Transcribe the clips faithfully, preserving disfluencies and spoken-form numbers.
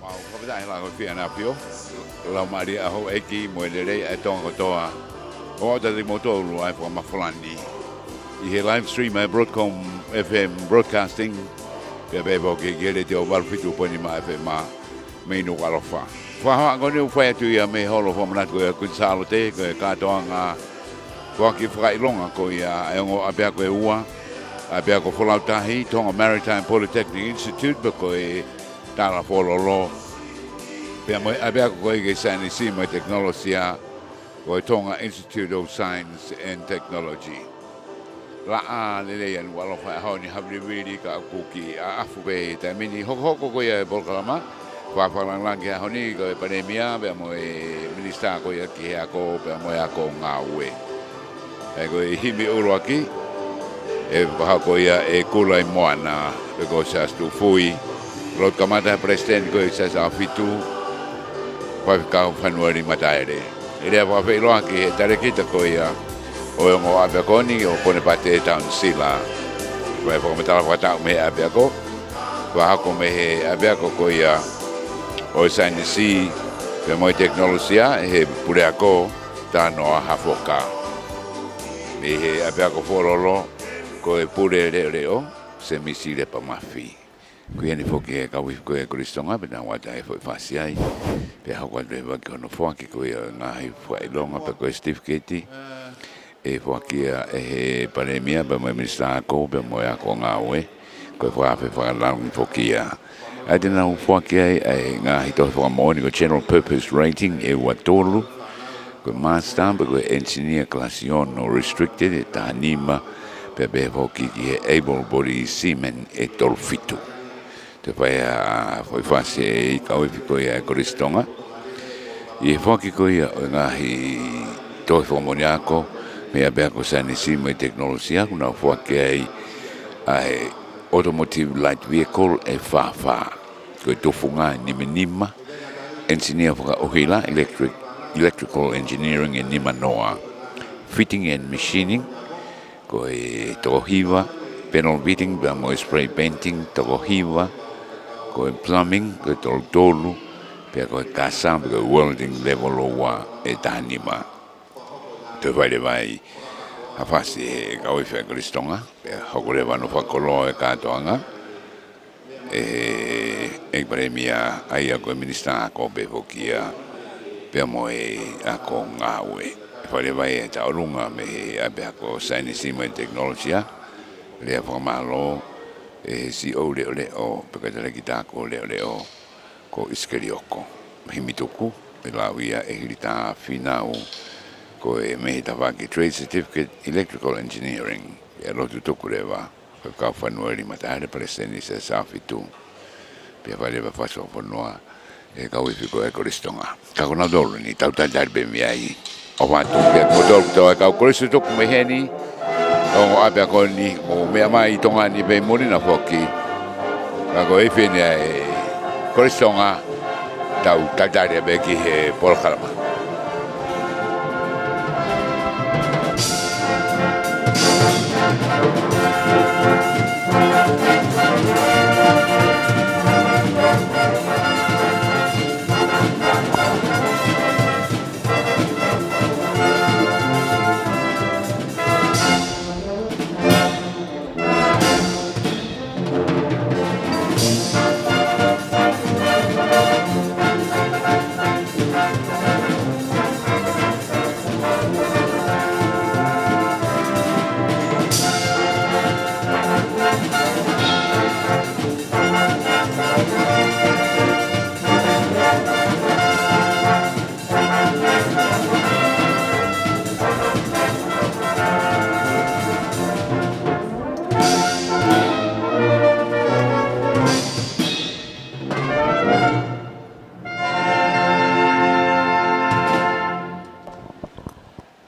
Mau fakafetaʻi he laʻā ko e fia na pio. Lau mālie ʻa houʻeiki mo e lelei ʻa e Tonga kotoa. ʻOatu kiate kimoutolu ʻa e fakamafalani ʻi he live stream ʻa e Broadcom F M Broadcasting. Pea pehē foki ki he Letiō valu fitu poini nima F M mei Nukuʻalofa. Fakahā ko eni ʻoku fai atu ia mei he holo fakamanatu ko ia ʻa Kuini Sālote, ko e kātoanga foaki fakaʻilonga ko ia ʻa e ongo ʻapiako ʻe ua, ʻapiako Folau Tahi, Tonga Maritime Polytechnic Institute, pea ko e Tala Fōlolo, pea mo e ʻapiako ko ia ki he saienisi mo e tekinolosia, ko e Tonga Institute of Science and Technology. Laʻā lelei ʻa Nukuʻalofa he ʻaho ni, havilivili ka ʻoku kiʻi ʻaʻafu pē he taimi ni. Hokohoko ko ia e polokalama, fakafangalangi he ʻaho ni ko e Palēmia pea mo e Minisitā ko ia ki he Ako pea mo e Ako Ngāue. ʻE ko e himi ʻuluaki, ʻe fakahā ko ia ʻe Kulaimoana, pe ko Siaosi Tuʻifui, lotu kamata ʻe he Palesiteni ko ia Siaosi Fitu, Faifekau Fanueli Mataele. ʻE lea fakafeʻiloaki he talēkita ko ia ʻo e ongo ʻapiako ni ʻo Ponepate Taunisila. Ko e fakamatala fakataʻu mei he ʻapiako, fakahoko mei he ʻapiako ko ia ʻo e saienisi pea mo e tekinolosia ʻe he puleako Tanoa Hafoka. Mei he ʻapiako Fōlolo ko e pule leʻoleʻo, Semisi Lepa Mafi. Ko ia ni foki e kau ifi ko e Kolisi Tonga, pea naʻa ku ʻoatu e foʻi fasi ai. Pea hoko atu e vaki hono foaki ko ia e ngaahi fakaʻilonga pea ko e certificate. ʻE foaki ia ʻe he Palēmia pea mo e Minisitā Ako pea mo e Ako Ngāue. Ko e fakaafe fakalangi foki ia. ʻA ia te nau foaki ai ʻa e ngaahi tohi fakamoʻoni ko e General Purpose Rating ʻe ua tolu. Ko e Master pea ko e Engineer kalasi ono Restricted ʻe taha nima, pea pehē foki ki he Able Body Seaman ʻe tolu fitu. Te fai ʻa e foʻi fasi ʻe he kau ifi ko ia e Kolisi Tonga. ʻI he foaki ko ia ʻo e ngaahi tohi fakamoʻoni ako mei he ʻapiako saienisi mo e tekinolosia, kuo nau foaki ai ʻa e Automotive Light Vehicle ʻe fāfā. Ko e tufunga ʻe nimanima, engineer fakaʻuhila, electric, electrical engineering ʻe nimanoa, fitting and machining, ko e toko hiva, panel beating, pea mo e spray painting, toko hiva, ko e plumbing, ko e tolu tolu, pea ko e kasa, pea ko e welding level ua ʻe taha nima. Toe fai leva ai ha fasi ʻe he kau ifi ʻa e Kolisi Tonga, pea hoko leva hono fakakoloa e kātoanga ʻe he ʻEiki Palēmia, ʻa ia ko e Minisitā Ako pē foki ia, pea mo e Ako Ngāue. ʻE fai leva ai e tauʻolunga mei he ʻApiako Saienisi mo e Tekinolosia, lea fakamālō ʻe he CEO Leʻoleʻo, pe ko e Talēkita Ako Leʻoleʻo, ko ʻIsikeli Oko. Himi tuku, ʻe lau ia ʻe Hilita Fīnau, ko e mei he tafaʻaki Trade Certificate Electrical Engineering, ʻe lotu tuku leva, ko e kau fanua ʻe lima taha ʻa e Palesiteni Siaosi Fitu. Pea fai leva fasi fakafonua ʻe he kau ifi ko ē ʻa e Kolisi Tonga. Ka ko nautolu eni, tau talitali pē mei ai. ʻOfa atu kiate kimoutolu kotoa e kau kolisi tutuku mei heni, ongo ʻapiako ni, mou meʻa mai ʻi Tonga ni pē ʻi muli na foki. Ka ko e ifi eni ʻa e Kolisi Tonga, tau talitali pē ki he polokalama.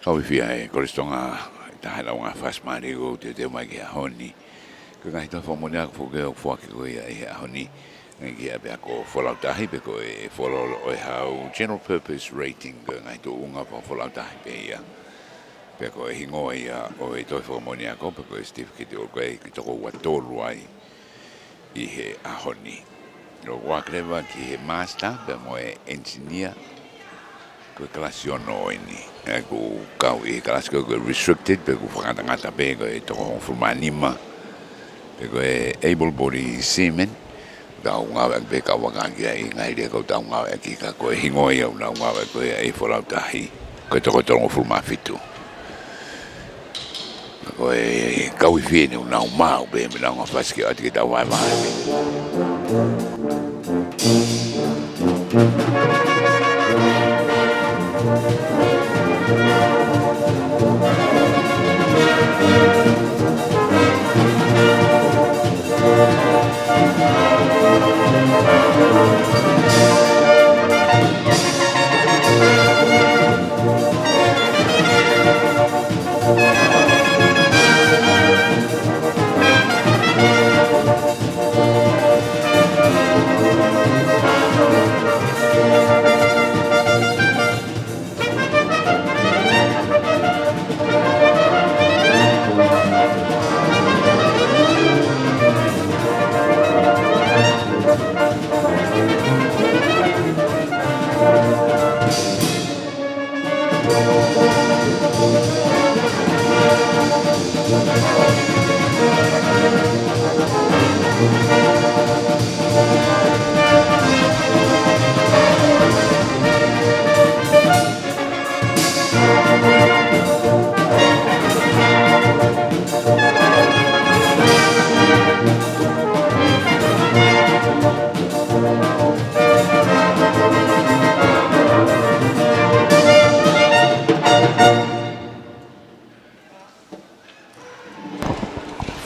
Kau ifi ʻa e Kolisi Tonga, ʻi he taha e launga fasi mālie ʻoku teuteu mai ki he ʻaho ni. Ko e ngaahi tohi fakamoʻoni ako foki ʻoku foaki ko ia ʻi he ʻaho ni, ngaahi ki he ʻapiako Folau Tahi, pe ko e fuoloa ʻo e hau General Purpose Rating, ko e ngaahi tuʻunga fakafolau tahi pē ia. Pea ko e hingoa ia ʻo e tohi fakamoʻoni ako, pe ko e certificate ʻoku ʻi ai, ʻoku toko ua tolu ai ʻi he ʻaho ni. ʻOku ʻoatu leva ki he master, pea mo e engineer, ko e kalasi ono eni. ʻOku kau ʻi he kalasi ko ē ko e restricted, pe ʻoku fakangatangata pē ko e toko hongofulu mā nima, pe ko e able body seaman, tau ngāueʻaki pē kau vaka ki ai, ngaahi lea ʻoku tau ngāueʻaki, ka ko e hingoa ia ʻoku nau ngāueʻaki ko ia ʻi Folau Tahi, ko e toko tolungofulu mā fitu. Ko e kau ifi eni ʻoku nau maʻu pē mei he launga fasi ke ʻoatu ke tau vahevahe.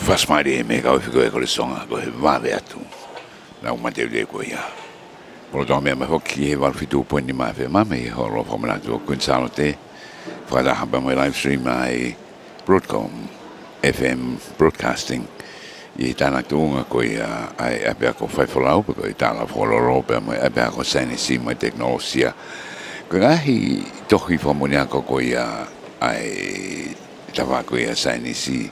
Fasi mālie mei he kau ifi ko ē Kolisi Tonga, ko e vave atu. Nau mateuteu ko ia. Polotonga meʻa mai foki he valu fitu poini nima F M mei he holo fakamanatu ʻo Queen Sālote. Fakataha pē mo e live stream ʻa e Broadcom F M Broadcasting. ʻi he talatuʻunga ko ia ʻa e ʻapiako faifolau, pe ko e tala fakalolo, pea mo e ʻapiako saienisi mo e tekinolosia. Ko e ngaahi tohi fakamoʻoni ako ko ia ʻa e tafaʻaki ko ia saienisi,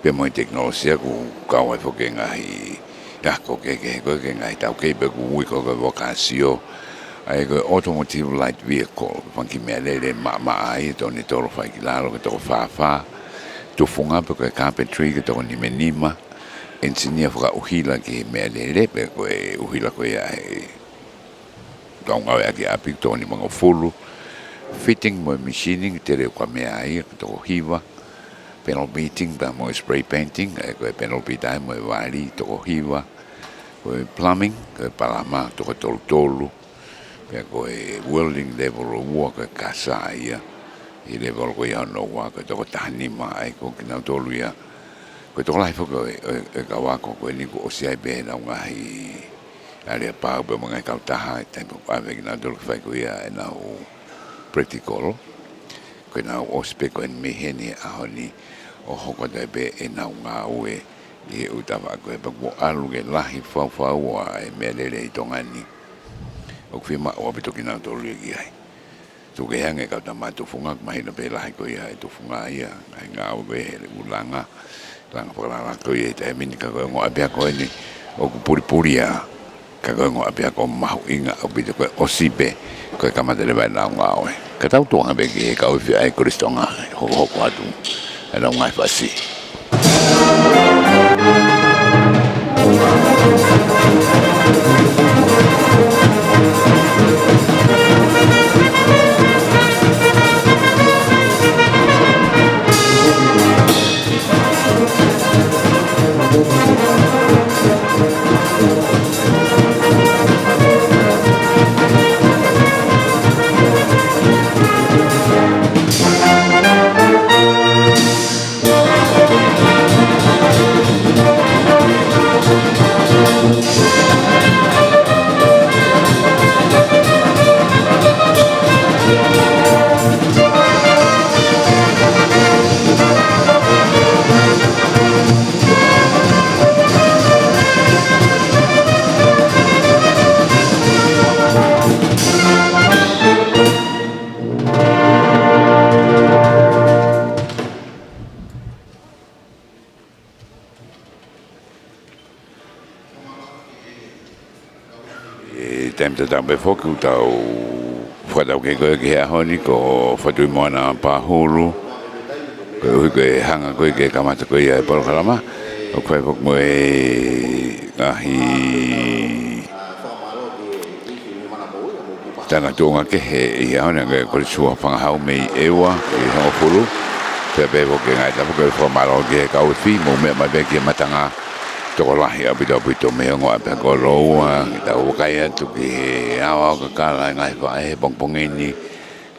pea mo e tekinolosia, ʻoku kau ai foki e ngaahi ako kehekehe ko e ngaahi taukei, pea ʻoku ui ko e vokāsio, ʻa ia ko e automotive light vehicle, fanga kiʻi meʻalele maʻamaʻa ia, toko tolu fai ki lalo, ko e toko fāfā, tufunga pe ko e carpentry, ko e toko nimanima, engineer fakaʻuhila ki he meʻalele, pe ko e ʻuhila ko ia ʻa e kau ngāueʻaki ʻapi, toko nimangofulu, fitting mo e machining, tele ʻoku meʻa ia, ko e toko hiva, panel beating, pea mo e spray painting, ʻa ia ko e panel beater mo e vali, toko hiva, ko e plumbing, ko e palama, toko tolu tolu, pea ko e welding level ua, ko e kasa ia, ʻi he level ko ia hono ua, ko e toko taha nima, ʻa ia ko kinautolu ia, ko e tokolahi foki ʻo e, ʻo e, ʻo e kau ako ko eni kuo ʻosi ʻi ai pē ʻenau ngaahi aleapau pea mo e ngaahi kautaha, taimi ʻoku ʻave kinautolu ke fai ko ia ʻenau practical. Ko ʻenau ʻosi pē ko eni mei heni he ʻaho ni ʻo hoko atu ai pē ʻenau ngāue ʻi he ʻū tafaʻaki ko ē, pea kuo ʻalu ke lahi faufaua e meʻalele ʻi Tonga ni ʻoku fiemaʻu ʻaupito kinautolu ia ki ai. Tuku kehe ange kau tama tufunga, mahino pē lahi ko ia e tufunga ia, ngaahi ngāue ko ia he ʻū langa, langa fakalala ko ia he taimi ni, ka ko e ongo ʻapiako eni ʻoku pulipulia, ka ko e ongo ʻapiako mahuʻinga ʻaupito, ko e ʻosi pē, ko e kamata leva ʻenau ngāue. Ka tau tuʻu ange pē ki he kau ifi ʻa e Kolisi Tonga, hokohoko atu ʻenau ngaahi fasi. ʻI he taimi tatau pē foki ʻoku tau fakataukei ko ē ki he ʻaho ni ko Fatuimoana Pahulu, koeʻuhi ko e hanga ko ē ke kamata ko ia e polokalama, ʻoku fai foki mo e ngaahi talatuʻunga kehe ʻi he ʻaho ni, ʻa e Kolisi Ua Fangahau mei ʻEua, ʻi Hongofulu. Pea pehē foki e ngaahi tapu, ko e fakamālō ki he kau ifi, mou meʻa mai pē ki he matanga, tokolahi ʻaupito ʻaupito mei he ongo ʻapiako Loua, ke tau vakai atu ki he aoao kakala e ngaahi faʻē he pongipongi ni,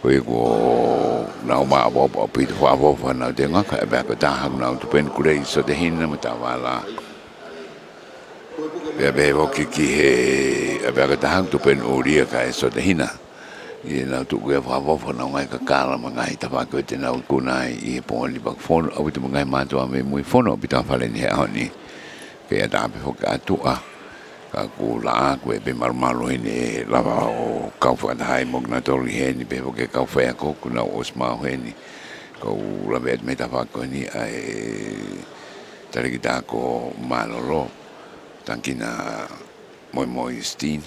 ko ia kuo nau maʻopoʻopo ʻaupito fakaʻofoʻofa ʻenau teunga, ka ʻapiako ʻe taha ʻoku nau tupenu kulei, Sotehina mo Tavala. Pea pehē foki ki he ʻapiako ʻe taha ʻoku tupenu ʻulia kae Sotehina. ʻI heʻenau tuku ia fakaʻofoʻofa ʻenau ngaahi kakala mo e ngaahi tafaʻaki ko ē te nau ikuna ai ʻi he pongipongi ni, pea ʻoku fonu ʻaupito mo e ngaahi mātuʻa mei mui, fonu ʻaupito ʻa fale ni he ʻaho ni. Ke ʻatā pē foki ʻa tuʻa, ka ʻoku laʻā, ko e pē malumalu heni ʻe lava ʻo kau fakataha ai mo kinautolu ʻi heni, pehē foki e kau faiako kuo nau ʻosi maʻu heni. Kau lave atu mei he tafaʻaki ko eni ʻa e Talēkita ko Mālolo, Tangikina Moimoi Steen.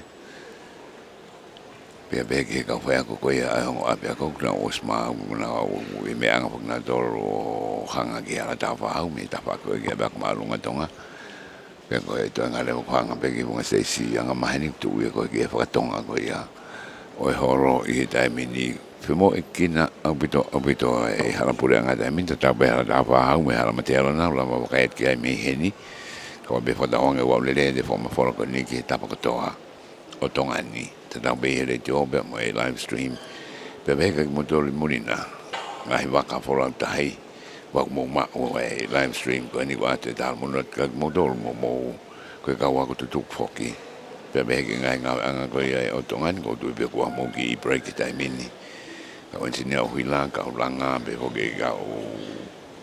Pea pehē ki he kau faiako ko ia ʻa e ongo ʻapiako kuo nau ʻosi maʻu, kuo nau ʻi he meʻaʻanga foki nautolu ʻo hanga ki he hala Tāufaʻāhau mei he tafaʻaki ko ē ki he ʻapiako māʻolunga Tonga. Pea ko e toenga leva ʻoku hanga pē ki he funga siteisi angamaheni, tuʻu ia ko ē ki he fakatonga ko ia ʻo e holo ʻi he taimi ni. Femoʻuekina ʻaupito, ʻaupito e hala puleʻanga taimi ni, tatau pē hala Tāufaʻāhau mo e hala Mate Alanau, lava vakai atu ki ai mei heni. Kae ʻoua pē fakatauange ʻoku lele ʻete fakamafola ko eni ki he tapa kotoa ʻo Tonga ni, tatau pē ʻi he letiō pea mo e live stream. Pea pehē kia kimoutolu ʻi muli na, ngaahi vaka folau tahi, ʻoku mou maʻu e live stream ko eni kuo ʻoatu e talamonū atu kia kimoutolu mo mou, ko e kau ako tutuku foki. Pea pehē ki he ngaahi ngāueʻanga ko ia ʻo Tonga ni, ʻoku ou tui pē kuo mou kiʻi break he taimi ni. Kau engineer ʻuhila, kau langa, pehē foki kau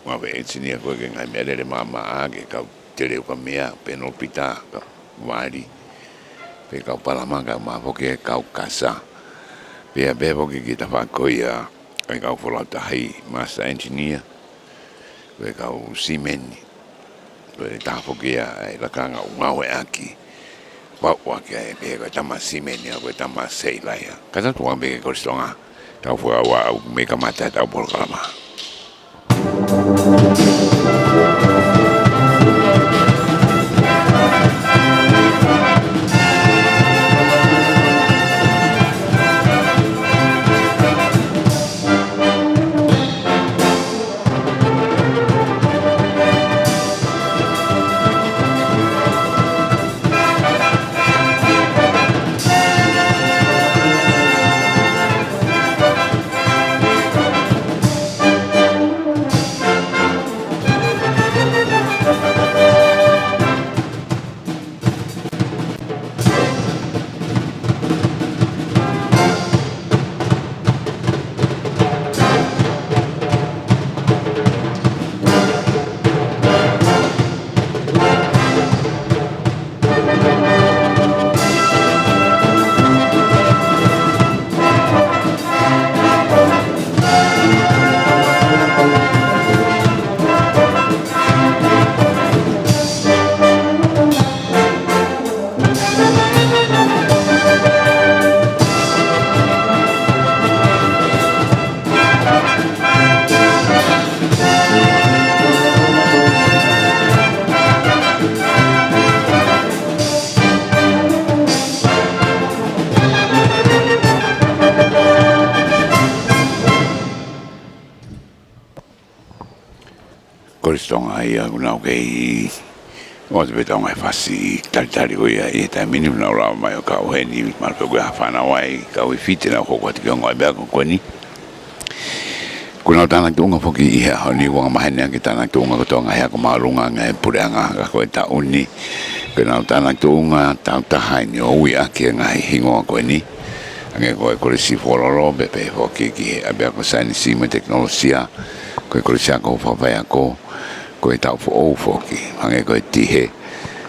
ngāue engineer ko ē ki he ngaahi meʻalele maʻamaʻa, ki he kau Leukamea, Penelopita, kau Vali, pea kau Palama, kae ʻumaʻā foki e kau Kasa. Pea pehē foki ki he tafaʻaki ko ia ʻa e kau folau tahi, Master Engineer, ko e kau simeni. Ko e taha foki ia ʻa e lakanga ʻoku ngāueʻaki. Pau ʻaki ʻa e pehē ko e tama simeni, ʻa ko e tama seila ia. Ka tau tuʻu ange pē ki he Kolisi Tonga, tau fakaʻauha ʻo mei kamata ʻetau polokalama. Kolisi Tonga ia ʻoku nau kei ʻoatu pē ʻetau ngaahi fasi talitali ko ia ʻi he taimi ni, ʻoku nau lava mai ʻo kau heni, mahalo pē ko e hā fānau ai, kau ʻi Fite, nau hoko atu ki he ongo ʻapiako ko eni. ʻOku nau tānaki tuʻunga foki ʻi he ʻaho ni, ʻoku angamaheni ange e tānaki tuʻunga kotoa e ngaahi ako māʻolunga ange ʻa e puleʻanga, ka ko e taʻu ni, ʻoku nau tānaki tuʻunga tau taha eni ʻo ui ʻaki e ngaahi hingoa ko eni. Hangē ko e Kolisi Fuololo, pea pehē foki ki he ʻApiako Saienisi mo e Tekinolosia, ko e Kolisi Ako Fakafaiako, ko e taʻu foʻou foki, hangē ko e Tihe,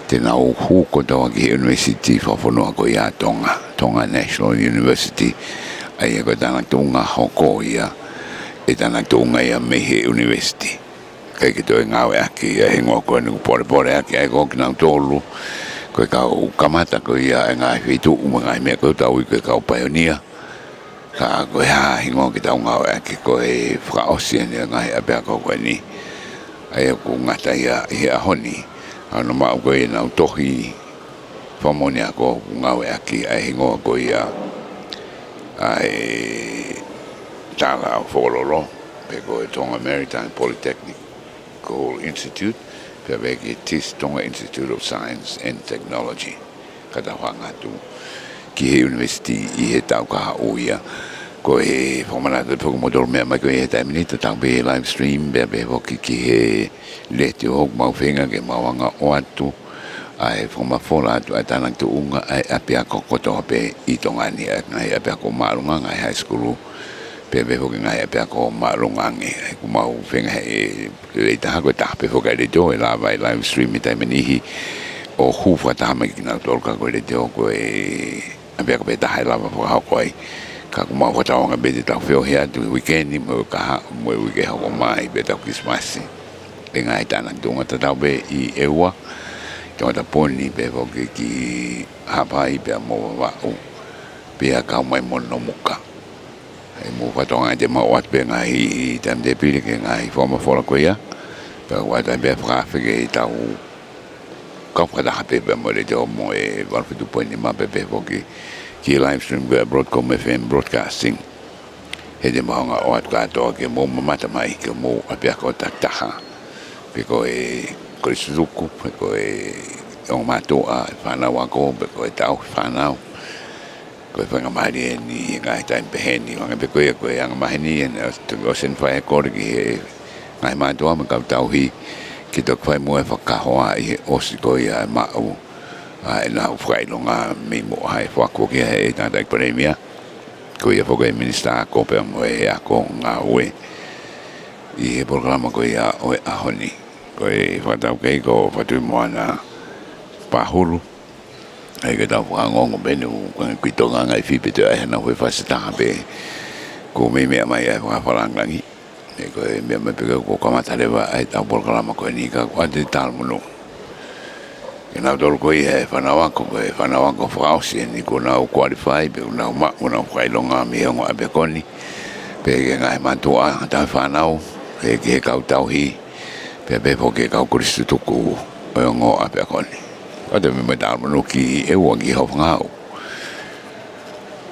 te nau hū kotoa ki he ʻunivēsiti fakafonua ko ia ʻa Tonga, Tonga National University, ʻa ia ko e tānaki tuʻunga hoko ia, e tānaki tuʻunga ia mei he ʻunivēsiti. ʻIkai ke toe ngāueʻaki ʻa e hingoa ko eni, ʻoku polepole ʻaki ai ko kinautolu, ko e kau kamata ko ia e ngaahi feituʻu mo e ngaahi meʻa ko ē ʻoku tau ui ko e kau paionia. Ka ko e hā e hingoa ke tau ngāueʻaki ko e fakaʻosi eni e ngaahi ʻapiako ko eni. ʻA ia ʻoku ngata ia ʻi he ʻaho ni, ʻa hono maʻu ko ia ʻenau tohi fakamoʻoni ako ʻoku ngāueʻaki ʻa e hingoa ko ia ʻa e Tala ʻo Fuololo, pe ko e Tonga Maritime Polytechnical Institute, pea pehē ki he TIST, Tonga Institute of Science and Technology. Ka tau hanga atu ki he ʻunivēsiti ʻi he taʻu kahaʻu ia. Ko e fakamanatu atu foki kimoutolu meʻa mai ko ia he taimi ni, tatau pē live stream, pea pehē foki ki he letiō, ʻoku mau feinga ke mau hanga ʻo ʻoatu ʻa e fakamafola atu ʻa e tānaki tuʻunga ʻa e ʻapiako kotoa pē ʻi Tonga ni, ʻa e ngaahi ʻapiako māʻolunga, ngaahi high school, pea pehē foki ngaahi ʻapiako māʻolunga ange. ʻOku mau feinga he lelei taha, ko e taha pē foki ʻa e letiō ʻe lava ʻo live stream he taimi ʻe niʻihi ʻo hū fakataha mai kinautolu, ka ko e letiō ko e ʻapiako pē taha ʻe lava fakahoko ai. Ka ʻoku mau fakatauange pē te tau feohi atu he uike ni mo e kahaʻu mo e uike hoko mai pea tau Kilisimasi. ʻE ngaahi tānaki tuʻunga tatau pē ʻi ʻEua, Tongatapu ni pea foki ki Haʻapai pea mo Vavaʻu, pea kau mai mo Nomuka. ʻE mou fakatauange te mau ʻoatu pē ngaahi timetable ki he ngaahi fakamafola ko ia. Pea ʻoatu ai pē fakaafe ke tau kau fakataha pē pea mo e letiō mo e valu fitu poini nima pea pehē foki ki he live stream ko ia Broadcom F M Broadcasting. He te mau hanga ʻo ʻoatu kātoa ke mou mamata mai ki homou ʻapiako takitaha. Pe ko e Kolisi Tutuku, pe ko e ongo mātuʻa, fānau ako, pe ko e tauhi fānau. Ko e faingamālie eni he ngaahi taimi pehē ni, hangē pē ko ia ko e angamaheni eni ʻo e Ocean Fire Call ki he ngaahi mātuʻa mo e kau tauhi, ke toki fai mo e fakakahoa ʻi he ʻosi ko ia e maʻu ʻa ʻenau fakaʻilonga mei muʻa. ʻE foaki foki ia ʻe he tangataʻeiki Palēmia, ko ia foki e Minisitā Ako pea mo e Ako Ngāue, ʻi he polokalama ko ia ʻo e ʻaho ni. Ko e fakataukei ko Fatuimoana Pahulu. ʻA ia ke tau fakaongoongo pē ʻoku ʻikai ke toe ngangaifi pē, toe ʻai hanau foʻi fasi ʻe taha pē. Kuo mei meʻa mai ʻa e fakafalangalangi. ʻE ko e meʻa mai pē ka kuo kamata leva ʻa ʻetau polokalama ko eni, ka ʻoku ʻoatu e talamonū kinautolu ko ia e fānau ako, ko e fānau ako fakaʻosi eni kuo nau qualify, pea kuo nau maʻu honau fakaʻilonga mei he ongo ʻapiako ni. Pea ki he ngaahi mātuʻa tauhi fānau, pea ki he kau tauhi, pea pehē foki ki he kau kolisi tutuku ʻo e ongo ʻapiako ni. ʻOatu e meʻa mai talamonū ki he ʻEua ki Hofangaau.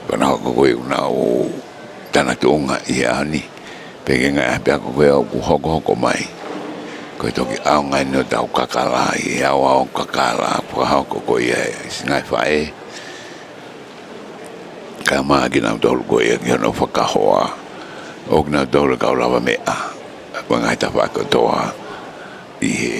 Fānau ako ko ia ʻoku nau tana tuʻunga ʻi he ʻaho ni. Pea ki he ngaahi ʻapiako ko ia ʻoku hokohoko mai. Ko e toki ʻaonga eni ʻo ʻetau kakala ʻi he aoao kakala fakahoko ko ia ʻe he ngaahi faʻē. Kae ʻumaʻā kinautolu ko ia ki hono fakahoa ʻo kinautolu e kau lavameʻa mo e ngaahi tafaʻaki kotoa ʻi he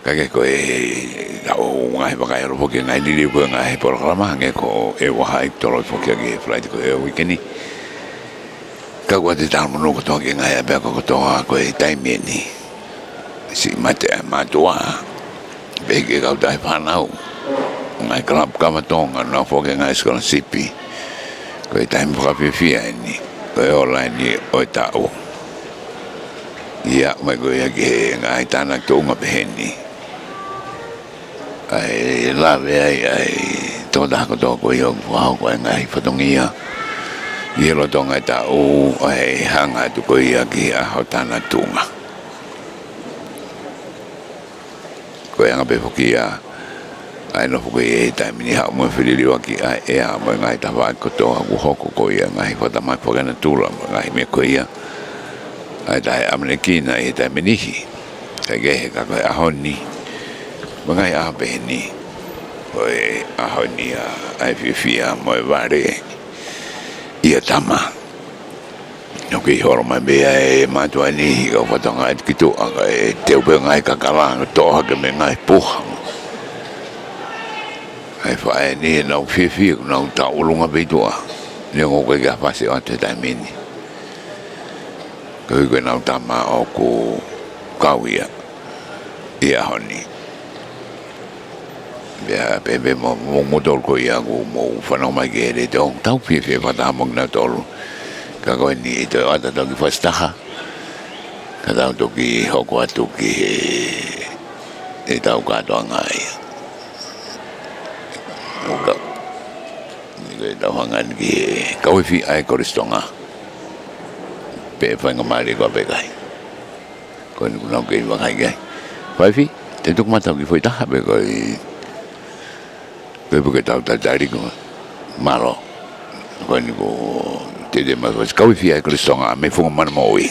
Ka ke ko e, ka ʻoku ngaahi vakai ʻalu foki e ngaahi liliu ko e ngaahi polokalama, hangē ko e ʻEua ʻi Toloi foki ʻaki e flight ko e uike ni. Ka ʻoku ʻoatu e talamonū kotoa ki he ngaahi ʻapiako kotoa ko e taimi eni. Siʻi mate ʻa e mātuʻa, pehē ki he kau tauhi fānau, ngaahi kalapu kava Tonga, nau foki e ngaahi scholarship. Ko e taimi fakafiefia eni, ko e ola eni ʻo e taʻu. ʻIa, mai ko ia ki he ngaahi tānaki tuʻunga pehē ni. ʻA e lave ai ʻa e tokotaha kotoa ko ia ʻoku fakahoko ʻa e ngaahi fatongia ʻi he lolotonga e taʻu, ʻa e hanga atu ko ia ki he ʻaho tānaki tuʻunga. Ko e anga pē foki ia ʻa e nofo ko ia he taimi ni, haʻu mo e feliliuaki ʻa e ʻea mo e ngaahi tafaʻaki kotoa ʻoku hoko ko ia, ngaahi fakatamaki fakanatula mo e ngaahi meʻa ko ia, ʻa e taʻeʻamanekina ʻi he taimi niʻihi. Kae kehe ka ko e ʻaho ni, mo e ngaahi ʻaho pehē ni, ko e ʻaho ni ʻa, ʻa e fiefia mo e vale ʻia tama. ʻOku kei holo mai pē ʻa e mātuʻa ni, ʻi he kau fatongia ʻi tuʻa, kae teu pē ngaahi kakala, toʻo hake mei he ngaahi puha. ʻA e faʻē ni ʻoku nau fiefia, ʻoku nau tauʻolunga pē ʻi tuʻa. Neongo ʻoku ʻikai ke ʻi ai ha fasi ʻoatu he taimi ni. Koeʻuhi ko ʻenau tama ʻoku kau ia ʻi he ʻaho ni. Pea pehē pē mo, mo, mo kimoutolu ko ia ʻoku mou fanongo mai ki he letiō, tau fiefia fakataha mo kinautolu. Ka ko eni ʻe toe ʻoatu ʻetau kiʻi fasi ʻe taha, ka tau toki hoko atu ki he, ʻetau kātoanga ia. Ka, ni ko ʻetau hanga eni ki he kauofi ʻa e Kolisi Tonga. Pea faingamālie ko ē pē kai. Ko eni ʻoku nau kei vakai ki ai. Faifi, te tuku mai ʻetau kiʻi foʻi taha pē ko e, ko e puke tau tatali ko. Mālō. Ko eni ko e teuteu mai ko e kauofi ʻa e Kolisi Tonga mei he funga mamaʻo moʻui.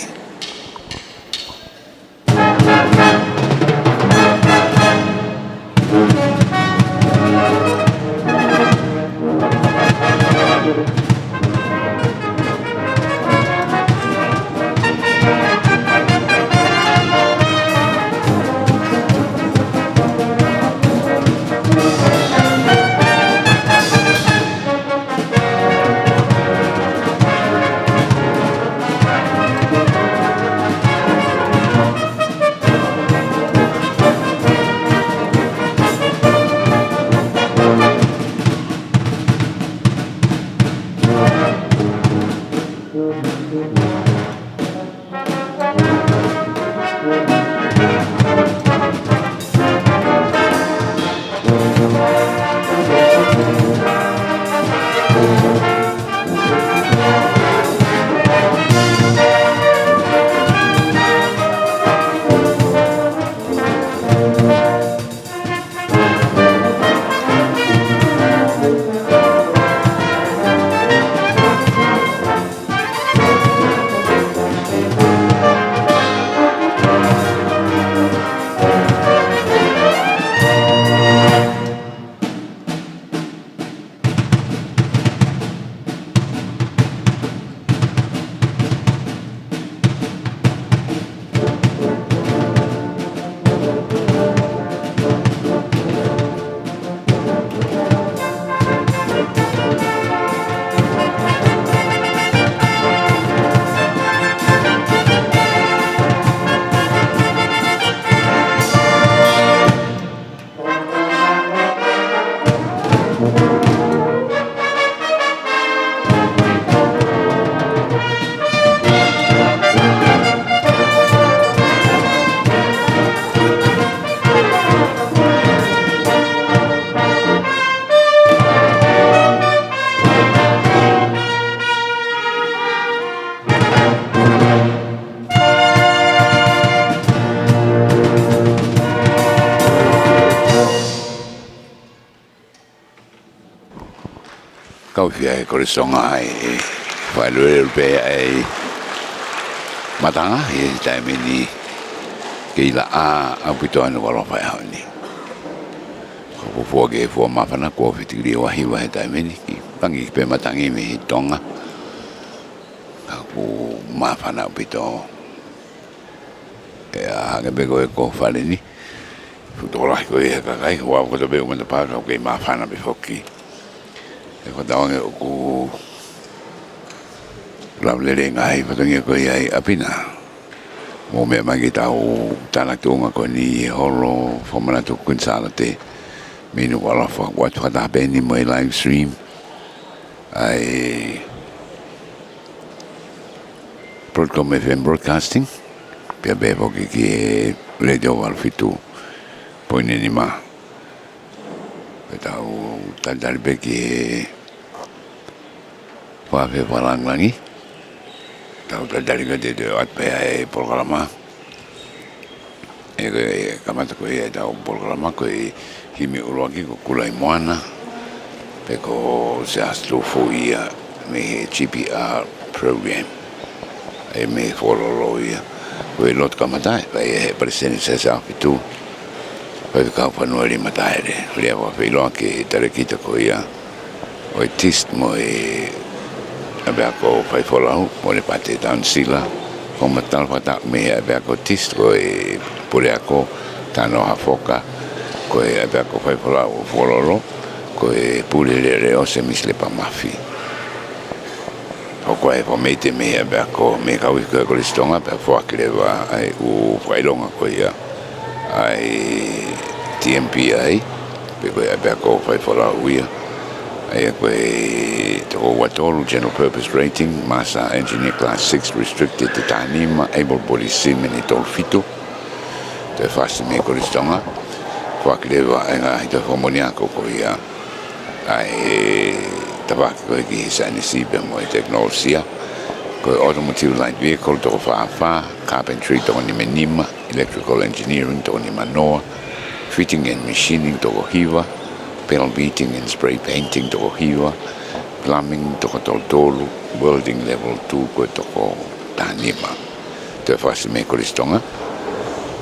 Kau fia e Kolisi Tonga ʻa e faʻa lele pē ʻa e matanga ʻi he taimi ni, kei laʻā ʻaupito ʻa Nukuʻalofa he ʻaho ni. Ka ʻoku fuʻu ʻoku fuʻu māfana, kuo fitili ua hiva he taimi ni, ki pangi pē matangi mei he Tonga. Ka ʻoku māfana ʻaupito. ʻE ʻā hake pē ko e ko fale ni. Fuʻu tokolahi ko ia he kakai, ua koto pē ʻo matapā ka ʻoku kei māfana pē foki. ʻE ko tauange ʻoku lava lele ngaahi fatongia ko ia ʻi ʻapi na. Mou meʻa mai ki heʻetau talatuʻunga ko eni ʻi he holo fakamanatu Kuini Sālote mei Nukuʻalofa, ʻoatu fakataha pē eni mo e live stream ʻa e Broadcom F M Broadcasting, pea pehē foki ki he Letiō valu fitu poini nima. Pea tau talitali pē ki he fakaafeʻi fakalāngilangi. Tau talitali ka te te ʻoatu pē ʻa e polokalama. ʻE ko e kamata ko ia ʻetau polokalama ko e himi ʻuluaki ko Kula ʻi Moana, pea ko Siaosi Tūfuʻu ia mei he G P R program. ʻE mei Foʻololo ia. Ko e lotu kamata ʻe fai ʻe he Palesiteni Siaosi Tūfuʻu. Faifekau Fanueli Mataele. Lea fakafeʻiloaki ki he talēkita ko ia ʻo e TIST mo e ʻapiako faifolau, mo e Pate Taunisila, ko e matala fakataha mei he ʻapiako TIST ko e puleako Tanoa Hafoka, ko e ʻapiako faifolau ʻo Foʻololo, ko e pule leʻoleʻo Semisi Lepa Mafi. Hoko ai e fakameʻite mei he ʻapiako mei he kau ifi ko e Kolisi Tonga pea foaki leva ʻa e ʻū fakaʻilonga ko ia ʻa e T M P I, pe ko e ʻapiako faifolau ia. ʻA ia ko e toko ua tolu General Purpose Rating, Master Engineer Class six Restricted ʻe taha nima, Able Bodied Seaman ʻe tolu fitu. Toe fasi mei Kolisi Tonga. Foaki leva ʻa e ngaahi toe fakamoʻoni ako ko ia ʻa e tafaʻaki ko ē ki he saienisi pea mo e tekinolosia. Ko e Automotive Light Vehicle toko fā fā, Carpentry toko nima nima, Electrical Engineering toko nima noa, Fitting and Machining toko hiva, Panel Beating and Spray Painting toko hiva, Plumbing toko tolu tolu, Welding Level two ko e toko taha nima. Toe fasi mei Kolisi Tonga.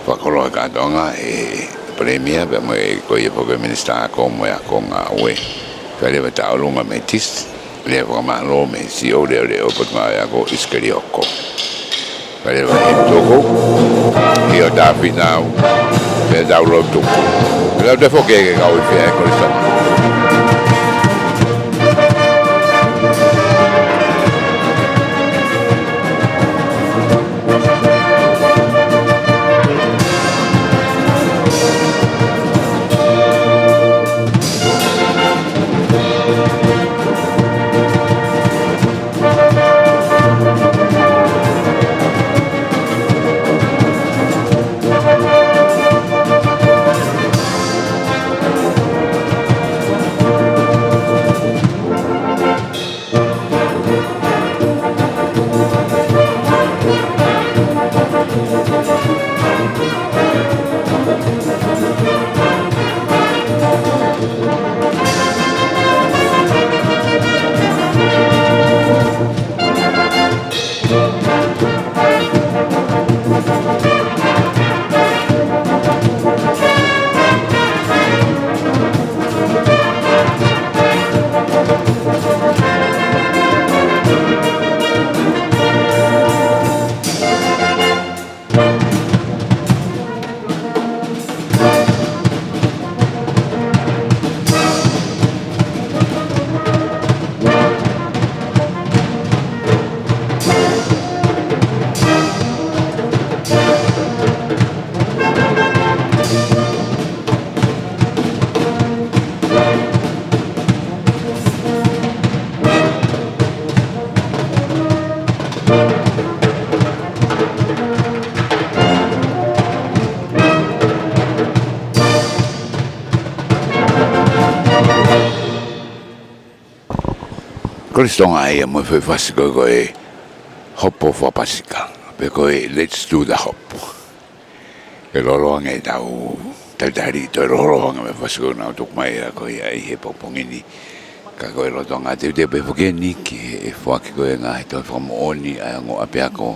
Fakaholo ʻa e kātoanga ʻe he Palēmia pea mo e ko ia foki e Minisitā Ako mo e Ako Ngāue. Fai leva e tauʻolunga mei TIST, lea fakamālō mei he C E O leʻoleʻo ʻo e Potungāue Ako, ʻIsikeli Hoko. Fai leva e tuku, ʻio tā finau, pea tau lotu. Pea tau toe foki ki he kau ifi ʻa e Kolisi Tonga. Kolisi Tonga ia mo e foʻi fasi ko ē ko e Hopo Fakapasika, pe ko e Let's Do the Hop. ʻE lōloa ange ʻetau talitali, toe lōloa ange mo e fasi ko ē naʻa ku tuku mai ʻa ko ia ʻi he pongipongi ni. Ka ko e lolotonga teuteu pē foki eni ki he foaki ko ē ngaahi toe fakamoʻoni ʻa e ongo ʻapiako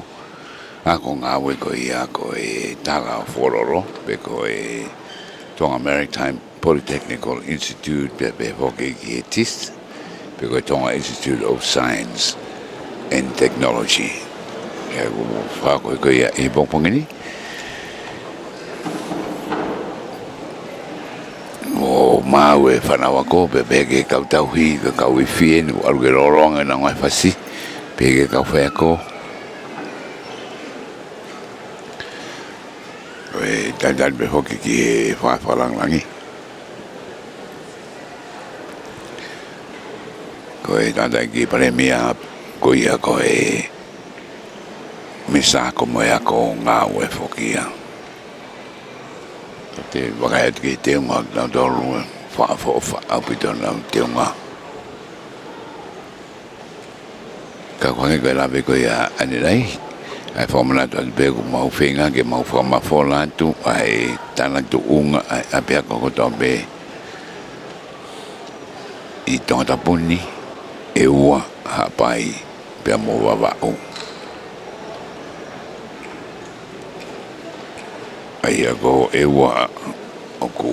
ako ngāue ko ia ko e Tala ʻo Fuololo, pe ko e Tonga Maritime Polytechnical Institute, pea pehē foki ki he TIST, pe ko e Tonga Institute of Science and Technology. ʻOku ou fakaako ko ia ʻi he pongipongi ni. ʻO maʻu e fānau ako, pea pehē ki he kau tauhi, ki he kau ifi eni, ʻoku ʻalu ke lōloa ange ʻenau ngaahi fasi, pehē ki he kau faiako. ʻOku talitali pē foki ki he fakalāngilangi. Ko e tangataʻeiki palēmia ko ia ko e Minisitā Ako mo e Ako Ngāue foki ia. Te u vakai atu ki he teunga ʻo kinautolu, faʻa foʻofaʻa ʻaupito ʻenau teunga. Ka ko e hangē ko e lave ko ia ʻanenai, ʻa e fakamanatu atu pē ʻoku mau feinga ke mau fakamafola atu ʻa e talatuʻunga ʻa e ʻapiako kotoa pē ʻi Tongatapu ni, ʻEua, Haʻapai, pea mo Vavaʻu. ʻA ia ko ʻEua ʻoku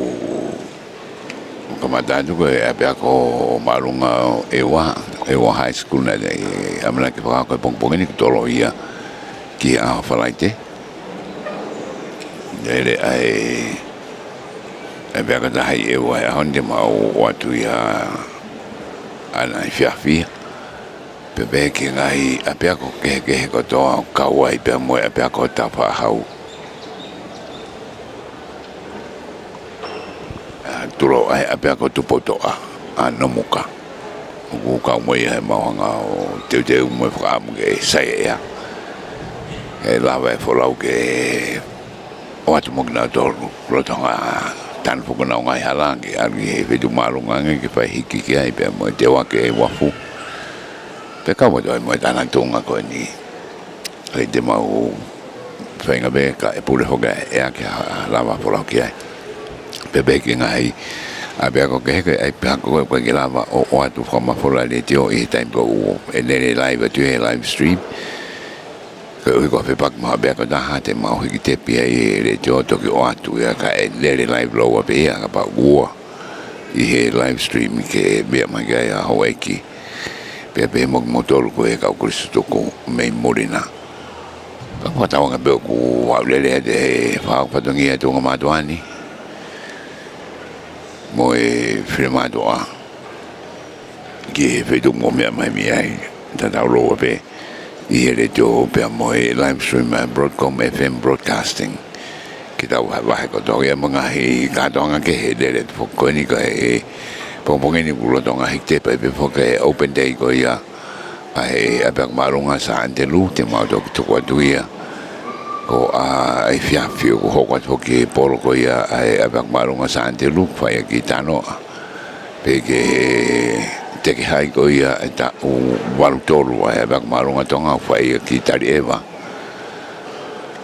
kamata atu ko e ʻapiako māʻolunga ʻo ʻEua, ʻEua High School naʻe ʻamanaki fakahoko he pongipongi ni, kuo toloi ia ki he ʻaho Falaite. Lele ʻa e ʻapiako taha ʻi ʻEua he ʻaho ni, te mau ʻoatu ia ʻa e efiafi ia. Pea pehē ki he ngaahi ʻapiako kehekehe kotoa ʻo kau ai pea mo e ʻapiako Tāufaʻāhau. ʻA, tulou ʻa e ʻapiako Tupoutoʻa ʻa Nomuka. ʻOku kau mo ia he mau hanga ʻo teuteu mo e fakaʻamu ke saiʻia. ʻE lava e folau ke ʻoatu mo kinautolu lolotonga tanu foki ʻenau ngaahi hala ke ʻalu ki he feituʻu māʻolunga ange ke fai hiki ki ai pea mo e teu ake e uafu. Pea kau atu ai mo e talatuʻunga ko eni. ʻOku te mau feinga pē kae pule foki ʻa e ʻea ke lava folau ki ai. Pea pehē ki he ngaahi ʻapiako kehe, ko e ʻapiako ko ē ʻoku ʻikai ke lava ʻo ʻoatu fakamafola letiō ʻi he taimi ko ē ʻoku lele live atu he live stream. Koeʻuhi ko e fepaki mo ha ʻapiako ʻe taha te mau hiki tepi ai he letiō toki ʻoatu ia kae lele live lōua pē ia kapau ʻoku ua ʻi he live stream ke meʻa mai ki ai ʻa houʻeiki. Pea pehē mo kimoutolu ko e kau kolisi tutuku mei muli na. Ka ʻoku fakatauange pē ʻoku aʻu lelei atu e fakafatongia ʻa e tuʻunga mātuʻa ni mo e finemātuʻa ki he feituʻu ʻoku mou meʻa mai mei ai. Tatau lōua pē ʻi he letiō pea mo e live stream ʻa e Broadcom F M Broadcasting. Ke tau vahevahe kotoa ia mo e ngaahi kātoanga kehe lele atu foki ko eni ka he pongipongi ni kuo lolotonga hiki tepi pē foki e open day ko ia ʻa e ʻapiako māʻolunga Sā ʻAnitelū, te mau toki tuku atu ia ko e efiafi ʻoku hoko atu foki e polo ko ia ʻa e ʻapiako māʻolunga Sā ʻAnitelū, fai ia ki Tānoʻa. Pea ke teke hai ko ia e taʻu valu tolu ʻa e ʻapiako māʻolunga Tonga ʻo fai ia ki Taliʻeva.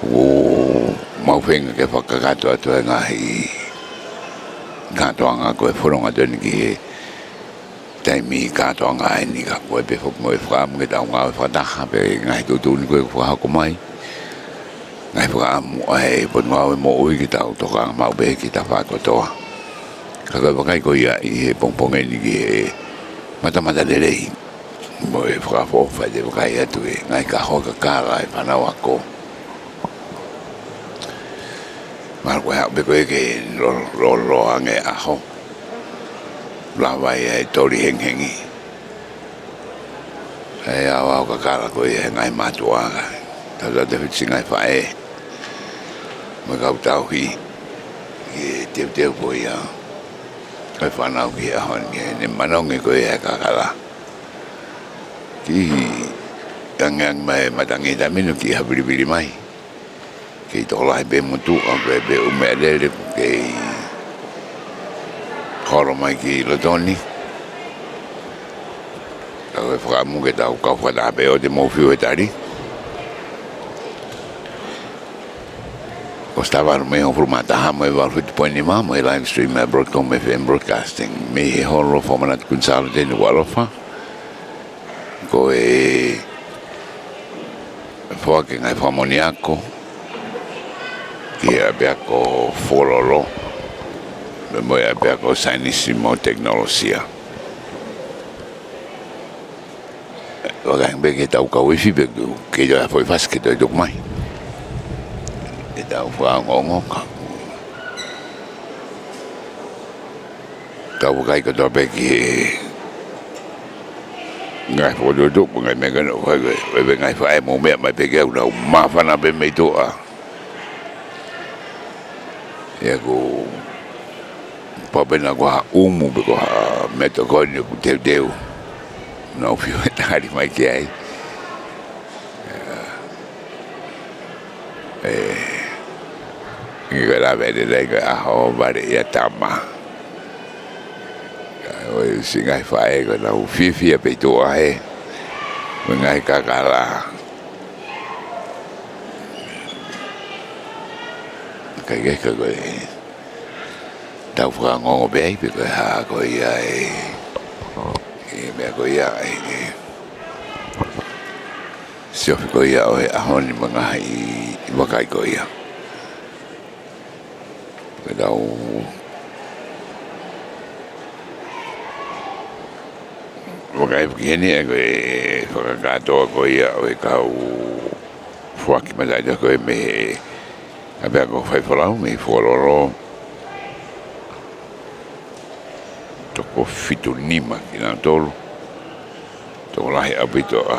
ʻOku mau feinga ke fakakakato atu e ngaahi kātoanga ko e fononga atu eni ki he taimi kātoanga eni ka ko e pē foki mo e fakaʻamu ke tau ngāue fakataha pea ngaahi tuʻutuʻuni ko ē ʻoku fakahoko mai. Ngaahi fakaʻamu ʻa e Potungāue Moʻui ke tau tokanga maʻu pē ki he tafaʻaki kotoa. Ka ko e vakai ko ia ʻi he pongipongi ni ki he matamatalelei mo e fakaʻofoʻofa ʻi he vakai atu e ngaahi kahoa kakala e fānau ako. Mahalo ko e haʻu pē ko ē ke lō-, lōloa ange ʻaho. Lava ia e toli hengihengi. ʻE aʻu ʻo kakala ko ia he ngaahi mātuʻa. Tautautefito siʻi ngaahi faʻē mo e kau tauhi ke teuteu ko ia ʻa e fānau ki he ʻaho ni, ʻene maʻu ange ko ia e kakala. Kiʻi angeange mai e matangi he taimi ni, kiʻi havilivili mai. Kei tokolahi pē motuʻa, pea pē ʻū meʻalele ʻoku kei holo mai ki loto ni. Ka ko e fakaʻamu ke tau kau fakataha pē ʻo te mou fiu he tali. Ko e taha valu mei he hongofulu mā taha mo e valu fitu poini nima mo e live stream ʻa e Broadcom F M Broadcasting. Mei he holo fakamanatu Kuini Sālote ʻi Nukuʻalofa. Ko e foaki e ngaahi fakamoʻoni ako ki he ʻapiako Fuololo, pea mo e ʻapiako Saienisi mo Tekinolosia. Vakai pē ke tau kau ifi pē ke, ke ʻi ai ha foʻi fasi ke toe tuku mai. Ke tau fakaongoongo ka. Tau vakai kotoa pē ki he ngaahi fokotuʻutuʻu, ngaahi meʻa ko ena, ʻoku ʻi ai e ngaahi faʻē mou meʻa mai pē ke ʻoku nau māfana pē mei tuʻa. ʻIa, ʻoku pau pē naʻa ko ha ʻumu pe ko ha meʻatokoni ʻoku teuteu, nau fio e tali mai ki ai. ʻE, ʻi he lave ʻe lelei ko e ʻaho vale ʻia tama. Ka ʻoku ʻi ai siʻi ngaahi faʻē ʻoku nau fiefia pē ʻi tuʻa he, mo e ngaahi kakala. Ka ʻi he ka ko e tau fakaongoongo pē ai pe ko e hā ko ia e, e meʻa ko ia e, e siofi ko ia ʻo e ʻaho ni mo e ngaahi vakai ko ia. Ka tau vakai ki heni ʻa e ko e fakakātoa ko ia ʻo e kau foaki mataʻitohi ko ē mei he ʻapiako faifolau mei Fuololo. Toko fitu nima kinautolu. Tokolahi ʻaupito ʻa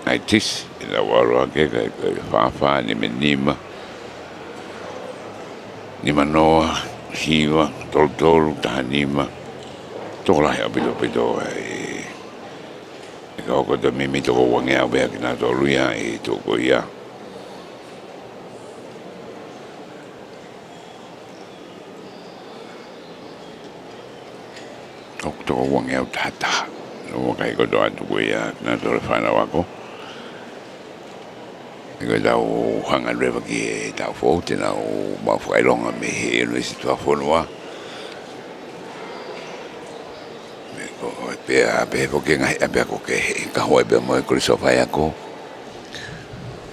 e ʻaitisi, ʻi he lau ʻalu hake ka ko e fāfā, nima nima, nima noa, hiva, tolu tolu, taha nima. Tokolahi ʻaupito ʻaupito e, e kau ako tau mimi toko uangeau pē kinautolu ia ʻi he tuʻu ko ia. ʻOku toko uangeau taha taha. Nau vakai kotoa atu ko ia, naʻa tau fānau ako. ʻI he ko ʻetau hanga leva ki he taʻu foʻou, te nau maʻu fakaʻilonga mei he ʻUnivēsiti Fakafonua. Pea pehē foki e ngaahi ʻapiako kehe, ka hoi pea mo e Kolisi ʻo e Faiako.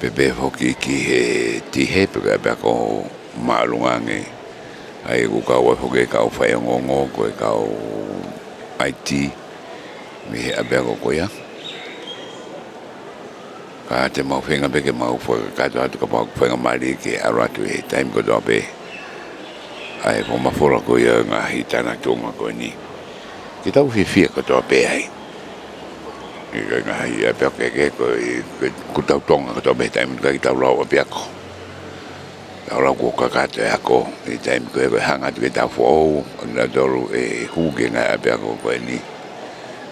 Pea pehē foki ki he tihe, pe ko e ʻapiako māʻolunga ange. ʻA ia ʻoku kau ai foki e kau faiongoongo, ko e kau I T, mei he ʻapiako ko ia. Ka te mau feinga pē ke mau fakakakato atu kapau ʻoku faingamālie ke ʻalu atu he taimi kotoa pē ʻa e fakamafola ko ia ngaahi tana tuʻunga ko eni. Ke tau fiefia kotoa pē ai. ʻI he ngaahi ʻapiako kehekehe ko e, ko e, ko tau Tonga kotoa pē he taimi ni ʻikai ke tau lau ʻapiako. Tau lau kuo kakato e ako, ʻi he taimi ko ē ko e hanga atu ke tau foʻou, ʻa kinautolu ʻe hū ki he ngaahi ʻapiako ko eni.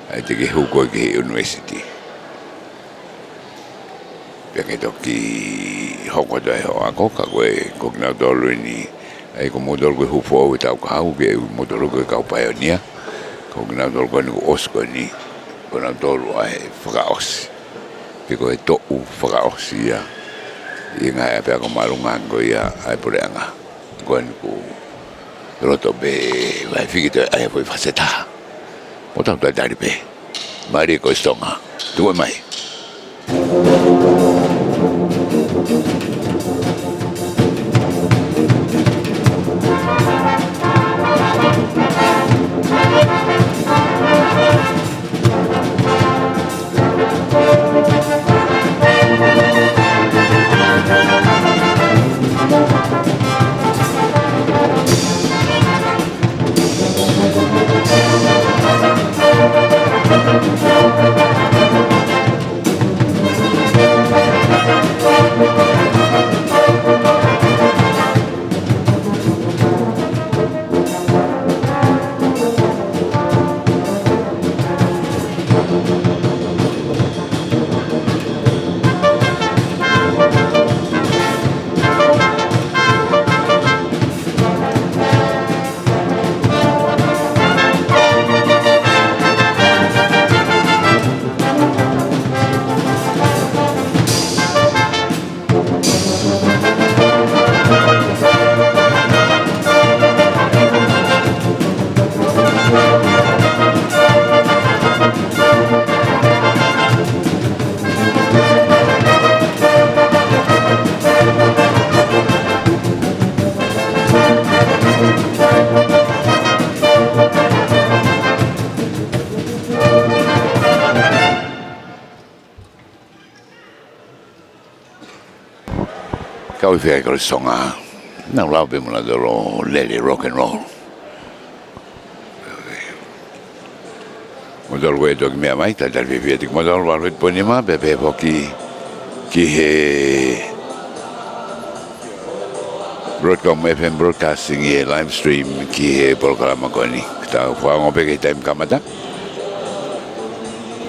ʻA ia te ke hū koe ki he ʻunivēsiti. Pea ke toki hoko atu ai hoʻo ako, ka ko e, ko kinautolu eni, ʻa ia ko moutolu ko e hū foʻou ʻi he taʻu kahaʻu, pea ko moutolu ko e kau paionia, ko kinautolu ko eni kuo ʻosi ko eni, ko kinautolu ʻa e fakaʻosi. Pe ko e toʻu fakaʻosi ia, ʻi he ngaahi ʻapiako māʻolunga ko ia ʻa e puleʻanga. Ko eni ʻoku loto pē vahe fiki toe ʻai ha foʻi fasi ʻe taha. Mo tau toe tali pē. Mālie ko e Tonga. Tuku mai. Kau ʻi fē ʻa e Kolisi Tonga? Nau lava pē mo nautolu ʻo lele rock and roll. Mo tolu ko e toki meʻa mai, talitali fiefia atu kiate kimoutolu, valu fitu poini nima, pea pehē foki ki he Broadcom F M Broadcasting ʻi he live stream ki he polokalama ko eni. Tau fakaongo pē ki he taimi kamata.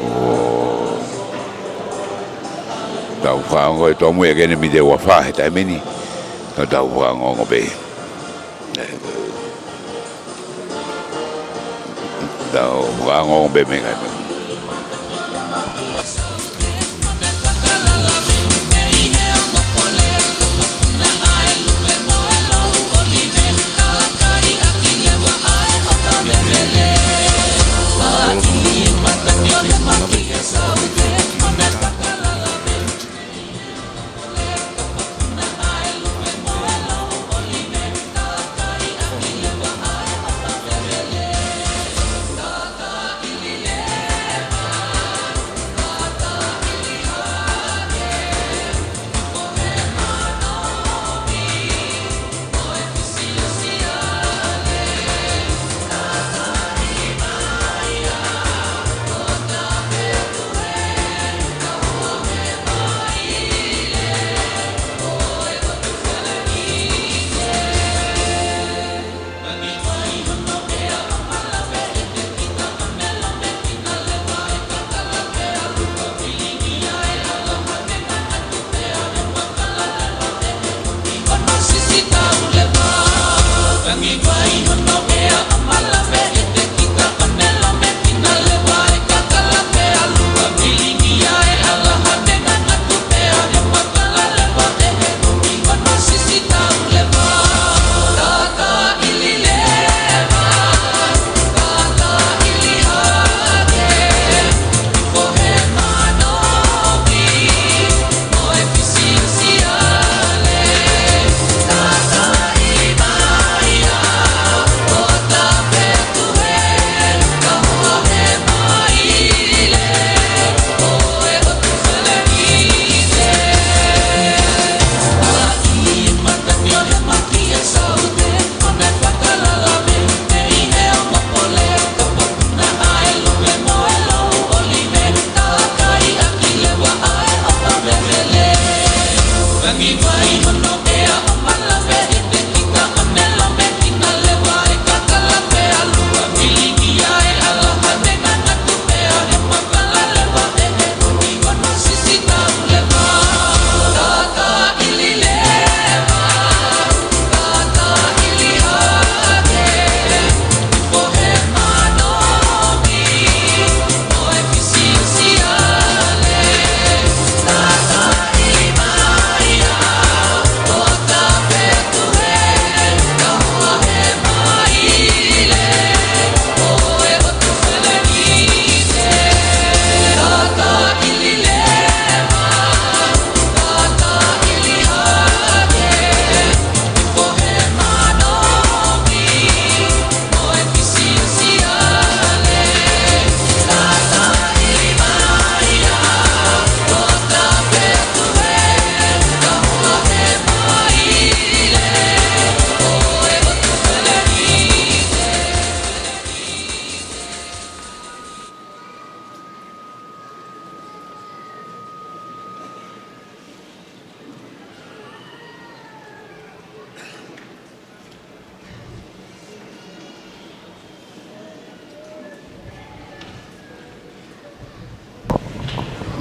ʻO tau fakaongo e tōmui ʻa e kene mite ua fā he taimi ni. Tau fakaongo pē. Tau fakaongo pē mei ai.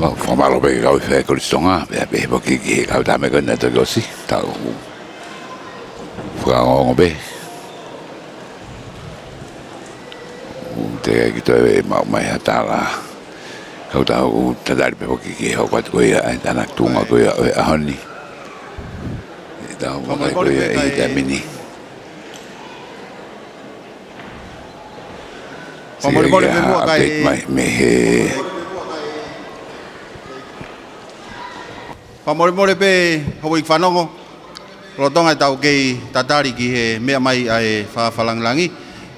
Mau fakamālō pē ki he kau ʻi fē ʻa e Kolisi Tonga, pea pehē foki ki he kau tā meʻa ko eni naʻe toki ʻosi, tau fakaongo pē. ʻOku teʻeki ke toe maʻu mai ha tala. Ka tau talitali pē foki ki he hoko atu ko ia ʻa e tānaki tuʻunga ko ia ʻo e ʻaho ni. ʻE tau vakai ko ia ʻi he taimi ni. Fakamolemole pē muʻa kae update mai mei he. Fakamolemole pē houʻeiki fanongo. Lolotonga ʻetau kei talitali ki he meʻa mai ʻa e Fakafakalāngilangi.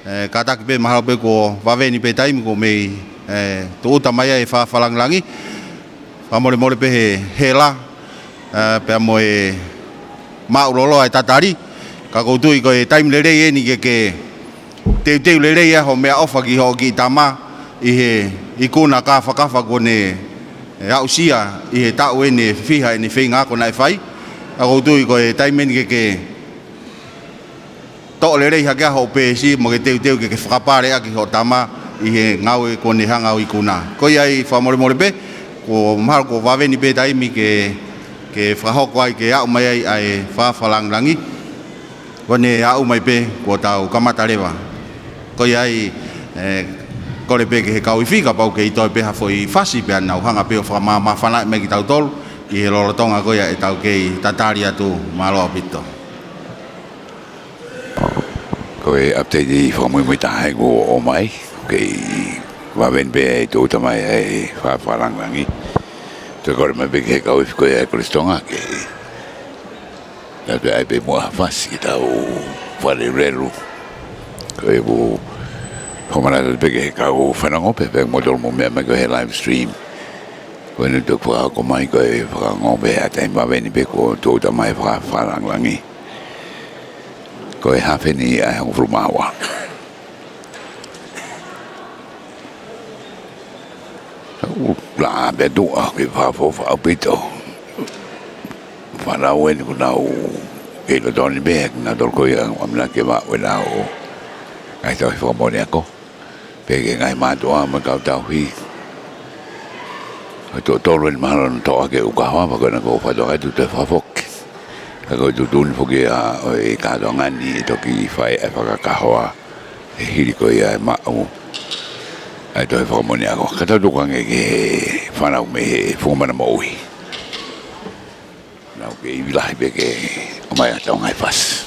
ʻE, kātaki pē mahalo pē kuo vave eni pē taimi kuo mei, ʻe, tūʻuta mai ai e Fakafakalāngilangi. Fakamolemole pē he hela, ʻe, pea mo e Māʻulōloa e tatali, ka ʻoku ou tui ko e taimi lelei eni ke ke teuteu lelei ʻa hoʻo meʻaʻofa ki hoʻo kiʻi tama ʻi he ikuna kāfakafa kuo ne aʻusia ʻi he taʻu eni ʻe fiha ʻene feinga ako naʻe fai. Ka ʻoku ou tui ko e taimi eni ke ke toʻo lelei hake ʻa hoʻo peesi mo ke teuteu ke ke fakapale ʻaki hoʻo tama ʻi he ngāue kuo ne hanga ʻo ikuna. Ko ia ai fakamolemole pē, kuo mahalo kuo vave ni pē taimi ke, ke fakahoko ai ke aʻu mai ai ʻa e fakafalangilangi. Kuo ne aʻu mai pē kuo tau kamata leva. Ko ia ai, ē, kole pē ki he kau ifi kapau ʻoku kei toe pē ha foʻi fasi pea nau hanga pē ʻo fakamāmāfanaʻi mai kitautolu ʻi he lolotonga ko ia ʻetau kei tatali atu. Mālō ʻaupito. Ko e update fakamuimui taha ia kuo ʻomai, kei vave ni pē ʻa e tuʻuta mai ʻa e fakafalangilangi. Toe kole mai pē ki he kau ifi ko ia ʻa e Kolisi Tonga ke tau toe ʻai pē muʻa ha fasi ke tau fakalelulelu. Ko ia ʻoku ou fakamanatu pē ki he kau fanongo pē, pea mo kimoutolu ʻoku mou meʻa mai ko e live stream. Ko eni ʻoku fakahoko mai ko e fakaongo pē ʻa e taimi vave ni pē kuo tuʻuta mai e fakafalangilangi. Ko e haafe ni ʻa e hongofulu mā ua. ʻOku laʻā pē tuʻa ke fakafoʻou ʻaupito. Fānau eni kuo nau kei lolotonga ni pē, kinautolu ko ia ʻoku ʻamanaki ke maʻu ʻenau ngaahi tauhi fakamoʻoni ako. Pea ki he ngaahi mātuʻa mo e kau tauhi. Ko e tuʻo tolu eni mahalo naʻa nau toʻo hake e ʻū kahoa, pea ko ena kuo fakatoka atu ʻe toe fakafoki. Ka ko e tuʻutuʻuni foki ia ʻo e kātoanga ni ʻe toki fai e fakakahoa ʻi he hili ko ia e maʻu ʻa e tauhi fakamoʻoni ako. Ka tau tuku ange ki he fānau mei he Funga Mana Moʻui. Nau kei ivi lahi pē ke ʻomai ʻetau ngaahi fasi.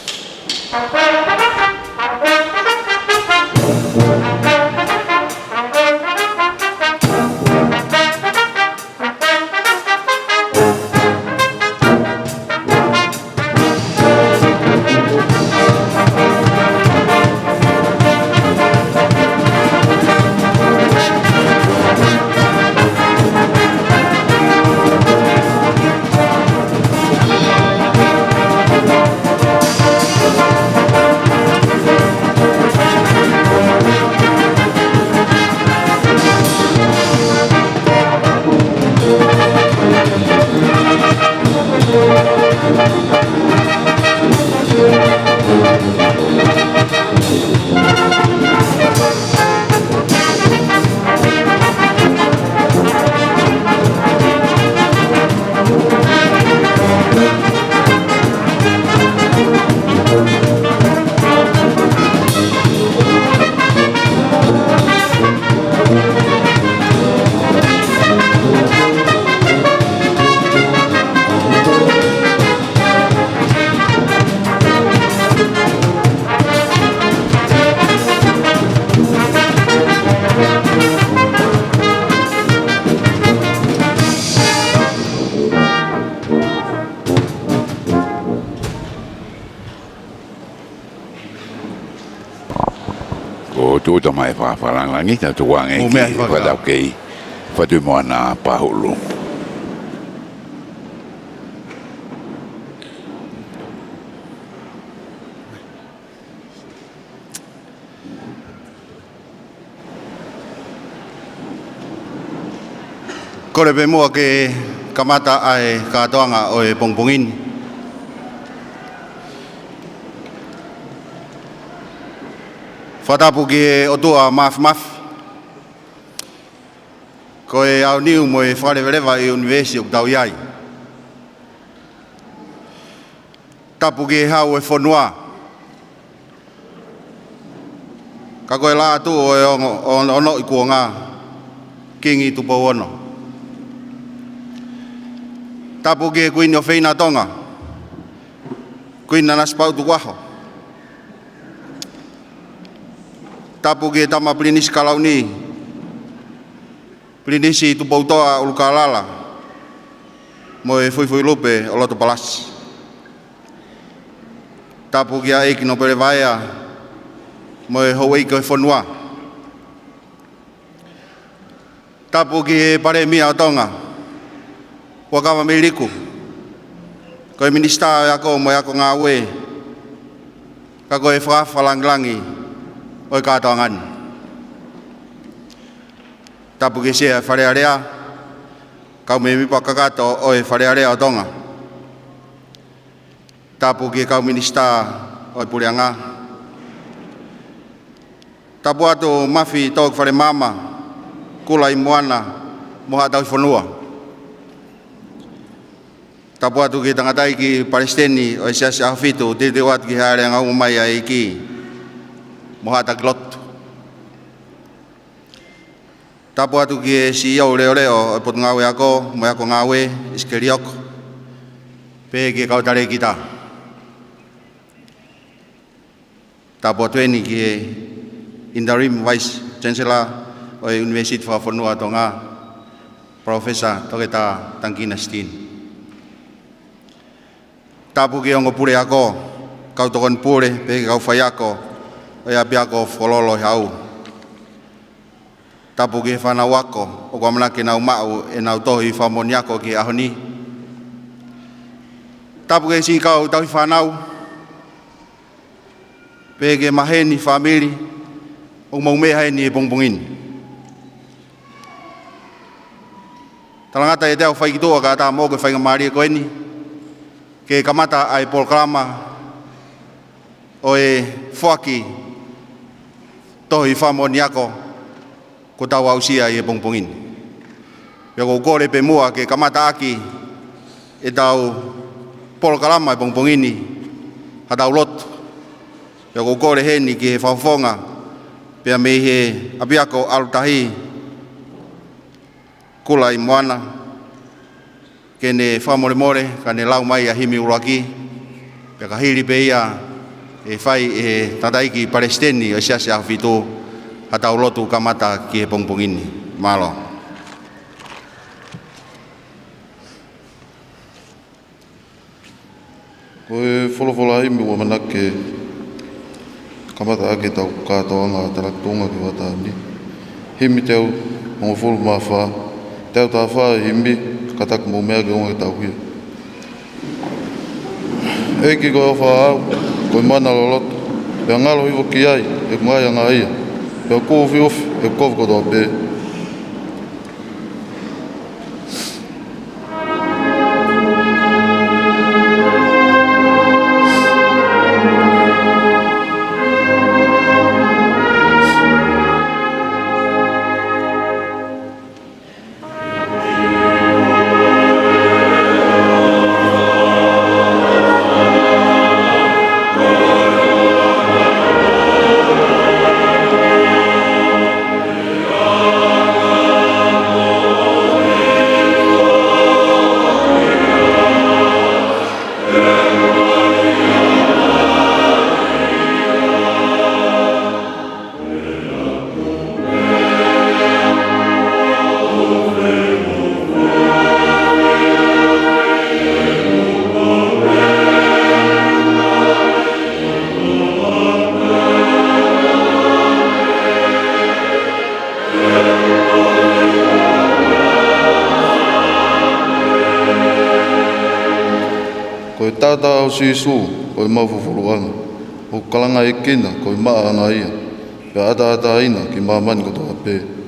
Ko e tuʻuta mai e fakafalangilangi, tau tuku ange ki he fakataukei Fatuʻimoana Pahulu. Kole pē muʻa ke kamata ʻa e kātoanga ʻo e pongipongi ni. Fakatapu ki he ʻOtua Māfimafi. Ko e aoniu mo e fakalevaleva ʻi he ʻunivēsi ʻoku tau ʻi ai. Tapu ki he Hau ʻo e fonua. Ka ko e Laʻā Tuʻu ʻo e ongo, ono, onoʻi kuonga, Kingi Tupou Ono. Tapu ki he Kuini ʻofeina Tonga, Kuini Nanasipauʻu Tukuʻaho. Tapu ki he Tama Pilinisi Kalauni, Pilinisi Tupoutoʻa ʻUlukalala, mo e Fuifuilupe ʻo Lotopalasi. Tapu kia ʻEiki Nōpele Vaea, mo e houʻeiki ʻo e fonua. Tapu ki he Palēmia ʻo Tonga, Huʻakavameiliku. Ko e Minisitā ʻo e Ako mo e Ako Ngāue, ka ko e fakaafe langilangi ʻo e kātoanga ni. Tapu ki he Sea ʻo e Fale Alea, kau mēmipa kakato ʻo e Fale Alea ʻo Tonga. Tapu ki he kau Minisitā ʻo e Puleʻanga. Tapu atu Mafi Tō ki Fale Maama, Kula ʻi Moana, mo haʻa tauhi fonua. Tapu atu ki he tangataʻeiki Palesiteni ʻo e Siasi ʻAhofitu, teuteu atu ki he Hāʻele Angauma mai ʻa e ʻEiki, mo haʻa taki lotu. Tapu atu ki he CEO Leʻoleʻo ʻo e Potungāue Ako mo e Ako Ngāue, ʻIsikeli ʻOko, pehē ki he kau talēkita. Tapu atu eni ki he Interim Vice Chancellor ʻo e ʻUnivēsiti Fakafonua ʻo Tonga, Professor Toketā Tangikina Steen. Tapu ki he ongo puleako, kau tokoni pule, pehē ki he kau faiako ʻo e ʻApiako Fokololo ʻi Hau. Tapu ki he fānau ako ʻoku ʻamanaki ke nau maʻu ʻenau tohi fakamoʻoni ako ki he ʻaho ni. Tapu ki he siʻi kau tauhi fānau, pehē ki he maheni, fāmili ʻoku mou meʻa heni he pongipongi ni. Talangata ʻiate au fai ki tuʻa kae ʻatā moʻoku e faingamālie ko eni ke kamata ʻa e polokalama ʻo e foaki tohi fakamoʻoni ako kuo tau aʻusia ʻi he pongipongi ni. Pea ʻoku ou kole pē muʻa ke kamataʻaki ʻetau polokalama he pongipongi ni, haʻatau lotu. Pea ʻoku ou kole heni ki he fakafofonga pea mei he ʻApiako ʻAlutahi, Kula ʻi Moana, ke ne fakamolemole, kae ne lau mai ʻa e himi ʻuluaki, pea ka hili pē ia ʻe fai ʻe he tangataʻeiki Palesiteni ʻo e Siasi ʻAhofitu, haʻatau lotu kamata ki he pongipongi ni. Mālō. Ko e folofola himi ʻoku ʻamanaki ke kamataʻaki ʻetau kātoanga talatuʻunga ki he hoʻatā ni. Himi teau hongofulu mā fā, teau taha fā e himi, kātaki mou meʻa ke ʻoua ke tauhi. ʻEiki ko e ʻofa au, ko e mana loloto, pea ngalo hifo ki ai ʻeku ngaahi angaʻia, pea ʻoku ufiufi ʻeku kovi kotoa pē. Ko e taʻataʻa ʻo Sīsū, ko e mau fufuluʻanga, ʻoku kalangaʻi ʻe kina, ko e maʻa angaʻia, pea ʻataʻatā ʻi māmani kotoa pē.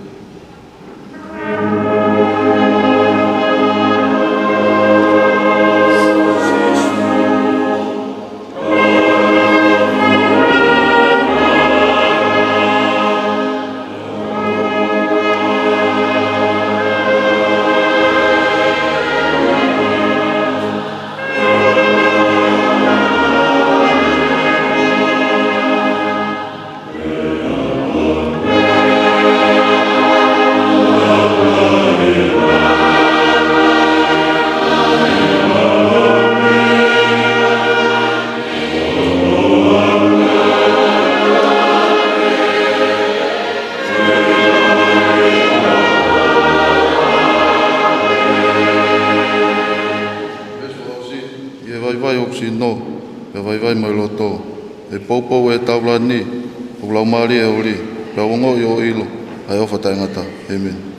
ʻI he vaivai ʻoku sino, pea vaivai mo e loto, ʻe poupou ʻetau lani, ʻoku laumālie ʻo ʻuli, pea ongoʻi ʻo ʻilo ʻa e ʻofa taʻengata. ʻĒmeni.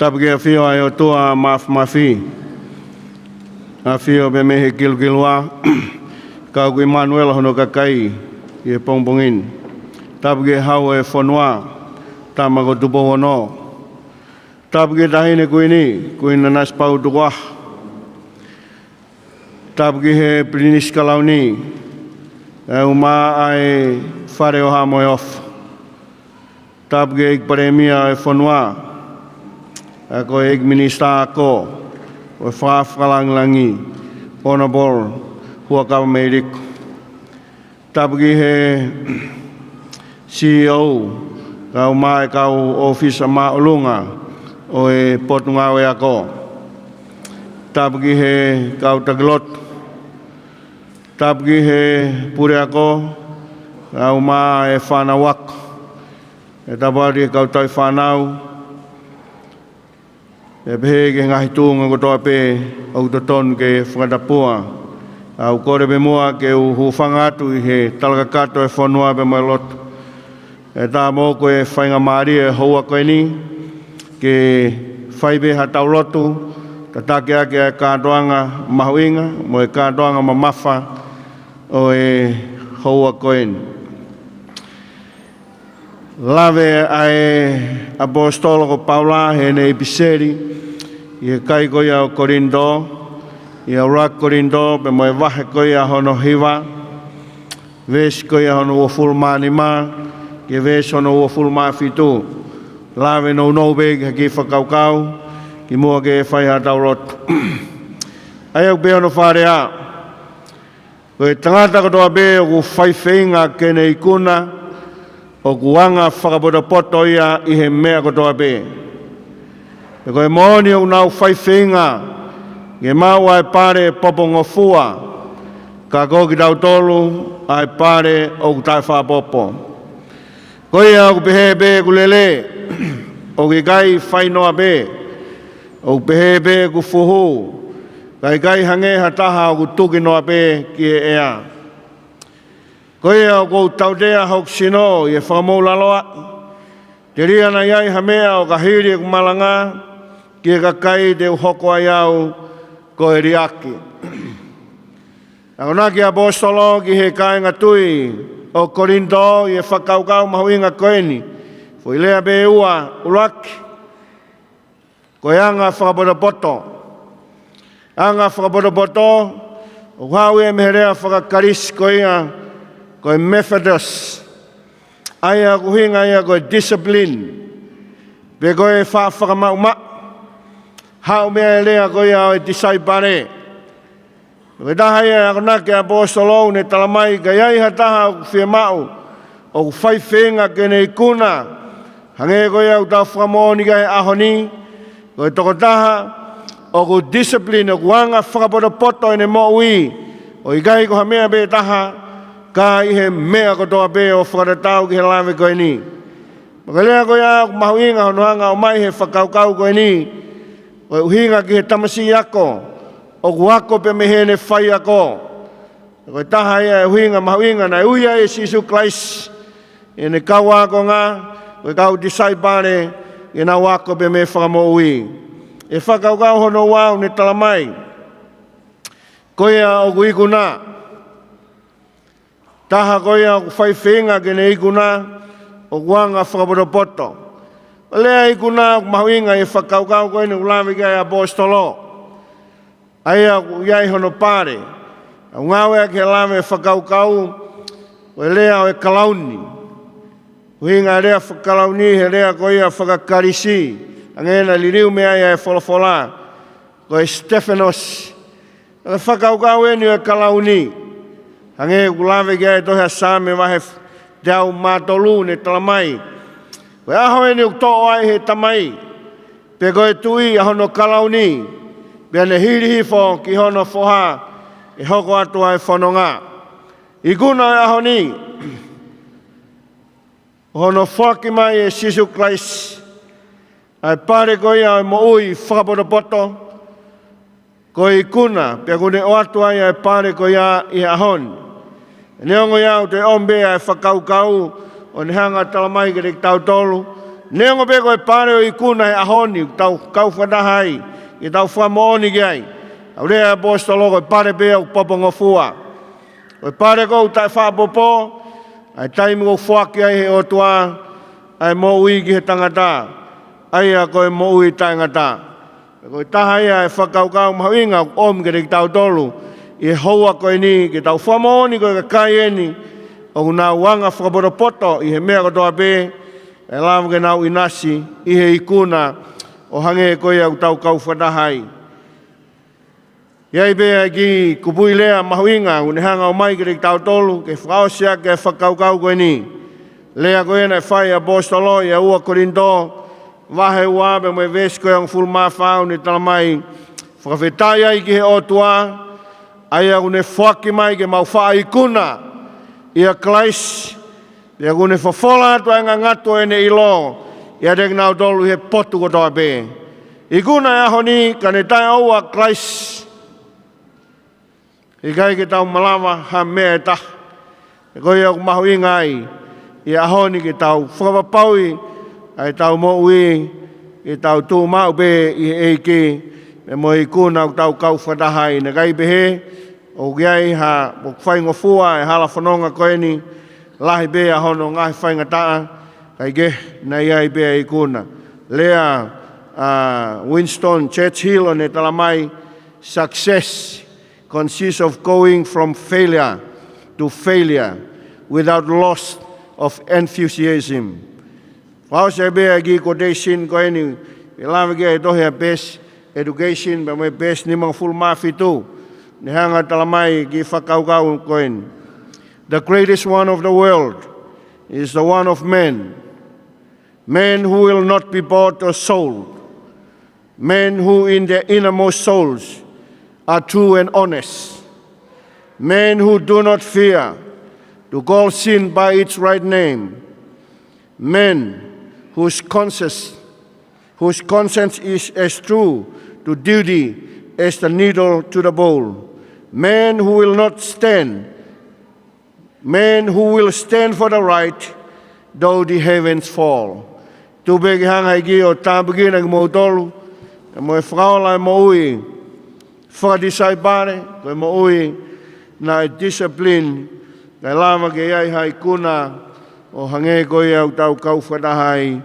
Tapu ki he ʻafio ʻa e ʻOtua Māfimafi, ʻafio pē mei he kilukilua, ka ʻoku ʻImanuela hono kakai ʻi he pongipongi ni. Tapu ki he Hau ʻo e fonua, Tama ko Tupou Ono. Tapu ki he Taʻahine Kuini, Kuini Nanasipauʻu Tukuʻaho. Tapu ki he Pilinisi Kalauni, ʻa e ʻumaʻā ʻa e Fale ʻo Haʻa Moheofo. Tapu ki he ʻEiki Palēmia ʻo e fonua, ʻa ia ko e ʻEiki Minisitā Ako mo e Fakafeʻao Lāngilangi, Honourable Huʻakavameiliku. Tapu ki he CEO, kae ʻumaʻā e kau ʻōfisa māʻolunga ʻo e Potungāue Ako. Tapu ki he kau takilotu. Tapu ki he puleako, kae ʻumaʻā e fānau ako. ʻE tapu atu ki he kau tauhi fānau, pea pehē ki he ngaahi tuʻunga kotoa pē ʻoku totonu ke fakatapua. ʻOku ou kole pē muʻa ke u hūfanga atu ʻi he talakakato ʻo e fonua pea mo e lotu. ʻE tā mo ko e faingamālie ʻo e houa ko eni, ke fai pē haʻatau lotu, tataki ʻaki ʻa e kātoanga mahuʻinga mo e kātoanga mamafa ʻo e houa ko eni. Lave ʻa e ʻAposetolo ko Paula heʻene ʻipiseli ki he kakai ko ia ʻo Kolinitō, ʻi he ʻuluaki Kolinitō, pea mo e vahe ko ia hono hiva, veesi ko ia hono uofulu mā nima, ki he veesi hono uofulu mā fitu. Lave nounou pē ki he kiʻi fakakaukau, kimuʻa ke fai haʻatau lotu. ʻA ia ʻoku pehē hono fakalea: Ko e tangata kotoa pē ʻoku fai feinga ke ne ikuna, ʻoku anga fakapotopoto ia ʻi he meʻa kotoa pē. Pea ko e moʻoni ʻoku nau fai feinga ke maʻu ʻa e pale popongofua, ka ko kitautolu ʻa e pale ʻoku taʻefakapopo. Ko ia ʻoku pehē pē ʻoku lele, ʻoku ʻikai fai noa pē, ʻoku pehē pē ʻoku fuhu, ka ʻikai hangē ha taha ʻoku tuki noa pē ki he ʻea. Ko ia ʻoku ou tautea hoku sino ʻi he fakamoʻulaloa, telia naʻa ʻi ai ha meʻa ʻo ka hili ʻeku malanga ki he kakai te u hoko ai au ko e liʻaki. Akonaki ʻa e ʻAposetolo ki he kāinga tui ʻo Kolinitō ʻi he fakakaukau mahuʻinga ko eni. Foʻi lea pē ʻe ua. ʻUluaki, ko e anga fakapotopoto. Anga fakapotopoto, ʻoku haʻu ia mei he lea faka-Kalisi ko ia ko e methodos, ʻa ia ʻoku ʻuhinga ia ko e discipline, pe ko e fa-, fakamaʻumaʻu. Haʻu mei he lea ko ia ʻo e tisaipale. Ko e taha ia e akonaki ʻa e ʻAposetolo ʻoku ne talamai ka ʻi ai ha taha ʻoku fiemaʻu, ʻoku fai feinga ke ne ikuna, hangē ko ia ʻoku tau fakamoʻoni ki ai he ʻaho ni, ko e tokotaha ʻoku discipline, ʻoku anga fakapotopoto ʻene moʻui, ʻo ʻikai ko ha meʻa pē taha, ka ʻi he meʻa kotoa pē, ʻo fakatatau ki he lave ko eni. Pea ko e lea ko ia ʻoku mahuʻinga hono anga ʻomai he fakakaukau ko eni, ko e ʻuhinga ki he tamasiʻi ako, ʻoku ako pē mei heʻene faiako. Ko e taha ia e ʻuhinga mahuʻinga naʻe ui ai ʻe Sīsū Kalaisi ʻene kau ākonga, ko e kau tisaipale, ke nau ako pē mei he Fakamoʻui. ʻI he fakakaukau hono ua ʻoku ne talamai, ko ia ʻoku ikuna. Taha ko ia ʻoku fai feinga ke ne ikuna, ʻoku anga fakapotopoto. Lea ikuna ʻoku mahuʻinga ʻi he fakakaukau ko eni ʻoku lave ki ai e ʻAposetolo. ʻA ia ʻoku ʻi ai hono pale. ʻOku ngāueʻaki he lave fakakaukau, ko e lea ʻo e kalauni. ʻUhinga e lea fakakalauni he lea ko ia faka-Kalisi, hangē naʻe liliu mei ai e folofola, ko e Stephanos. Ko e fakakaukau eni ʻo e kalauni, hangē ʻoku lave ki ai e tohi ʻa Saame vahe f-, teau mā tolu, ne talamai, ko e ʻaho eni ʻoku toʻo ai ʻe he Tamai, pe ko e Tuʻi, ʻa hono kalauni, pea ne hili hifo ki hono foha, ʻe hoko atu ʻa e fononga. Ikuna ʻo e ʻaho ni, ʻo hono foaki mai ʻe Sīsū Kalaisi ʻa e pale ko ia ʻo e moʻui fakapotopoto, ko e ikuna, pea kuo ne ʻoatu ai ʻa e pale ko ia ʻi he ʻaho ni. Neongo ia ʻoku toe ʻomi pē ʻa e fakakaukau, ʻo ne hanga ʻo talamai kiate kitautolu, Neongo pē ko e pale ʻo e ikuna he ʻaho ni, ʻoku tau kau fakataha ai, ke tau fakamoʻoni ki ai. ʻOku lea ʻa e ʻaposetolo ko e pale pē ʻoku popongofua. Ko e pale ʻoku taʻefaʻapopo, ʻa e taimi ʻoku foaki ai ʻe he ʻOtua ʻa e moʻui ki he tangata, ʻa ia ko e moʻui taʻengata. Ko e taha ia e fakakaukau mahuʻinga ʻoku ʻomi kiate kitautolu ʻi he houa ko eni, ke tau fakamoʻoni ko e kakai eni ʻoku nau anga fakapotopoto ʻi he meʻa kotoa pē, ʻe lava ke nau ʻinasi ʻi he ikuna ʻo hangē ko ia ʻoku tau kau fakataha ai. ʻI ai pē ʻa e kiʻi kupuʻi lea mahuʻinga ʻoku ne hanga ʻo ʻomai kiate kitautolu ke fakaʻosi ʻaki e fakakaukau ko eni. Lea ko ia naʻe fai ʻe he ʻaposetolo ʻia ua Kolinitō, vahe ua pea mo e veesi ko e hongofulu mā fā, ʻoku ne talamai: Fakafetaʻi ai ki he ʻOtua, ʻa ia ʻoku ne foaki mai ke mau faʻa ikuna ʻia Kalaisi, pea ʻoku ne fofola atu ʻa e ngangatu ʻo ʻene ʻilo ʻiate kinautolu ʻi he potu kotoa pē. Ikuna e ʻaho ni, ka ne taʻeʻoua ʻa Kalaisi, ʻikai ke tau malava ha meʻa ʻe taha. He ko ia ʻoku mahuʻinga ai ʻi he ʻaho ni ke tau fakapapauʻi ʻa ʻetau moʻui, ke tau tuʻu maʻu pē ʻi he ʻEiki, pea mo e ikuna ʻoku tau kau fakataha ai. Naʻe ʻikai pehē ʻoku ʻi ai ha, ʻoku faingofua e hala fononga ko eni, lahi pē ʻa hono ngaahi faingataʻa, kae kehe, naʻe ʻi ai pē ʻa e ikuna. Lea ʻa Winston Churchill, ʻoku ne talamai: Success consists of going from failure to failure without loss of enthusiasm. Fakaʻosi pē ʻa e kiʻi quotation ko eni, ʻe lave ki ai e tohi ʻa Best Education, pea mo e veesi nimangofulu mā fitu, ne hanga ʻo talamai e kiʻi fakakaukau ko eni: The greatest want of the world is the want of men. Men who will not be bought or sold. Men who in their innermost souls are true and honest. Men who do not fear to call sin by its right name. Men whose conscience, whose conscience is as true to duty as the needle to the pole. Men who will not stand Men who will stand for the right, though the heavens fall. Tuku pē ke hanga ʻe he ʻEiki ʻo tāpuekina kimoutolu, pea mo e fakaola e moʻui fakatisaipale, ko e moʻui naʻe discipline, kae lava ke ʻi ai ha ikuna ʻo hangē ko ia ʻoku tau kau fakataha ai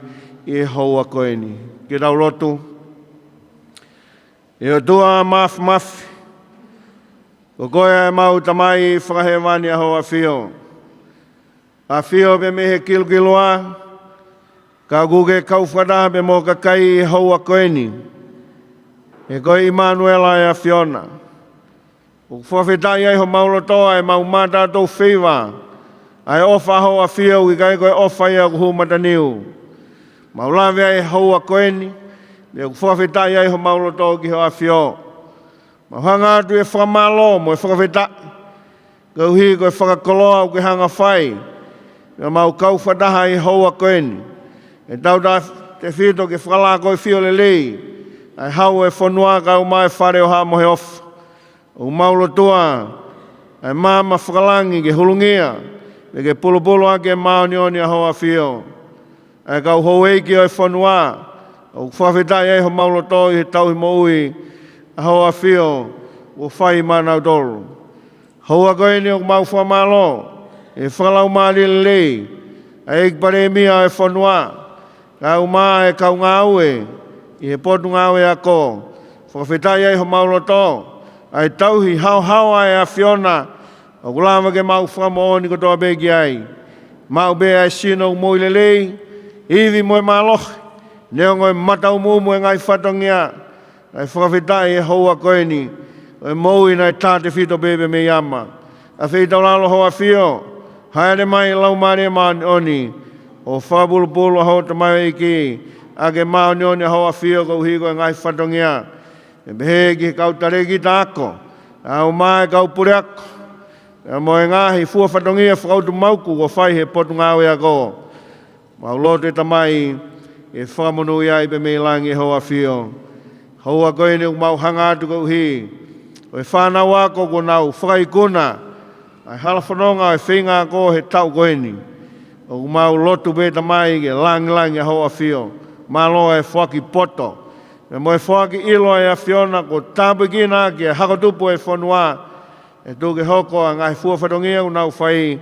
ʻi he houa ko eni. Ke tau lotu. ʻE ʻOtua Māfimafi, ko koe ʻa ʻemau Tamai Fakahēvani ʻa hoʻo ʻAfio. ʻAfio pē mei he kilukilua, ka ʻoku ke kau fakataha pē mo e kakai ʻi he houa ko eni. He ko e ʻImanuela ʻa e ʻAfiona. ʻOku fakafetaʻi ai homau loto ʻa ʻemau mātātōfeiva ʻa e ʻofa ʻa hoʻo ʻAfio, ʻoku ʻikai ko e ʻofa ia ʻoku hū mataniu. Mau lave ai he houa ko eni, pea ʻoku fakafetaʻi ai homau loto ki hoʻo ʻAfio. Mau hanga atu e fakamālō mo e fakafetaʻi, koeʻuhi ko e fakakoloa ʻoku ke hanga ʻo fai, pea mau kau fakataha ʻi he houa ko eni. ʻE tautautefito ke fakalākoifio lelei ʻa e hau ʻo e fonua kae ʻumaʻā e fale ʻo Haʻa Moheofo. ʻOku mau lotua ʻa e maama fakalangi ke hulungia, pea ke pulupulu ʻaki e māʻoniʻoni ʻa hoʻo ʻAfio. ʻA e kau houʻeiki ʻo e fonua, ʻoku fakafetaʻi ai homau loto ʻi he tauhi moʻui ʻa hoʻo ʻAfio kuo fai maʻanautolu. Houa ko eni ʻoku mau fakamālō ʻi he fakalaumālie lelei ʻa e ʻEiki Palēmia ʻo e fonua, kae ʻumaʻā e kau ngāue ʻi he Potungāue Ako. Fakafetaʻi ai homau loto ʻa e tauhi haohaoa ʻa e ʻAfiona, ʻoku lava ke mau fakamoʻoni kotoa pē ki ai. Maʻu pē ʻa e sino ʻoku moʻui lelei, ivi mo e mālohi, neongo e mataʻumuʻumu e ngaahi fatongia. Kae fakafetaʻi he houa ko eni, ko e moʻui naʻe tautefito pē pea mei ʻAma. ʻAfeitaulalo hoʻo ʻAfio, hāʻele mai Laumālie Māʻoniʻoni ʻo fakapulupulu ʻa hoʻo tamaioʻeiki ʻaki e māʻoniʻoni ʻa hoʻo ʻAfio koeʻuhi ko e ngaahi fatongia. ʻE pehē ki he kau talēkita ako, kae ʻumaʻā e kau puleako, pea mo e ngaahi fua fatongia fakautumaʻu kuo fai he Potungāue Ako. Mau lotu ʻe Tamai, ke fakamonūʻia ai pē mei langi ʻa hoʻo ʻAfio. Houa ko eni ʻoku mau hanga atu koeʻuhi ko e fānau ako kuo nau fakaikuna ʻa e hala fononga ʻo e feinga ako he taʻu ko eni. ʻOku mau lotu pē Tamai ke langilangiʻia hoʻo ʻAfio. Mālō e foaki poto, pea mo e foaki ʻilo ʻa e ʻAfiona kuo tāpuekina ʻaki e hako tupu ʻo e fonua. ʻE tuku ke hoko ʻa e ngaahi fua fatongia ʻoku nau fai,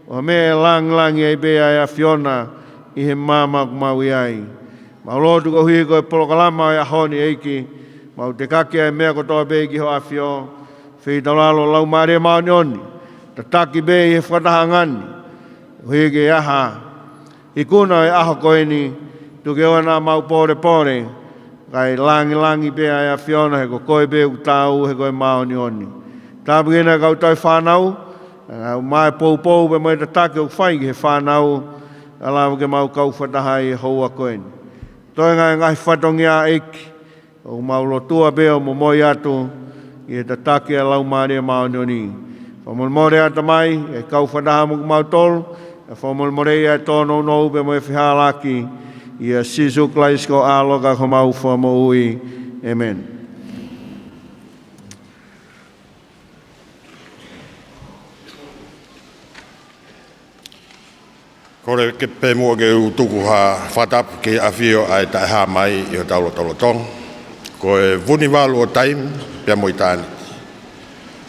ʻo meʻa ʻe langilangiʻia ai pē ʻa e ʻAfiona ʻi he māmani ʻoku mau ʻi ai. Mau lotu koeʻuhi ko e polokalama ʻo e ʻaho ni ʻEiki, mau tekaki ʻa e meʻa kotoa pē ki hoʻo ʻAfio, feitaulalo Laumālie Māʻoniʻoni, tataki pē ʻi he fakatahaʻanga ni, koeʻuhi ke ʻi ai ha ikuna ʻo e ʻaho ko eni, tuku ke ʻoua naʻa mau pōlepole, kae langilangiʻia pē ʻa e ʻAfiona he ko koe pē ʻoku taau he ko e māʻoniʻoni. Tāpuekina e kau tauhi fānau, ʻa e ngaahi poupou pea mo e tataki ʻoku fai ki he fānau, ʻa lava ke mau kau fakataha ʻi he houa ko eni. Toe ngaahi ngaahi fatongia ʻEiki, ʻoku mau lotua pē ʻo momoi atu ʻi he tataki ʻa e Laumālie Māʻoniʻoni. Fakamolemole ʻa Tamai, e kau fakataha mo kimautolu, ʻe fakamolemoleʻi ʻa e tōnounou pea mo e fehālaaki, ʻia Sīsū Kalaisi ko ho ʻAlo ka ko homau Fakamoʻui. ʻĒmeni. Kole ke pē muʻa ke u tuku ha fakatapu ki he ʻafio ʻa e Taʻehāmai ʻi hotau lotolotonga. Ko e Vunivalu ʻo taimi pea mo ʻitāniti.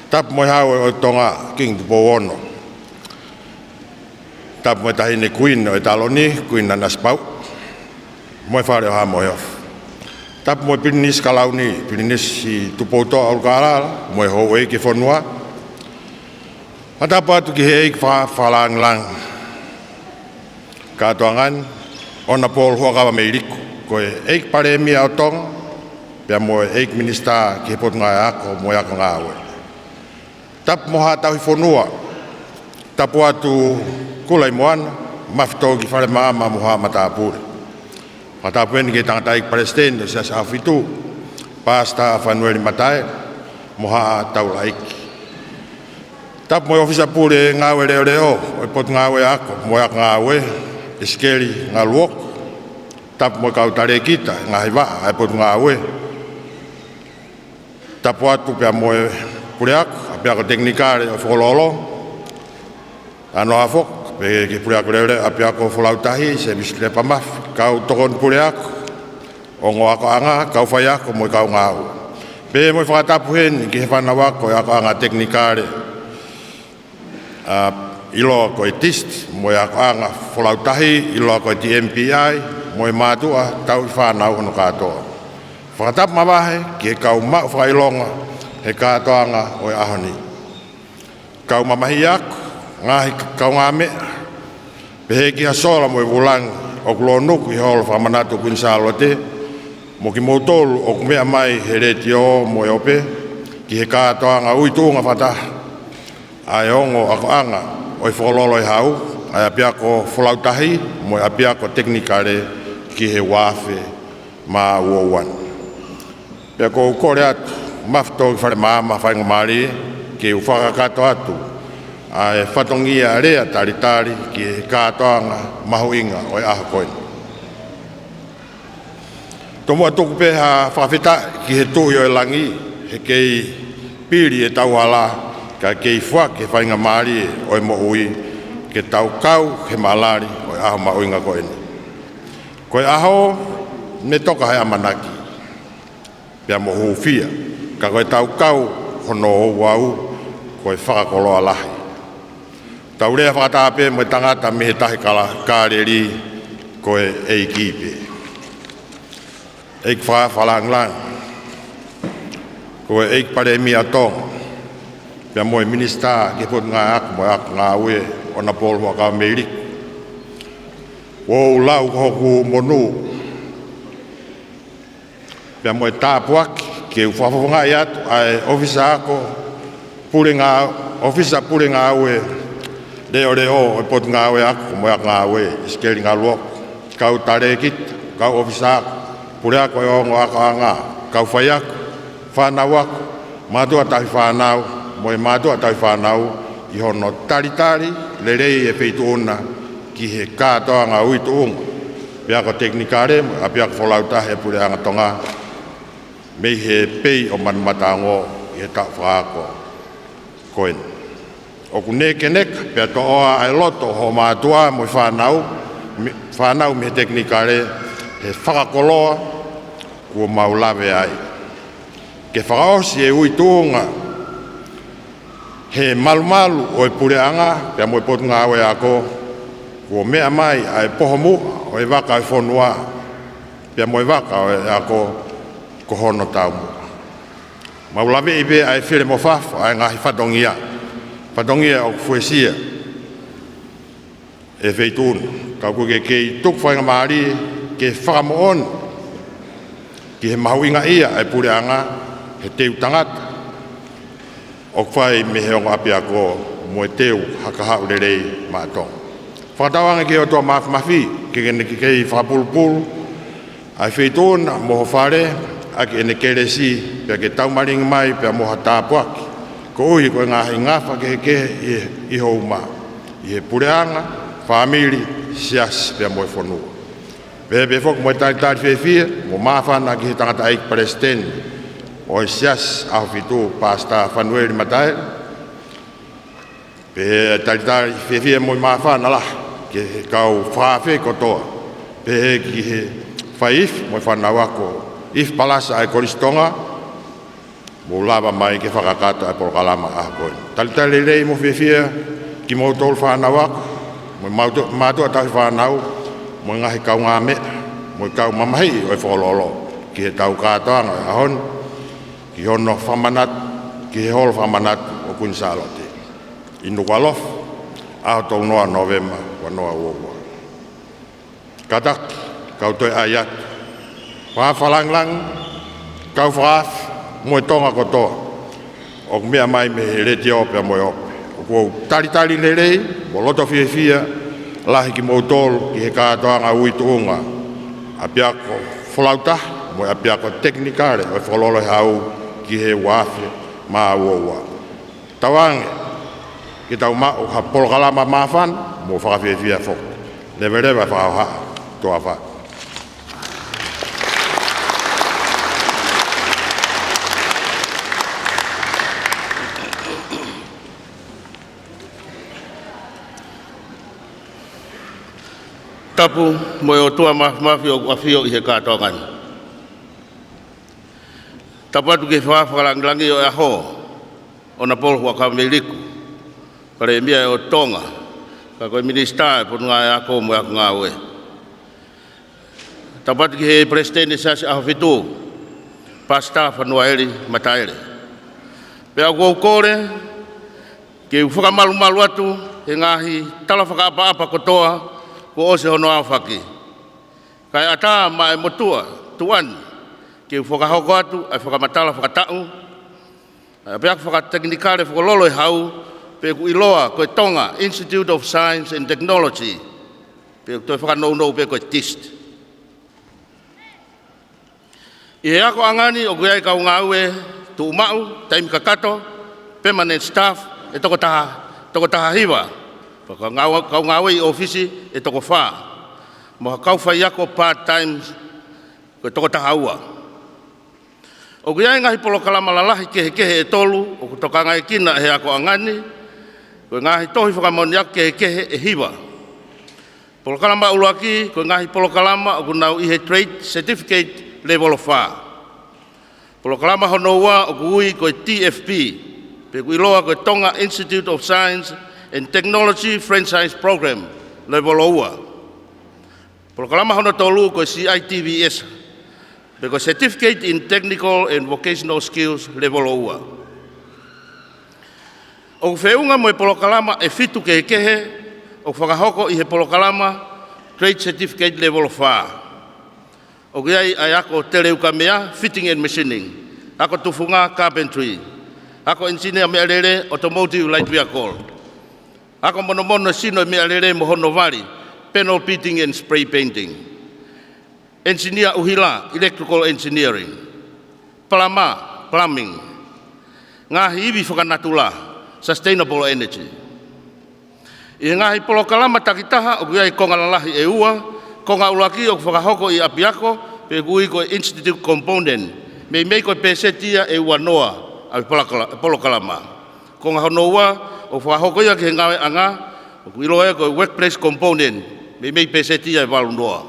Tapu mo e Hau ʻo Tonga, Kingi Tupou Ono. Tapu mo e Taʻahine Kuini ʻo e taloni, Kuini Nanasipauʻu, mo e Fale ʻo Haʻa Moheofo. Tapu mo e Pilinisi Kalauni, Pilinisi Tupoutoʻa ʻUlukalala, mo e houʻeiki fonua. Fakatapu atu ki he ʻEiki fa-, fakalāngilangi kātoanga ni, ʻOnapolo Huʻakavameiliku, ko e ʻEiki Palēmia ʻo Tonga, pea mo e ʻEiki Minisitā ki he Potungāue Ako mo e Ako Ngāue. Tapu mo Haʻa Tauhi Fonua, tapu atu Kulaimoana, Mafitoki Falemaʻama mo Haʻa Matāpule. Fakatapu eni ki he Tangataʻeiki Palesiteni ʻo e Siasi ʻAhofitu, Pastor Fanueli Mataele, mo Haʻa Taulaʻeiki. Tapu mo e ʻOfisa Pule Ngāue Leʻoleʻo ʻo e Potungāue Ako mo e Ako Ngāue, ʻIsikeli Ngaluoku. Tapu mo e kau talēkita ngaahi vaʻa ʻa e Potungāue. Tapu atu pea mo e Puleako ʻApiako Tekinikale ʻo Fokololo, ʻAnoa Foki, pea ki he Puleako Leʻoleʻo ʻApiako Folau Tahi, Sēmisi Lepa Mafi, kau tokoni puleako, ongo akoʻanga, kau faiako mo e kau ngāue. Pea mo e fakatapu heni ki he fānau ako ʻo e akoʻanga tekinikale, ʻa, ʻiloa ko e TIST, mo e akoʻanga Folau Tahi, ʻiloa ko e TMPI, mo e mātuʻa tauhi fānau hono kātoa. Fakatapu mavahe ki he kau maʻu fakaʻilonga he kātoanga ʻo e ʻaho ni. Kau mamahi ako, ngaahi kaungāmeʻa, pehē ki ha sola mo e vulangi ʻoku lōnuku ʻi he Holo Fakamanatu Kuini Sālote, mo kimoutolu ʻoku meʻa mai he letiō mo e ʻope, ki he kātoanga ui tuʻunga fakataha ʻa e ongo akoʻanga ʻo e Fokololo ʻi he Hau, ʻa e ʻApiako Folau Tahi mo e ʻApiako Tekinikale ki he ua afe mā uaua ni. Pea ʻoku ou kole atu, Mafitoki Falemaʻama, faingamālie ke u fakakakato atu ʻa e fatongia lea talitali ki he kātoanga mahuʻinga ʻo e ʻaho ko eni. Tomuʻa tuku pē ha fakafetaʻi ki he Tuʻi ʻo e langi, he kei pili ʻetau hala, kae kei foaki e faingamālie ʻo e moʻui ke tau kau he malali ʻo e ʻaho mahuʻinga ko eni. Ko e ʻaho ne toka he ʻamanaki pea mo hūfia, ka ko ʻetau kau hono ouau ko e fakakoloa lahi. Tau lea fakataha pē mo e tangata mei he tahi Kala-, Kāleli, ko e ʻEiki pē. ʻEiki fa-, fakalāngilangi, ko e ʻEiki Palēmia ʻo Tonga, pea mo e Minisitā ki he Potungāue Ako mo e Ako Ngāue, ʻOnapolo Huʻakavameiliku. ʻOku ou lau ko hoku monū pea mo e tāpuaki ke u fakafofongaʻi atu ʻa e ʻOfisa Ako Pule Ngā-, ʻOfisa Pule Ngāue Leʻoleʻo ʻo e Potungāue Ako mo e Ako Ngāue, ʻIsikeli Ngaluoku, kau talēkita, kau ʻofisa ako, puleako ʻo e ongo akoʻanga, kau faiako, fānau ako, mātuʻa tauhi fānau, mo e mātuʻa tauhi fānau, ʻi hono talitali lelei e feituʻu na ki he kātoanga ui tuʻunga, ʻApiako Tekinikale, ʻApiako Folau Tahi ʻa e Puleʻanga Tonga, mei he pei ʻo Manumataongo ʻi he taʻu fakaako ko eni. ʻOku nekeneka pea toʻoa ʻa e loto ʻo hoʻo mātuʻa mo e fānau, mi-, fānau mei he tekinikale he fakakoloa kuo mau lave ai. Ke fakaʻosi e ui tuʻunga he malumalu ʻo e puleʻanga pea mo e potungāue ako, kuo meʻa mai ʻa e pohomuʻa ʻo e vaka ʻo e fonua pea mo e vaka ʻo e ako ko hono taumuʻa. Mau laveʻi pē ʻa e file mo fafo ʻa e ngaahi fatongia, fatongia ʻoku fuesia ʻe he feituʻu na, ka ʻoku ke kei tuku faingamālie ke fakamoʻoni ki he mahuʻingaʻia ʻa e puleʻanga he teu tangata ʻoku fai mei he ongo ʻapiako mo e teu hakahaʻu lelei maʻa Tonga. Fakatauange ki he ʻOtua Māfimafi ke ne kei fakapulupulu ʻa e feituʻu na mo ho fale ʻaki ʻene kelesi, pea ke taumalingi mai pea mo ha tāpuaki koeʻuhi ko e ngaahi ngafa kehekehe ʻi, ʻi ho uma, ʻi he puleʻanga, fāmili, siasi pea mo e fonua. Pehē pē foki mo e talitali fiefia mo māfana ki he tangataʻeiki palesiteni ʻo e Siasi ʻAhofitu, Pasita Fanueli Mataele. Pea talitali fiefia mo māfana lahi ki he kau fakaafe kotoa, pehē ki he faiifi mo e fānau ako ifi palasa ʻa e Kolisi Tonga, mou lava mai ke fakakakato ʻa e polokalama ʻaho ko eni. Talitali lelei mo fiefia kimoutolu fānau ako, mo e mātu-, mātuʻa tauhi fānau, mo e ngaahi kaungāmeʻa, mo e kau mamahiʻi ʻo e Fokololo ki heʻetau kātoanga ʻo e ʻaho ni, ki hono fakamanatu, ki he holo fakamanatu ʻo Kuini Sālote ʻi Nukuʻalofa, ʻaho tolu noa Nōvema ua noa ua ua. Kātaki, kau toe ʻai atu, fakaafe langilangi, kau fakaafe mo e Tonga kotoa ʻoku meʻa mai mei he letiō pea mo e ope. ʻOku ou talitali lelei mo loto fiefia lahi kimoutolu ki he kātoanga ui tuʻunga ʻApiako Folautaha mo e ʻApiako Tekinikale ʻo e Fokololo he Hau ki he ua afe mā ua ua. Tauange ke tau maʻu ha polokalama māfana mo fakafiefia foki. Leveleva e fakahohaʻa. Tuʻa ʻofa. Tapu mo e ʻOtua Māfimafi ʻoku ʻafio ʻi he kātoanga ni. Tapu atu ki he fakaafe langilangi ʻo e ʻaho, ʻOnapolo Huʻakavameiliku, Palēmia ʻo Tonga, ka ko e Minisitā ʻo e Potungāue Ako mo e Ako Ngāue. Tapu atu ki he Palesiteni Siasi ʻAhofitu, Pasita Fanueli Mataele. Pea ʻoku ou kole ke u fakamalumalu atu he ngaahi tala fakaʻapaʻapa kotoa kuo ʻosi hono aofaki, kae ʻatā maʻa e motuʻa tuʻa ni ke u fakahoko atu ʻa e fakamatala fakataʻu ʻa e ʻApiako Fakatekinikale Fokololo he Hau, pe ʻoku ʻiloa ko e Tonga Institute of Science and Technology, pe ʻoku toe fakanounou pē ko e TIST. ʻI he akoʻanga ni ʻoku ʻi ai e kau ngāue tuʻumaʻu, taimi kakato, permanent staff, ʻe toko taha, toko taha hiva. Pea kau ngāue, kau ngāue ʻi ʻōfisi ʻe toko fā. Mo ha kau faiako part-time ko e toko taha ua. ʻOku ʻi ai e ngaahi polokalama lalahi kehekehe ʻe tolu ʻoku tokangaekina ʻe he akoʻanga ni, ko e ngaahi tohi fakamoʻoniʻaki kehekehe ʻe hiva. Polokalama ʻuluaki, ko e ngaahi polokalama ʻoku nau ʻi he Trade Certificate Level fā. Polokalama hono ua ʻoku ui ko e TFP, pe ʻoku ʻiloa ko e Tonga Institute of Science and Technology Franchise Program, Level ua. Polokalama hono tolu ko e CITVS, pe ko e Certificate in Technical and Vocational Skills, Level ua. ʻOku feʻunga mo e polokalama ʻe fitu kehekehe ʻoku fakahoko ʻi he polokalama Trade Certificate Level fā. ʻOku ʻi ai ʻa e ako teleukamea, fitting and machining, ako tufunga, carpentry, ako engineer meʻalele, automotive light vehicle, ako monomono sino meʻalele mo hono vali, panel beating and spray painting, engineer ʻuhila, electrical engineering, palama, plumbing, ngaahi ivi fakanatula, sustainable energy. ʻI he ngaahi polokalama takitaha ʻoku ʻi ai e konga lalahi ʻe ua. Konga ʻuluaki ʻoku fakahoko ʻi ʻapiako, pe ʻoku ui ko e institute component, meimei ko e pēseti ia ʻe ua noa ʻa e polokala-, polokalama. Konga hono ua, ʻoku fakahoko ia ki he ngāueʻanga ʻoku ʻiloa ia ko e workplace component, meimei pēseti ia ʻe valu noa.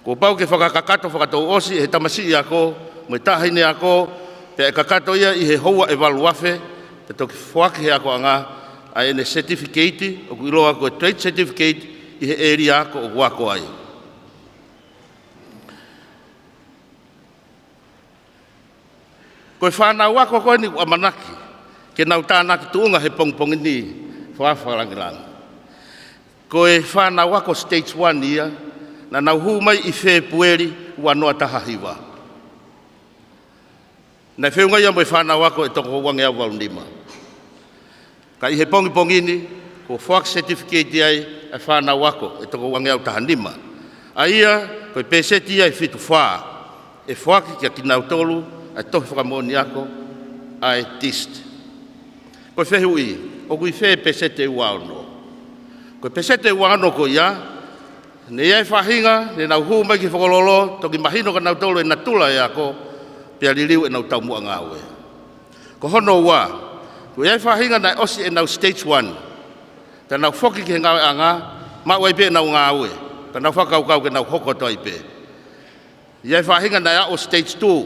Kuo pau ke fakakakato fakatouʻosi ʻe he tamasiʻi ako mo e taʻahine ako, pea ʻe kakato ia ʻi he houa ʻe valu afe, pea toki foaki ʻe he akoʻanga ʻa ʻene certificate, ʻoku ʻiloa ko e trade certificate, ʻi he ʻēlia ako ʻoku ako ai. Ko e fānau ako ko eni ʻoku ʻamanaki ke nau tānaki tuʻunga he pongipongi ni, fakalangilangi. Ko e fānau ako stage one ia, naʻa nau hū mai ʻi Fēpueli ua noa taha hiva. Naʻe feʻunga ia mo e fānau ako ʻe toko uangeau valu nima. Ka ʻi he pongipongi ni, kuo foaki certificate ai ʻa e fānau ako ʻe toko uangeau taha nima. ʻA ia, ko e pēseti ia ʻe fitu fā ʻe foaki kia kinautolu ʻa e tohi fakamoʻoni ako, ʻa e TEST. Ko e fehuʻi, ʻoku ʻi fē pēseti ʻe ua ono? Ko e pēseti ʻe ua ono ko ia, naʻe ʻi ai e faʻahinga naʻa nau hū mai ki he fokololo, toki mahino kia nautolu e natula ʻo e ako, pea liliu ʻenau taumuʻa ngāue. Ko hono ua, kuo ʻi ai e faʻahinga naʻe ʻosi ʻenau stage one, pea nau foki ki he ngāueʻanga, maʻu ai pē ʻenau ngāue, pea nau fakakaukau ke nau hoko atu ai pē. ʻI ai e faʻahinga naʻe aʻu stage two,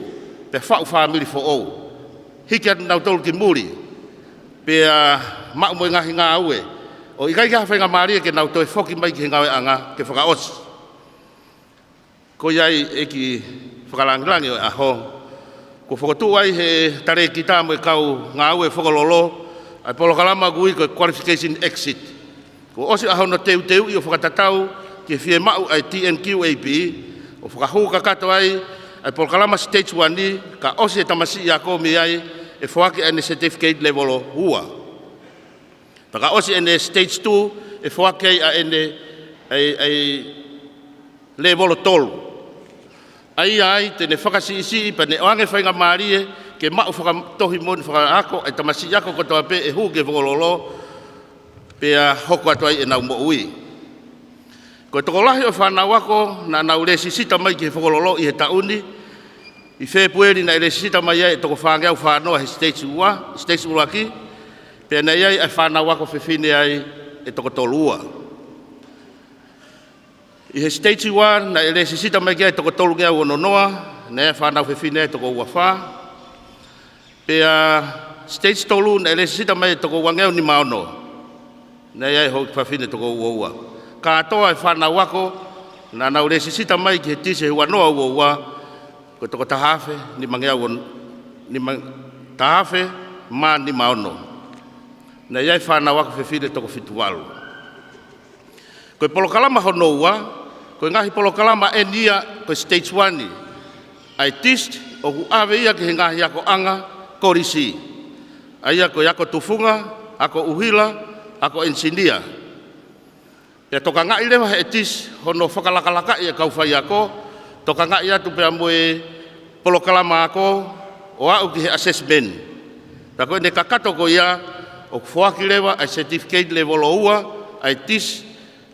pea faʻu fāmili foʻou, hiki atu nautolu ki muli, pea maʻu mo e ngaahi ngāue, ʻo ʻikai ke ʻi ai ha faingamālie ke nau toe foki mai ki he ngāueʻanga ke fakaʻosi. Ko ia ai ʻEiki Fakalangilangi ʻo e ʻaho, kuo fokotuʻu ai ʻe he talēkita mo e kau ngāue fokololo ʻa e polokalama ʻoku ui ko e qualification exit. Kuo ʻosi ʻa hono teuteuʻi ʻo fakatatau ki he fiemaʻu ʻa e TNQAB, ʻo fakahū kakato ai ʻa e polokalama stage one, ka ʻosi e tamasiʻi ako mei ai ʻe foaki ʻa ʻene certificate level ua. Pea ka ʻosi ʻene stage two, ʻe foaki ai ʻa ʻene, ʻa e, ʻa e level tolu. ʻA ia ai te ne fakasiʻisiʻi pea ne ʻoange faingamālie ke maʻu fakatohi moʻoni fakaako ʻa e tamasiʻi ako kotoa pē ʻe hū ki he fokololo, pea hoko atu ai ʻenau moʻui. Ko e tokolahi ʻo e fānau ako naʻa nau lēsisita mai ki he fokololo ʻi he taʻu ni, ʻi Fēpueli naʻe lēsisita mai ai ʻe toko fāngeau fā noa he stage ua, stage ʻuluaki, pea naʻe ʻi ai ʻa e fānau ako fefine ai ʻe toko tolu ua. ʻI he stage one naʻe lēsisita mai ki ai ʻe toko tolungeau ono noa, naʻe ʻi ai e fānau fefine ai ʻe toko ua fā. Pea stage tolu naʻe lēsisita mai ʻe toko uangeau nima ono, naʻe ʻi ai e houʻeiki fafine ʻe toko ua ua. Kātoa e fānau ako naʻa nau lēsisita mai ki he TEST he ua noa ua ua, ko e toko taha afe nimangeau ono, nima, taha afe mā nima ono. Naʻe ʻi ai e fānau ako fefine ʻe toko fitu valu. Ko e polokalama hono ua, ko e ngaahi polokalama eni ia ko e stage one ʻa e TEST, ʻoku ʻave ia ki he ngaahi akoʻanga kolisi. ʻA ia ko e ako tufunga, ako ʻuhila, ako ʻenisinia. Pea tokangaʻi leva ʻe he TEST hono fakalakalakaʻi e kau faiako, tokangaʻi atu pea mo e polokalama ako ʻo aʻu ki he assessment. Pea ko ʻene kakato ko ia, ʻoku foaki leva ʻa e certificate level ua ʻa e TEST,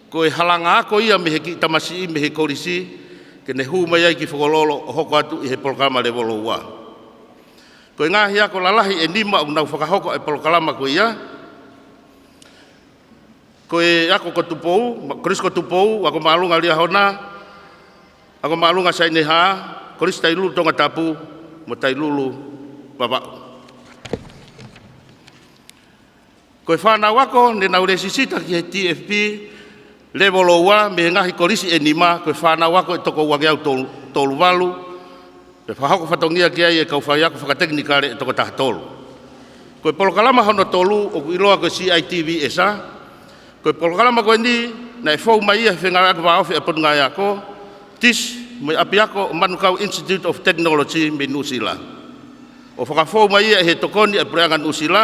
ko e halanga ako ia mei he kiʻi tamasiʻi mei he kolisi, ke ne hū mai ai ki fokololo ʻo hoko atu ʻi he polokalama level ua. Ko e ngaahi ako lalahi ʻe nima ʻoku nau fakahoko e polokalama ko ia. Ko e ako ko Tupou, ma-, Kolisi ko Tupou, Ako Māʻolunga Liahona, Ako Māʻolunga Saineha, Kolisi Tailulu Tongatapu, mo Tailulu Vavaʻu. Ko e fānau ako naʻa nau lēsisita ki he TFP level ua mei he ngaahi kolisi ʻe nima, ko e fānau ako ʻe toko uangeau tolu, tolu valu, pea fakahoko fatongia ki ai e kau faiako fakatekinikale ʻe toko taha tolu. Ko e polokalama hono tolu ʻoku ʻiloa ko e CITV ESSA. Ko e polokalama ko eni naʻe fou mai ia he fengāueʻaki vāofi ʻa e Potungāue Ako, TIS, mo e ʻapiako Manukau Institute of Technology mei Nuʻusila. ʻO fakafou mai ia ʻe he tokoni ʻa e Puleʻanga Nuʻusila,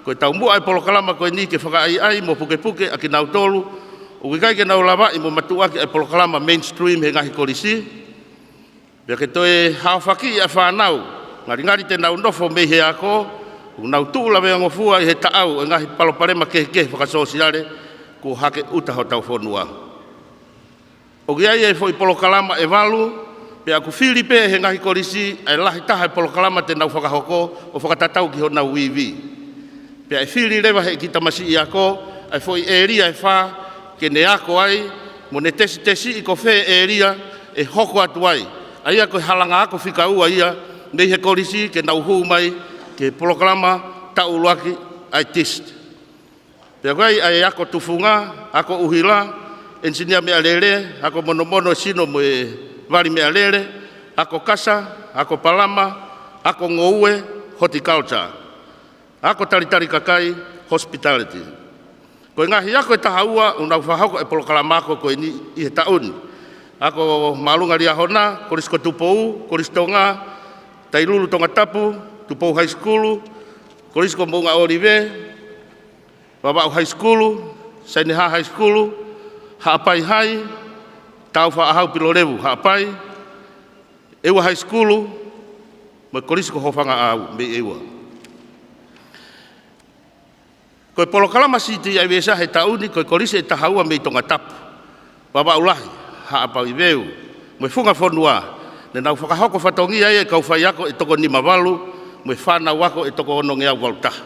ko e taumuʻa ʻa e polokalama ko eni ke fakaʻaiʻai mo pukepuke ʻa kinautolu ʻoku ʻikai ke nau lavaʻi mo matuʻuaki ʻa e polokalama mainstream he ngaahi kolisi. Pea ke toe haofakiʻi ʻa e fānau, ngalingali te nau nofo mei he ako, ʻoku nau tuʻu laveangofua ʻi he taʻau ʻo e ngaahi palopalema kehekehe fakasōsiale kuo hake ʻuta hotau fonua. ʻOku ʻi ai e foʻi polokalama ʻe valu, pea ʻoku fili pē ʻe he ngaahi kolisi ʻa e lahi taha e polokalama te nau fakahoko ʻo fakatatau ki honau ivi. Pea ʻe fili leva ʻe he kiʻi tamasiʻi ako ʻa e foʻi ʻēlia ʻe fā ke ne ako ai, mo ne tesitesiʻi ko fē ʻēlia ʻe hoko atu ai. ʻA ia ko e halanga ako fika ua ia mei he kolisi ke nau hū mai ki he polokalama taʻu ʻuluaki ʻa e TIST. Pea ko ia ʻa e ako tufunga, ako ʻuhila, ʻenisinia meʻalele, ako monomono e sino mo e vali meʻalele, ako kasa, ako palama, ako ngoue, horticulture, ako talitali kakai, hospitality. Ko e ngaahi ako ʻe taha ua ʻoku nau fakahoko e polokalama ako ko eni ʻi he taʻu ni. Ako Māʻolunga Liahona, Kolisi ko Tupou, Kolisi Tonga, Tailulu Tongatapu, Tupou High School, Kolisi ko Moʻunga ʻŌlive, Vavaʻu High School, Saineha High School, Haʻapai High, Tāufaʻāhau Pilolevu Haʻapai, ʻEua High School, mo e Kolisi ko Hofanga ʻAu mei ʻEua. Ko e polokalama CTIVS he taʻu ni, ko e kolisi ʻe taha ua mei Tongatapu, Vavaʻu Lahi, Haʻapai Veu, mo e Funga Fonua, ne nau fakahoko fatongia ia e kau faiako ʻe toko nima valu, mo e fānau ako ʻe toko onongeau valu taha.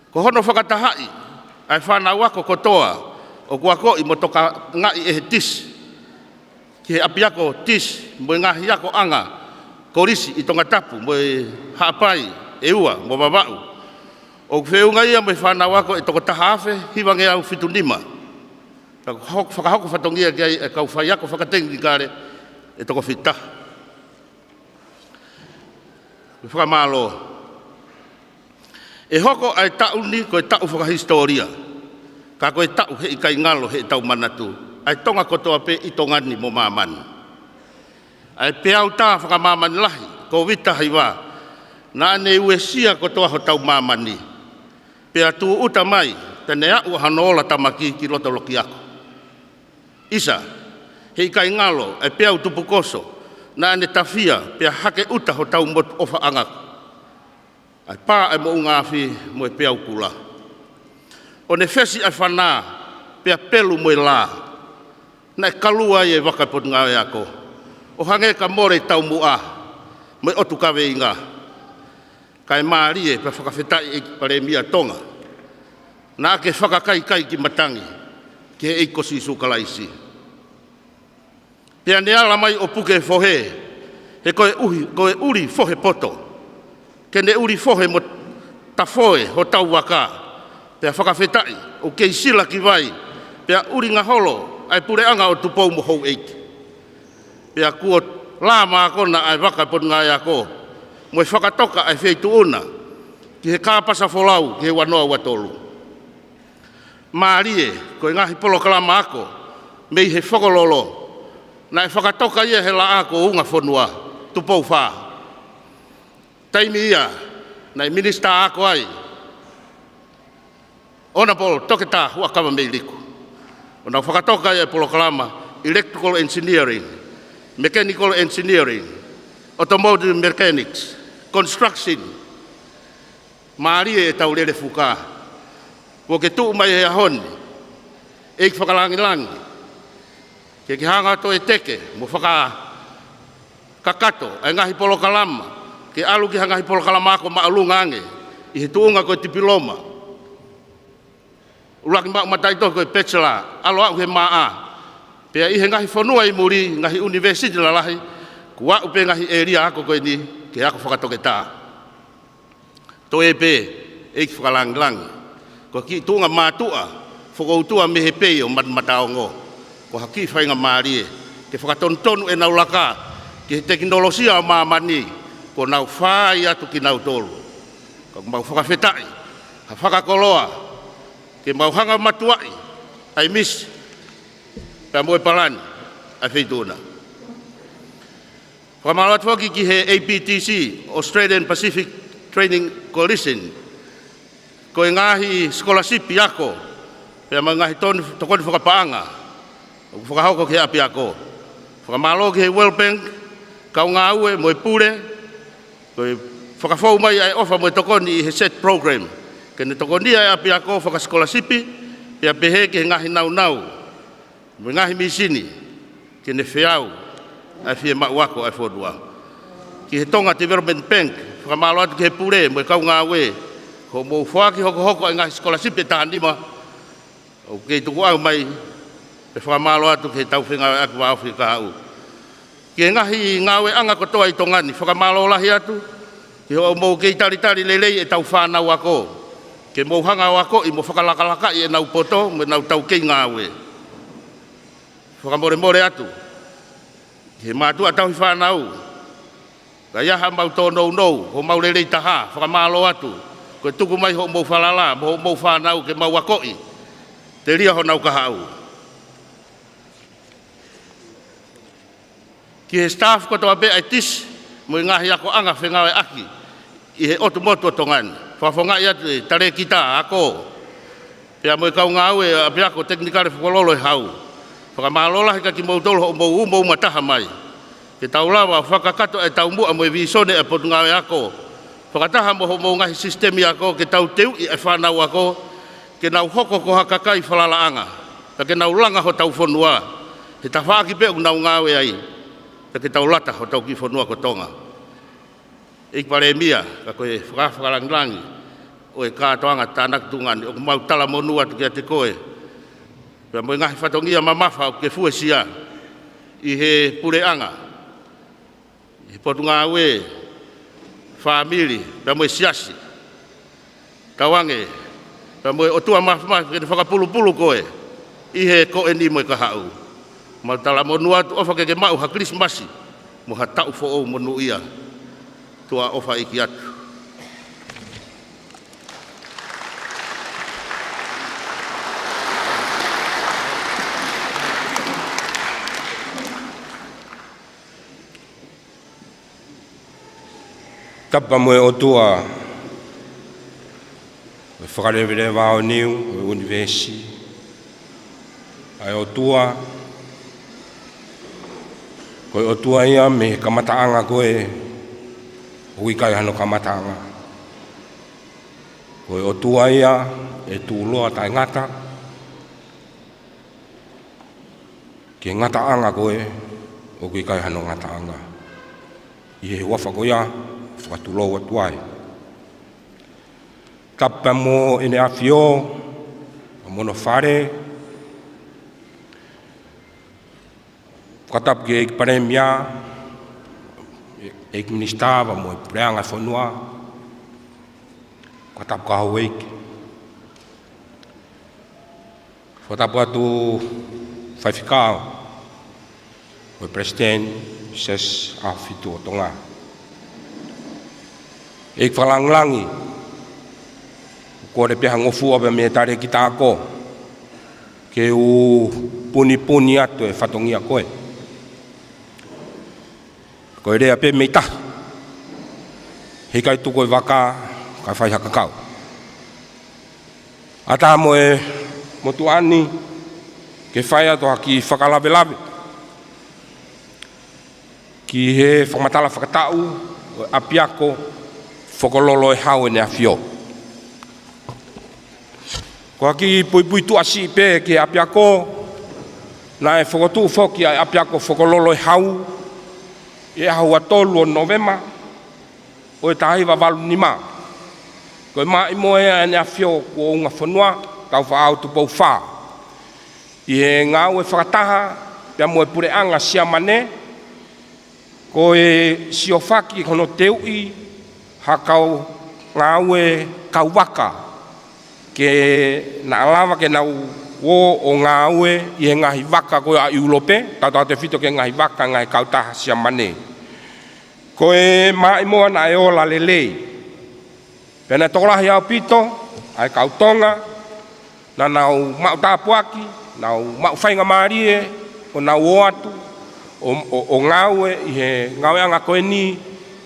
Ko hono fakatahaʻi ʻa e fānau ako kotoa ʻoku akoʻi mo tokangaʻi ʻe he TIST ki he ʻapiako TIST mo e ngaahi akoʻanga kolisi ʻi Tongatapu mo e Haʻapai, ʻEua mo Vavaʻu, ʻoku feʻunga ia mo e fānau ako ʻe toko taha afe hivangeau fitu nima. Ka ko e fakahoko fatongia ki ai e kau faiako fakatekinikale ʻe toko fitu taha. Fakamālō. ʻE hoko ʻa e taʻu ni ko e taʻu fakahisitōlia, ka ko e taʻu he ʻikai ngalo heʻetau manatu ʻa e Tonga kotoa pē ʻi Tonga ni mo māmani. ʻA e peau tā fakamāmani lahi, Kōviti taha hiva, naʻa ne uesia kotoa hotau māmani, pea tūʻuta mai, pea ne aʻu ʻa hono ola tamaki ki loto loki ako. ʻIsa, he ʻikai ngalo ʻa e peau tupukoso, naʻa ne tafia pea hake ʻuta hotau motu ʻofaʻanga, ʻa e pā ʻa e moʻunga afi mo e peau kula. ʻO ne fesi ʻa e fanā pea pelu mo e lā, naʻe kalua ai e vaka ʻo e Potungāue Ako, ʻo hangē ka mole e taumuʻa mo e ʻotu kaveinga. Kae mālie pea fakafetaʻi ʻEiki Palēmia Tonga, naʻa ke fakakaikai ki matangi ki he ʻEiki ko Sīsū Kalaisi. Pea ne ala mai ʻo puke e fohe, he ko e ʻuhi, ko e ʻuli fohe poto, ke ne ʻuli fohe mo tafoe hotau vaka. Pea fakafetaʻi ʻoku kei sila ki vai, pea ʻuli ngaholo ʻa e puleʻanga ʻo Tupou mo Houʻeiki. Pea kuo lā mākona ʻa e vaka ʻo e Potungāue Ako mo e fakatoka ʻa e feituʻu na ki he kāpasa folau ki he ua noa ua tolu. Mālie, ko e ngaahi polokalama ako mei he Fokololo, naʻe fakatoka ia he laʻā ko Ungafonua, Tupou Fā. Taimi ia naʻe Minisitā Ako ai Honourable Toketā Huʻakavameiliku, ʻo nau fakatoka ai e polokalama Electrical Engineering, Mechanical Engineering, Automotive Mechanics, Construction. Mālie ʻetau lele fuka. Kuo ke tuʻu mai he ʻaho ni, ʻEiki Fakalangilangi, ke ke hanga ʻo toe teke mo fakakakato ʻa e ngaahi polokalama ke ʻalu ki ha ngaahi polokalama ako māʻolunga ange ʻi he tuʻunga ko e tipiloma, ʻuluaki maʻu mataʻitohi ko e bachelor, ʻalu aʻu he M.A. Pea ʻi he ngaahi fonua ʻi muli, ngaahi ʻunivēsiti lalahi, kuo aʻu pē ngaahi ʻēlia ako ko eni ke ako fakatoketā. Toe pē, ʻEiki Fakalangilangi, ko e kiʻi tuʻunga mātuʻa fokoutua mei he pei ʻo Manu Mataongo, ko ha kiʻi faingamālie ke fakatonutonu ʻenau laka ki he tekinolosia ʻo māmani, kuo nau fai atu kinautolu. Ka ʻoku mau fakafetaʻi ha fakakoloa ke mau hanga ʻo matuaʻi ʻa e misi pea mo e palani ʻa e feituʻu na. Fakamālō atu foki ki he APTC, Australian Pacific Training Coalition, ko e ngaahi sikolasipi ako pea mo e ngaahi tokoni, tokoni fakapaʻanga ʻoku fakahoko ki he ʻapiako. Fakamālō ki he World Bank, kau ngāue mo e pule, ko e fakafou mai ʻa e ʻofa mo e tokoni ʻi he SET program, ke ne tokonia e ʻapiako fakasikolasipi, pea pehē ki he ngaahi naunau mo e ngaahi mīsini ke ne feau ʻa e fiemaʻu ako ʻa e fonua. Ki he Tonga Development Bank, fakamālō atu ki he pule mo e kau ngāue, Ko hoʻomou foaki hokohoko ʻa e ngaahi sikolasipi ʻe taha nima, ʻoku kei tukuʻau mai, pea fakamālō atu ki he tau fengāueʻaki vāofi kahaʻu. Ki he ngaahi ngāueʻanga kotoa ʻi Tonga ni, fakamālō lahi atu, ki hoʻomou kei talitali lelei ʻetau fānau ako, ke mou hanga ʻo akoʻi mo fakalakalakaʻi ʻenau poto, mo ʻenau taukei ngāue. Fakamolemole atu, ki he mātuʻa tauhi fānau, ka ʻi ai haʻamau tōnounou, hoʻomau lelei taha, fakamālō atu, ko e tuku mai hoʻomou falala, mo hoʻomou fānau ke mau akoʻi, telia honau kahaʻu. Ki he staff kotoa pē ʻa e tisi, mo e ngaahi akoʻanga fengāueʻaki, ʻi he ʻotu motu ʻo Tonga ni. Fakafofongaʻi atu e talēkita ako, pea mo e kau ngāue ʻa e ʻapiako tekinikale Fokololo ʻi Hau. Fakamālō lahi kia kimoutolu hoʻomou uma uma taha mai. Ke tau lava ʻo fakakakato e taumuʻa mo e vīsone ʻa e Potungāue Ako. Fakataha mo hoʻomou ngaahi sisitemi ako, ke tau teuʻi e fānau ako, ke nau hoko ko ha kakai falalaʻanga. Pea ke nau langa hotau fonua, he tafaʻaki pē ʻoku nau ngāue ai. Pea ke tau lata hotau kiʻi fonua ko Tonga. ʻEiki Palēmia, ka ko e faka-, fakalangilangi ʻo e kātoanga tānaki tuʻunga ni, ʻoku mau talamonū atu kiate koe. Pea mo e ngaahi fatongia mamafa ʻoku ke fuesia ʻi he puleʻanga, ʻi he potungāue, fāmili, pea mo e siasi. Tauange, pea mo e ʻOtua Māfimafi ke ne fakapulupulu koe ʻi he ko eni mo e kahaʻu. Mau talamonū atu, ʻofa ke ke maʻu ha Kilisimasi mo ha taʻu foʻou monūʻia. Tuʻa ʻofa ʻeiki atu. Tapu mo e ʻOtua ʻo e Fakaleveleva Aoniu ʻo e ʻunivēsi. ʻA e ʻOtua, ko e ʻOtua ia mei he kamataʻanga ko ē ʻoku ʻikai hano kamataʻanga. Ko e ʻOtua ia ʻe tuʻuloa taʻengata, ki he ngataʻanga ko ē ʻoku ʻikai hano ngataʻanga. ʻI he huafa ko ia, fakatulou atu ai. Tapu mo ʻEne ʻAfio, mo hono fale. Fakatapu ki he ʻEiki Palēmia, ʻEiki Minisitā, pea mo e Puleʻanga Fonua. Fakatapu ki he Houʻeiki. Fakatapu atu Faifekau mo e Palesiteni Siasi ʻAhofitu ʻo Tonga. ʻEiki Fakalangilangi, ʻoku kole pē ha ngofua pē mei he talēkita ako ke u punipuni atu e fatongia ko ē. Ko e lea pē mei tahi. He ʻikai tuku e vaka, kae fai ha kakau. ʻAtā mo e motuʻa ni ke fai atu ha kiʻi fakalavelave ki he fakamatala fakataʻu ʻo e ʻApiako Fokololo ʻi Hau ʻEne ʻAfio. Ko ha kiʻi puipuituʻa siʻi pē ki he ʻapiako, naʻe fokotuʻu foki ʻa e ʻApiako Fokololo ʻi Hau ʻi he ʻaho ua tolu ʻo Nōvema ʻo e taha hiva valu nima. Ko e maʻimoa ia ʻEne ʻAfio kuo unga fonua, Tāufaʻāhau Tupou Fā. ʻI he ngāue fakataha pea mo e Puleʻanga Siamane, ko e siofaki hono teuʻi ha kau ngāue kau vaka ke na lava ke nau ō ʻo ngāue ʻi he ngaahi vaka ko ē ʻa ʻIulope, tautautefito ki he ngaahi vaka ngaahi kautaha Siamane. Ko e maʻimoa naʻe ola lelei. Pea naʻe tokolahi ʻaupito ʻa e kau Tonga naʻa nau maʻu tāpuaki, nau maʻu faingamālie ʻo nau ō atu ʻo, ʻo, ʻo ngāue ʻi he ngāueʻanga ko eni,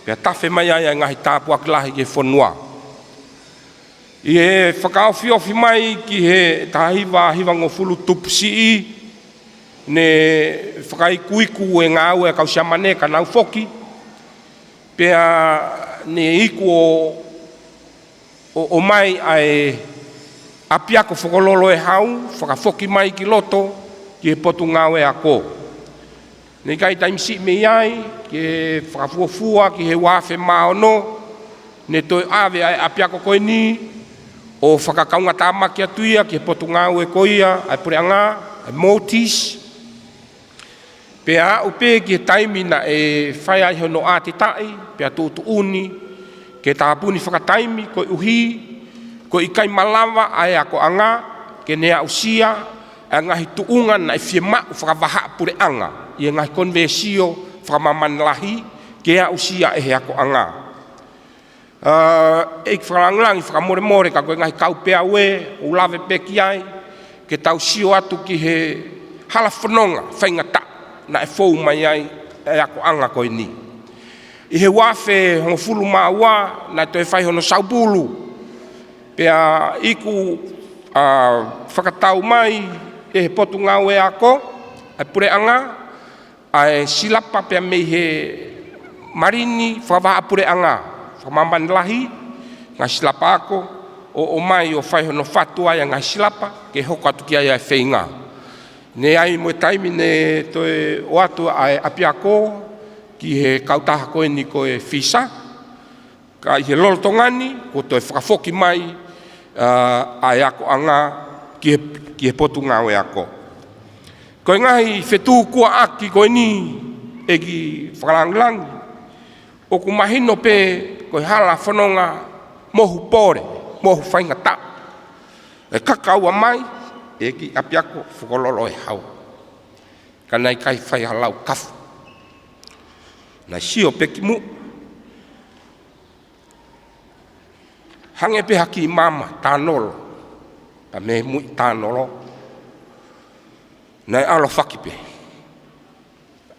pea tafe mai ai ʻa e ngaahi tāpuaki lahi ki he fonua. ʻI he fakaofiofi mai ki he taha hiva hivangofulu tupu siʻi, ne fakaikuiku e ngāue ʻa e kau Siamane ka nau foki, pea ne iku ʻo, ʻo, ʻomai ʻa e ʻApiako Fokololo ʻi Hau, fakafoki mai ki loto ki he Potungāue Ako. Ne ʻikai taimi siʻi mei ai, ke fakafuofua ki he ua afe mā ono, ne toe ʻave ʻa e ʻapiako ko eni ʻo fakakaungātāmaki atu ia ki he potungāue ko ia ʻa e puleʻanga, ʻa e Maltese. Pea aʻu pē ki he taimi naʻe fai ai hono ʻātitaʻi, pea tuʻutuʻuni ke tāpuni fakataimi, koeʻuhi ko e ʻikai malava ʻa e akoʻanga ke ne aʻusia ʻa e ngaahi tuʻunga naʻe fiemaʻu fakavahaʻapuleʻanga ʻi he ngaahi konivesio fakamāmani lahi ke aʻusia ʻe he akoʻanga. ʻA, ʻEiki Fakalāngilangi, fakamolemole ka ko e ngaahi kau peau ē ʻoku ou lave pē ki ai, ke tau sio atu ki he hala fononga faingataʻa naʻe fou mai ai ʻa e akoʻanga ko eni. ʻI he ua afe hongofulu mā ua naʻe toe fai hono saupulu, pea iku, ʻa, fakatau mai ʻe he potungāue ako ʻa e puleʻanga ʻa e silapa pea mei he malini fakavahaʻapuleʻanga fakamāmani lahi, ngaahi silapa ako, ʻo ʻomai ʻo fai hono fatu ai ʻa e ngaahi silapa ke hoko atu ki ai ʻa e feinga. Ne ʻi ai mo e taimi ne toe ʻoatu ʻa e ʻapiako ki he kautaha ko eni ko e FISA, ka ʻi he lolotonga ni kuo toe fakafoki mai, ʻa, ʻa e akoʻanga ki he, ki he potungāue ako. Ko e ngaahi fetukuaʻaki ko eni, ʻEiki Fakalāngilangi, ʻoku mahino pē ko e hala fononga mohu pole, mohu faingataʻa. ʻE kakaua mai ʻEiki ʻApiako Fokololo e Hau, ka naʻe ʻikai fai ha lau kafu. Naʻe sio pē ki muʻa, hangē pē ha kiʻi maama tānolo, pea mei muʻi tānolo naʻe ʻalofaki pē.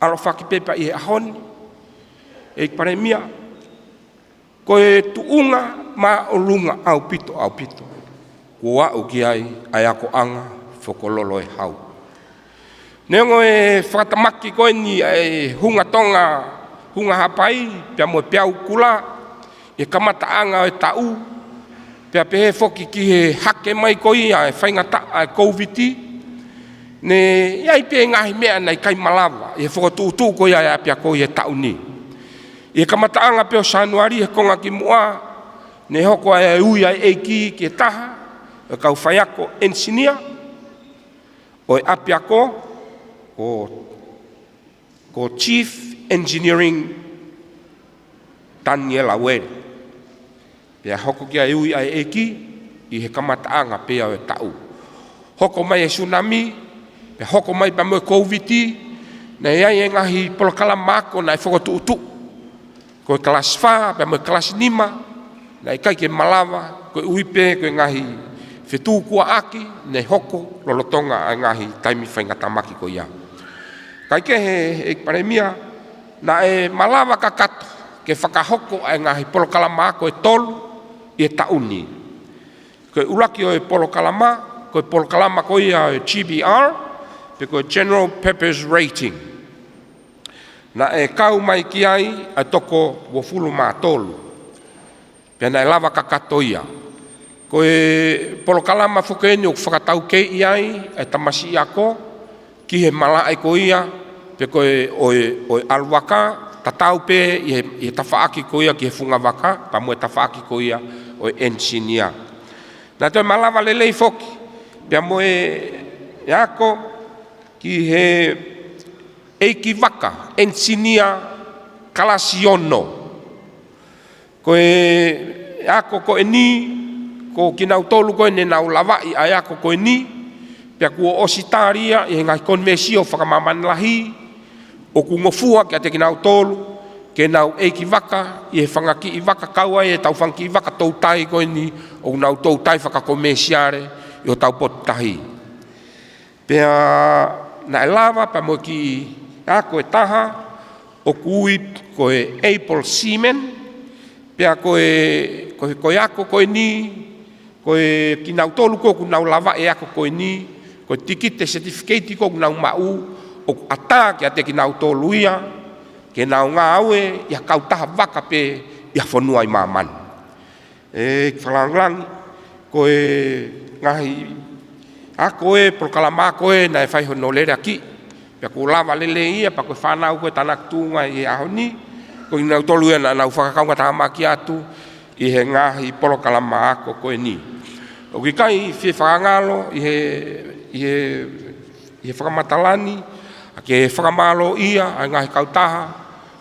ʻAlofaki pē pea ʻi he ʻaho ni, ʻEiki Palēmia, ko e tuʻunga māʻolunga ʻaupito, ʻaupito kuo aʻu ki ai ʻa e akoʻanga Fokololo e Hau. Neongo e fakatamaki ko eni ʻa e Hunga Tonga, Hunga Haʻapai, pea mo e Peau Kula ʻi he kamataʻanga ʻo e taʻu, pea pehē foki ki he hake mai ko ia e faingataʻa ʻa e Kōviti, ne ʻi ai pē ngaahi meʻa naʻe ʻikai malava ʻi he fokotuʻutuʻu ko ia ʻa e ʻapiako ʻi he taʻu ni. ʻI he kamataʻanga pē ʻo Sānuali he konga kimuʻa, ne hoko ai e ui ʻa e ʻEiki ki he taha ʻo e kau faiako enisinia ʻo e ʻapiako, ko, ko Chief Engineering Taniela Uele. Pea hoko ki ai e ui ʻa e ʻEiki ʻi he kamataʻanga pē ia ʻo e taʻu. Hoko mai e sunami, pea hoko mai pea mo e Kōviti, naʻe ʻi ai e ngaahi polokalama ako naʻe fokotuʻutuʻu, ko e kalasi fā pea mo e kalasi nima, naʻe ʻikai ke malava, koeʻuhi pē ko e ngaahi fetukuaʻaki ne hoko lolotonga ʻa e ngaahi taimi faingatāmaki ko ia. Kae kehe, ʻEiki Palēmia, naʻe malava kakato ke fakahoko ʻa e ngaahi polokalama ako ʻe tolu ʻi he taʻu ni. Ko e ʻuluaki ʻo e polokalama, ko e polokalama ko ia ʻo e G B R, pe ko e General Purpose Rating. Naʻe kau mai ki ai ʻa e toko uofulu mā tolu. Pea naʻe lava kakato ia. Ko e polokalama foki eni ʻoku fakataukei ai ʻa e tamasiʻi ako ki he malaʻe ko ia, pe ko e ʻo e, ʻo e ʻalu vaka, tatau pē ʻi he, ʻi he tafaʻaki ko ia ki he funga vaka, pea mo e tafaʻaki ko ia ʻo e enisinia. Naʻe toe malava lelei foki pea mo e ako ki he ʻeikivaka, enisinia kalasi ono. Ko e ako ko eni, ko kinautolu ko ē ne nau lavaʻi ʻa e ako ko eni, pea kuo ʻosi tali ia ʻi he ngaahi konivesio fakamāmani lahi, ʻoku ngofua kiate kinautolu ke nau ʻeikivaka ʻi he fanga kiʻi vaka, kau ai e tau fanga kiʻi vaka toutai ko eni ʻoku nau toutai fakakomēsiale ʻi hotau potu tahi. Pea naʻe lava pea mo e kiʻi ako ʻe taha ʻoku ui ko e Able Seaman, pea ko e, ko e, ko e ako ko eni, ko e kinautolu ko ē ʻoku nau lavaʻi e ako ko eni, ko e tikite, certificate ko ē ʻoku nau maʻu, ʻoku ʻatā kiate kinautolu ia ke nau ngāue ʻi ha kautaha vaka pē ʻi ha fonua ʻi māmani. ʻEiki Fakalāngilangi, ko e ngaahi ako ē, polokalama ako ē naʻe fai hono leleakiʻi, pea kuo lava lelei ia, pea ko e fānau ko ē tānaki tuʻunga ʻi he ʻaho ni, ko kinautolu ia naʻa nau fakakaungātāmaki atu ʻi he ngaahi polokalama ako ko eni. ʻOku ʻikai fie fakangalo ʻi he, ʻi he, ʻi he fakamatala ni, ʻa ke fakamālōʻia ʻa e ngaahi kautaha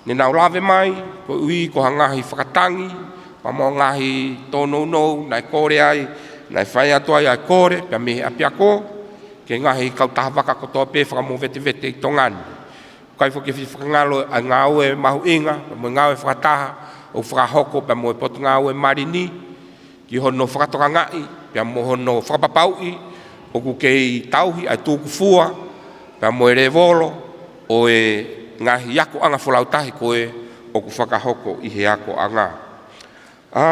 ne nau lave mai, koeʻuhi ko ha ngaahi fakatangi, pea mo e ngaahi tōnounou naʻe kole ai, naʻe fai atu ai ʻa e kole, pea mei he ʻapiako, ki he ngaahi kautaha vaka kotoa pē fakamovetevete ʻi Tonga ni. ʻOku ʻikai foki ke fie fakangalo ʻa e ngāue mahuʻinga, pea mo e ngāue fakataha ʻoku fakahoko pea mo e Potungāue Mali ni, ki hono fakatokangaʻi, pea mo hono fakapapauʻi, ʻoku kei tauhi ʻa e tūkufua, pea mo e lēvolo ʻo e ngaahi akoʻanga folau tahi ko ē ʻoku fakahoko ʻi he akoʻanga. ʻA,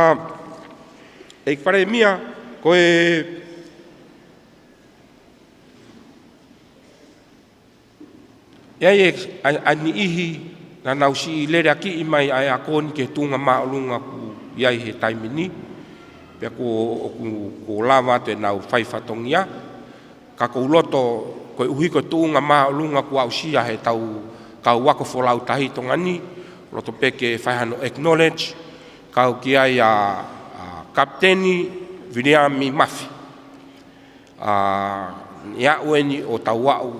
ʻEiki Palēmia, ko e ʻI ai e, ʻa, ʻa e niʻihi naʻa nau siʻi leleakiʻi mai ʻa e ako ni ki he tuʻunga māʻolunga ʻoku ʻi ai he taimi ni, pea kuo, ʻoku, kuo lava atu ʻenau fai fatongia, ka ʻoku ou loto koeʻuhi ko e tuʻunga māʻolunga kuo aʻusia he tau kau ako folau tahi Tonga ni, loto pē ke fai hano acknowledge, kau ki ai ʻa, ʻa Kapiteni Viliami Mafi. ʻA, ʻi he ʻaho ni ʻoku tau aʻu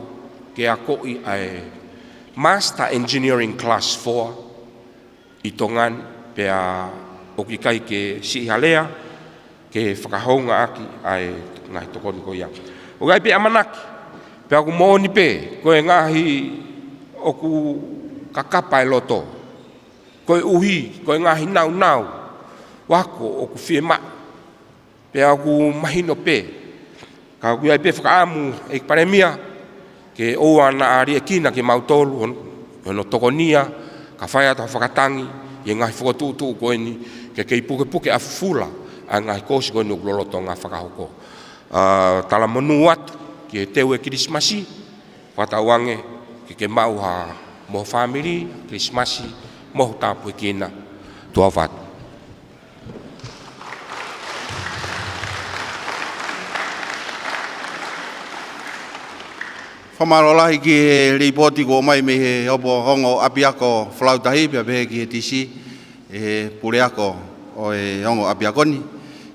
ke akoʻi ʻa e Master Engineering Class four ʻi Tonga ni, pea ʻoku ʻikai ke siʻi ha lea ke fakahoungaʻaki ʻa e ngaahi tokoni ko ia. ʻOku ʻi ai pē ʻamanaki, pea ʻoku moʻoni pē, ko e ngaahi ʻoku kakapa e loto, koeʻuhi ko e ngaahi nāunau ʻo e ako ʻoku fiemaʻu. Pea ʻoku mahino pē, ka ʻoku ʻi ai pē fakaʻamu, ʻEiki Palēmia, ke ʻoua naʻa liʻekina kimautolu hono, hono tokonia, ka fai atu ha fakatangi ʻi he ngaahi fokotuʻutuʻu ko eni, ke kei pukepuke ʻa fufula ʻa e ngaahi kosi ko eni ʻoku lolotonga fakahoko. ʻA, talamonū atu ki he teu e Kilisimasi, fakatauange ke ke maʻu ha mo ho fāmili, Kilisimasi, mo ho tāpuekina. Tuʻa ʻofa atu. Fakamālō lahi ki he lipooti kuo ʻomai mei he ongo ʻapiako folau tahi, pea pehē ki he T C, ʻe he puleako ʻo e ongo ʻapiako ni,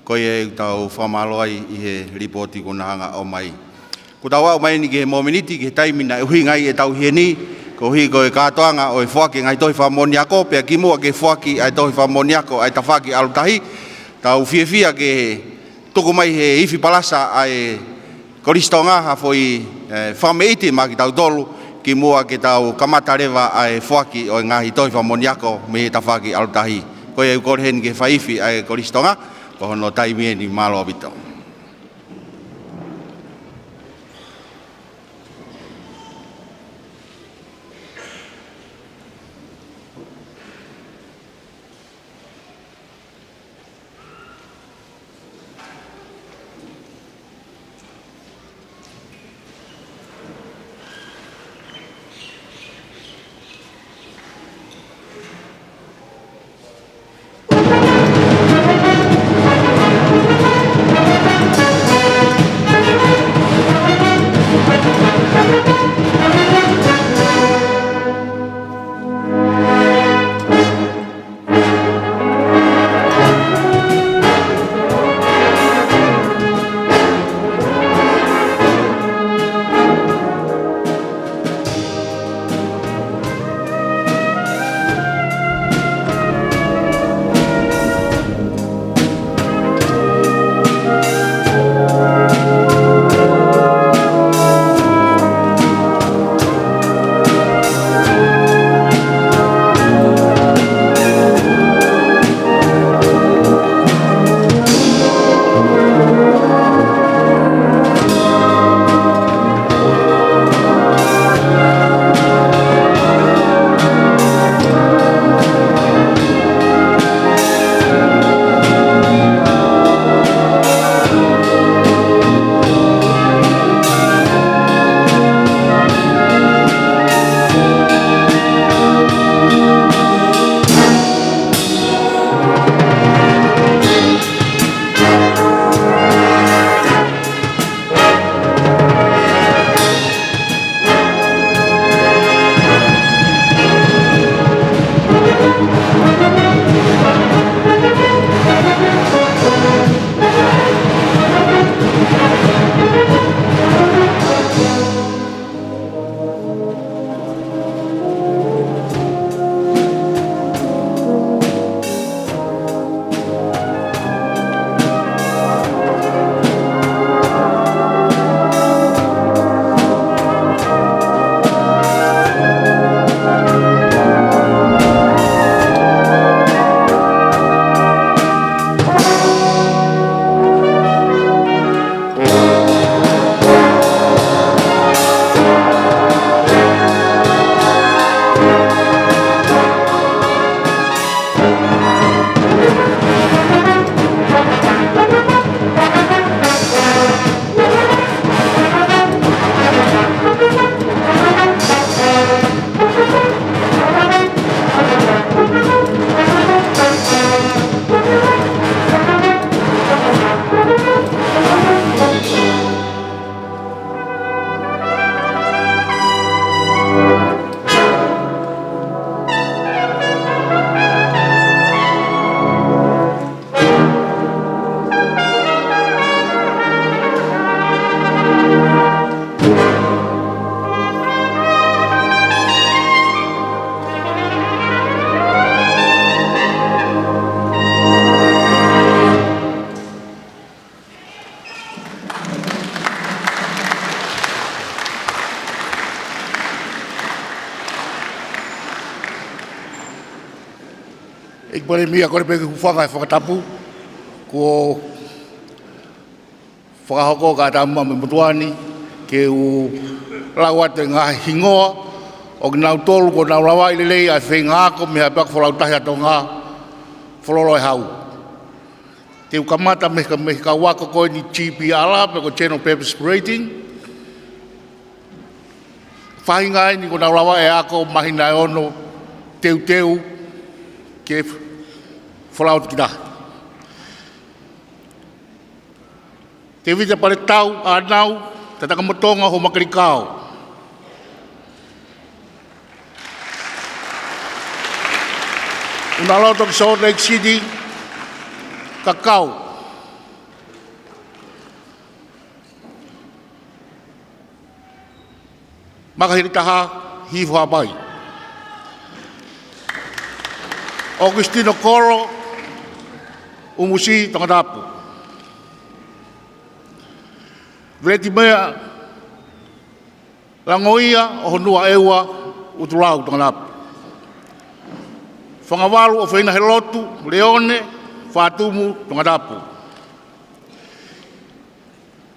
ko ia ʻoku tau fakamālō ai ʻi he lipooti kuo na hanga ʻo ʻomai. Kuo tau aʻu mai eni ki he momeniti, ki he taimi naʻe ʻuhinga ai ʻetau ʻi heni, koeʻuhi ko e kātoanga ʻo e foaki e ngaahi tohi fakamoʻoni ako, pea kimuʻa ke foaki ʻa e tohi fakamoʻoni ako ʻa e tafaʻaki ʻalu tahi, tau fiefia ke tuku mai he ifi palasa ʻa e Kolisi Tonga ha foʻi, ē, fakameʻiti maʻa kitautolu, kimuʻa ke tau kamata leva ʻa e foaki ʻo e ngaahi tohi fakamoʻoni ako mei he tafaʻaki ʻalu tahi. Ko ia ʻoku ou kole heni ke fai ifi ʻa e Kolisi Tonga, ko hono taimi eni, mālō ʻaupito. ʻEiki Palēmia, kole pē ke u hūfanga he fakatapu kuo fakahoko ʻe Kātama mo e motuʻa ni, ke u lau atu e ngaahi hingoa ʻo kinautolu kuo nau lavaʻi lelei ʻa e feinga ako mei he ʻApiako Folau Tahi ʻa Tonga, Fololo e Hau. Te u kamata mei he, mei he kau ako ko eni G P R, pe ko e General Purpose Grading. Faʻahinga eni kuo nau lavaʻi e ako māhina ʻe ono teuteu ke folau atu ki tahi. Tēvita Paletau ʻAnau, Tatakamotonga Houmakelikao. ʻUnaloto ki Salt Lake City, Kakau. Makahilitaha, Hihifo Haʻapai. ʻOkusitino Kolo, ʻUmusi, Tongatapu. Vilitimea Langoia, ʻOhonuaʻeua, ʻUtulau, Tongatapu. Fangavalu ʻOfeina Helotu Leone, Fatumu, Tongatapu.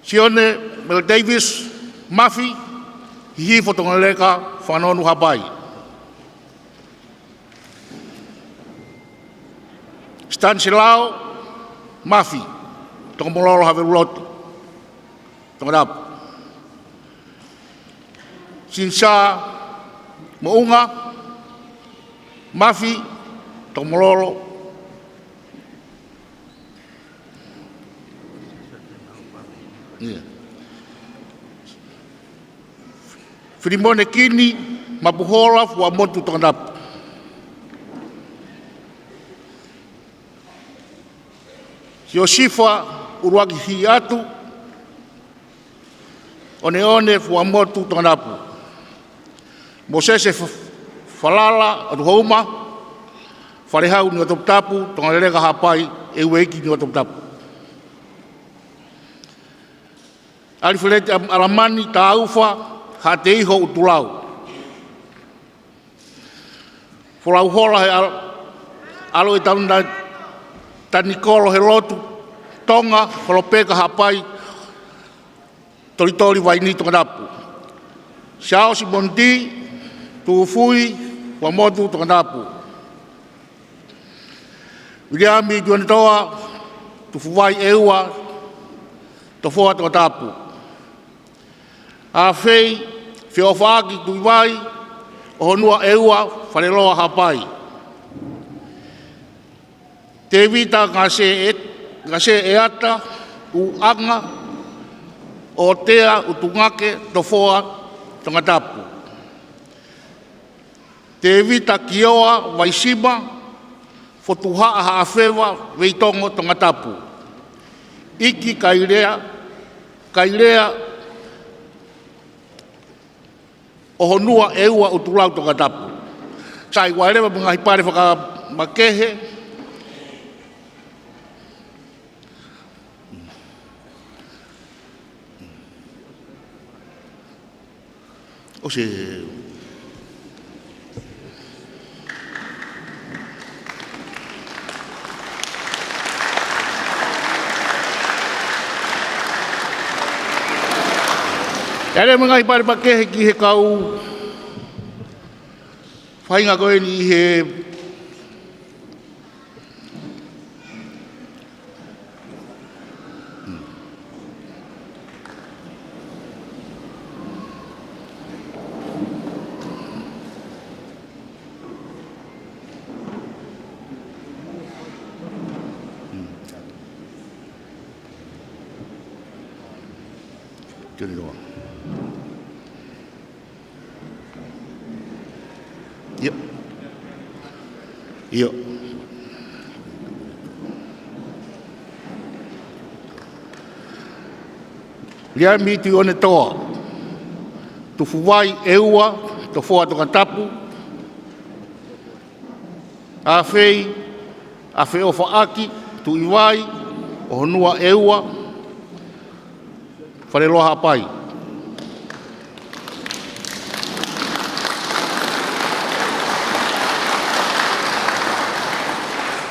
Sione Mele Davis Mafi, Hihifo, Tongaleleka, Fanongo, Haʻapai. Stanislao Mafi, Tokomololo, Havelulotu, Tongatapu. Sinisa Moʻunga Mafi, Tokomololo. Ia. Filimone Kini Mapuhola, Fuaʻamotu, Tongatapu. Siosifa ʻUluaki Hiatu ʻOneʻone, Fuaʻamotu, Tongatapu. Mōsese F-, Falala ʻOtuhouma, Falehau, Niuatoputapu, Tongaleleka, Haʻapai, ʻEueiki, Niuatoputapu. ʻAlifeleti ʻAlamani Taufa Haʻateiho, ʻUtulau. Folauhola he ʻAlo-, ʻAlo ʻo Tauna-, Tanikolo Helotu Tonga, Holopeka, Haʻapai, Tolitoli, Vaini, Tongatapu. Siaosi Moniti Tufui, Fuaʻamotu, Tongatapu. Viliami Tuʻanetoa Tufuvaʻeua, Tofoa, Tongatapu. Afei Feʻofaʻaki Tuʻivai ʻOhonuaʻeua, Faleloa, Haʻapai. Tēvita Ngase-, Ngaseʻeata ʻUʻanga, ʻOtea ʻUtungake, Tofoa, Tongatapu. Tēvita Kioa Vaisima Fotuhaʻa Haʻafeva, Veitongo, Tongatapu. ʻIki Kailea Kailea ʻOhonua ʻEua ʻUtulau Tongatapu. Sai, ʻoku ʻi ai leva mo e ngaahi pale fakamakehe. ʻOsi. ʻI ai leva mo e ngaahi pale makehe ki he kau faʻahinga ko eni ʻi he Tēnā. ʻIo. ʻIo. Liami Tuʻionetoa Tufuvai ʻEua, Tofoa Tongatapu. ʻAfei ʻAfeʻofaʻaki Tuʻivai ʻOhonua ʻEua, Faleloa Haʻapai.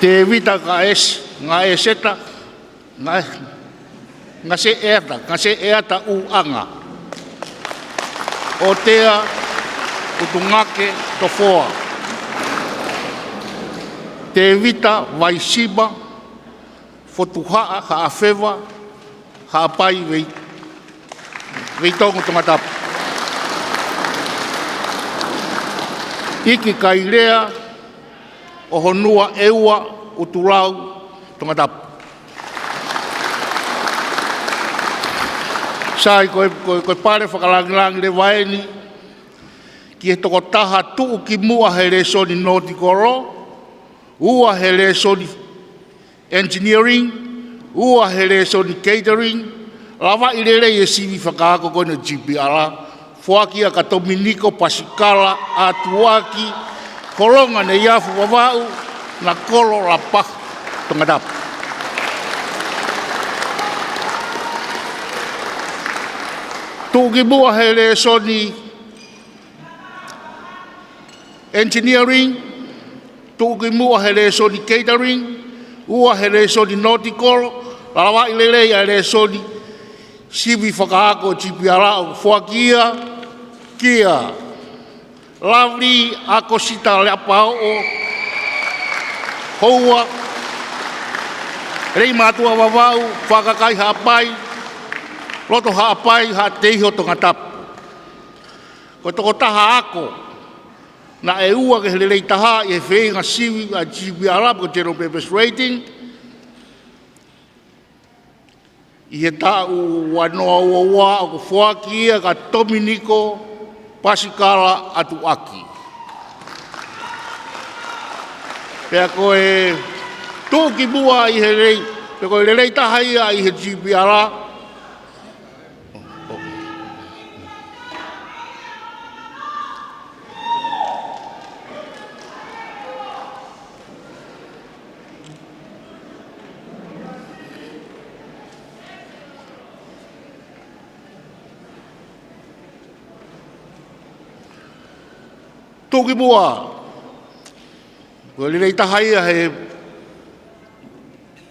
Tēvita Ngaʻes-, Ngaʻeseta, Ngaʻe-, Ngaseʻeata, Ngaseʻeata ʻUʻanga, ʻOtea ʻUtungake Tofoa. Tēvita Vaisima Fotuhaʻa Haʻafeva, Haʻapai Vei-, Veitongo Tongatapu. ʻIki Kailea ʻOhonua ʻEua ʻUtulau Tongatapu. Sai, ko e, ko e, ko e pale fakalangilangi leva eni ki he tokotaha tuʻukimuʻa he lēsoni Notikolo, ua he lēsoni Engineering, ua he lēsoni Catering, lavaʻi lelei e sivi fakaako ko eni ʻa e G P R, foaki ia kia Tominiko Pasikala ʻAtuʻaki, Kolonga Neiafu Vavaʻu, Nakolo Lapaha, Tongatapu. Tuʻukimuʻa he lēsoni Engineering, tuʻukimuʻa he lēsoni Catering, ua he lēsoni Notikolo, lavaʻi lelei ʻa e lēsoni sivi fakaako G P R, ʻo foaki ia kia Lovely ʻAkosita Lapaoʻo Houa, Leimātuʻa Vavaʻu, Fakakai Haʻapai, Loto Haʻapai, Haʻateiho Tongatapu. Ko e tokotaha ako naʻe ua ki he lelei taha ʻi he feinga sivi ʻa e G P R, ko e General Purpose Rating, ʻi he taʻu ua noa ua ua, ʻoku foaki ia kia Tominiko Pasikala ʻAtuʻaki. Pea ko e tuʻukimuʻa ʻi he lelei, pea ko e lelei taha ia ʻi he G P R. Tuʻukimuʻa, ko e lelei taha ia he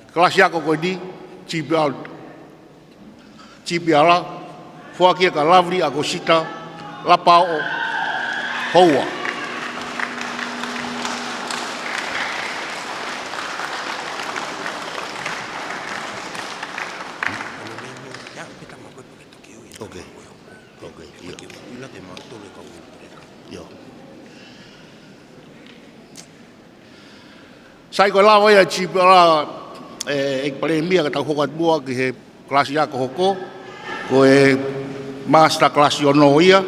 kalasi ako ko eni, G P R, G P R, foaki ia kia Lovely ʻAkosita Lapaoʻo Houa. ʻOkei. ʻOkei, ʻio. ʻIo. Sai, ko e lava ia G P R, ʻe, ʻEiki Palēmia, ka tau hoko atu muʻa ki he kalasi ako hoko, ko e master kalasi ono ia.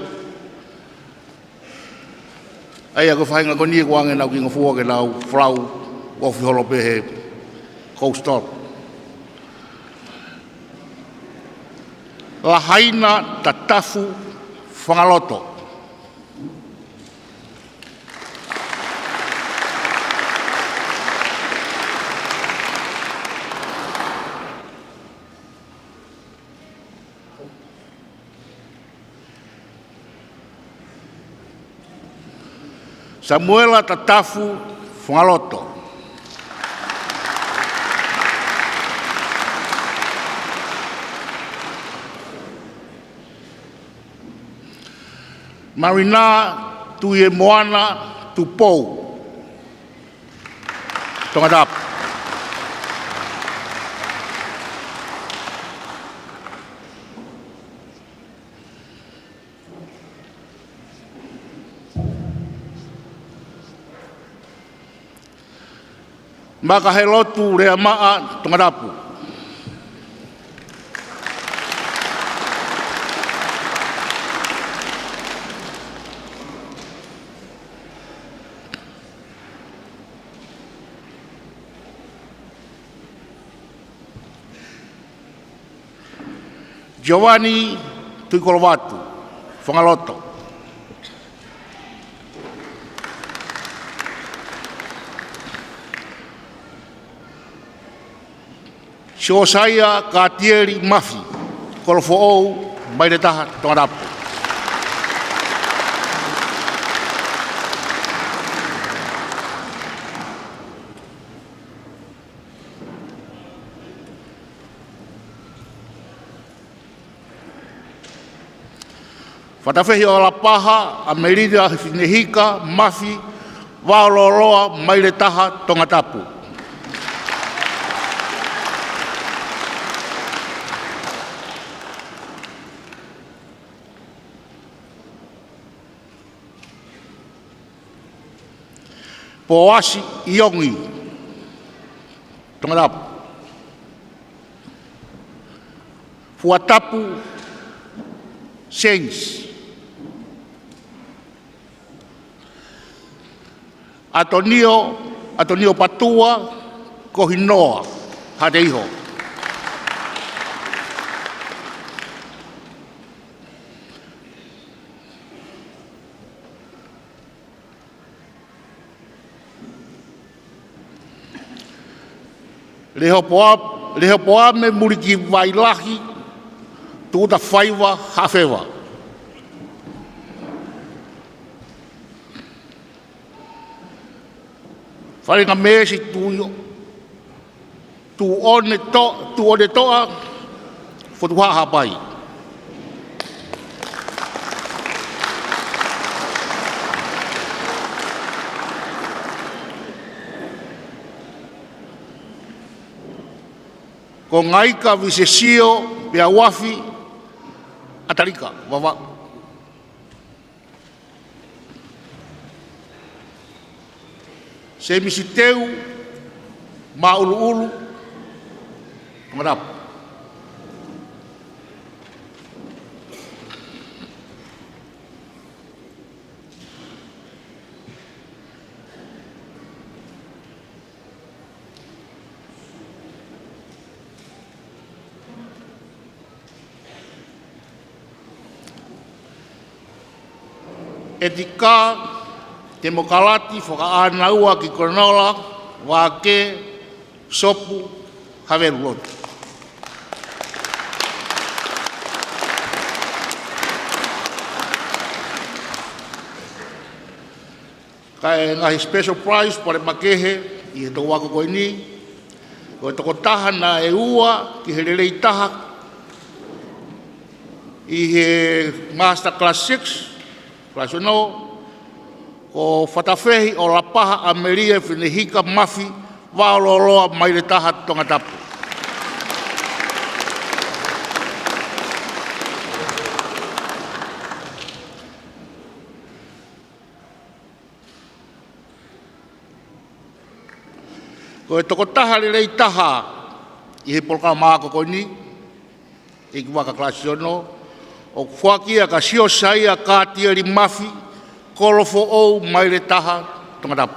ʻA ia ko e faʻahinga ko eni ʻoku ʻange ʻenau kiʻi ngofua ke nau folau ofi holo pē he coastal. Lahaina Tatafu Fangaloto. Samuela Tatafu Fangaloto. Marina Tuiemoana Tupou, Tongatapu. Makahelotu Leamaʻa, Tongatapu. Giovanni Tuikolovatu Fangaloto. Siosaia Katieli Mafi, Kolofoʻou, Maile Taha, Tongatapu. Fatafehi ʻo Lapaha, ʻAmelita Finehika Mafi Vaololoa, Maile Taha, Tongatapu. Poasi Iongi, Tongatapu. Fuatapu Saints. Atonio, Atonio Patua Kohinoa, Haʻateiho. Lehopoa-, Lehopoame Mulikivailahi Tuʻutafaiva, Haʻafeva. Falingameesi Tuʻio-, Tuʻonetoʻa, Tuʻonetoʻa Fotuhaʻa, Haʻapai. Ko Ngaika Visesio Peauafi, ʻAtalika, Vavaʻu. Semisi Teu Maʻuluʻulu, Tongatapu. ʻEtika Temokalati Fakaʻānaua ki Konola, Vake, Sopu, Havelu, Lotu. Kae ngaahi special prize, pole makehe ʻi he tau ako ko eni, ko e tokotaha naʻe ua ki he lelei taha ʻi he Master Class Six, Class Ono, ko Fatafehi ʻo Lapaha ʻAmelia Finehika Mafi Vaololoa Maile Taha Tongatapu. Ko e tokotaha lelei taha ʻi he polokalama ako ko eni, ʻEiki Vaka Kalasi Ono, ʻoku foaki ia kia Siosaia Katieli Mafi, Kolofoʻou Maile Taha, Tongatapu.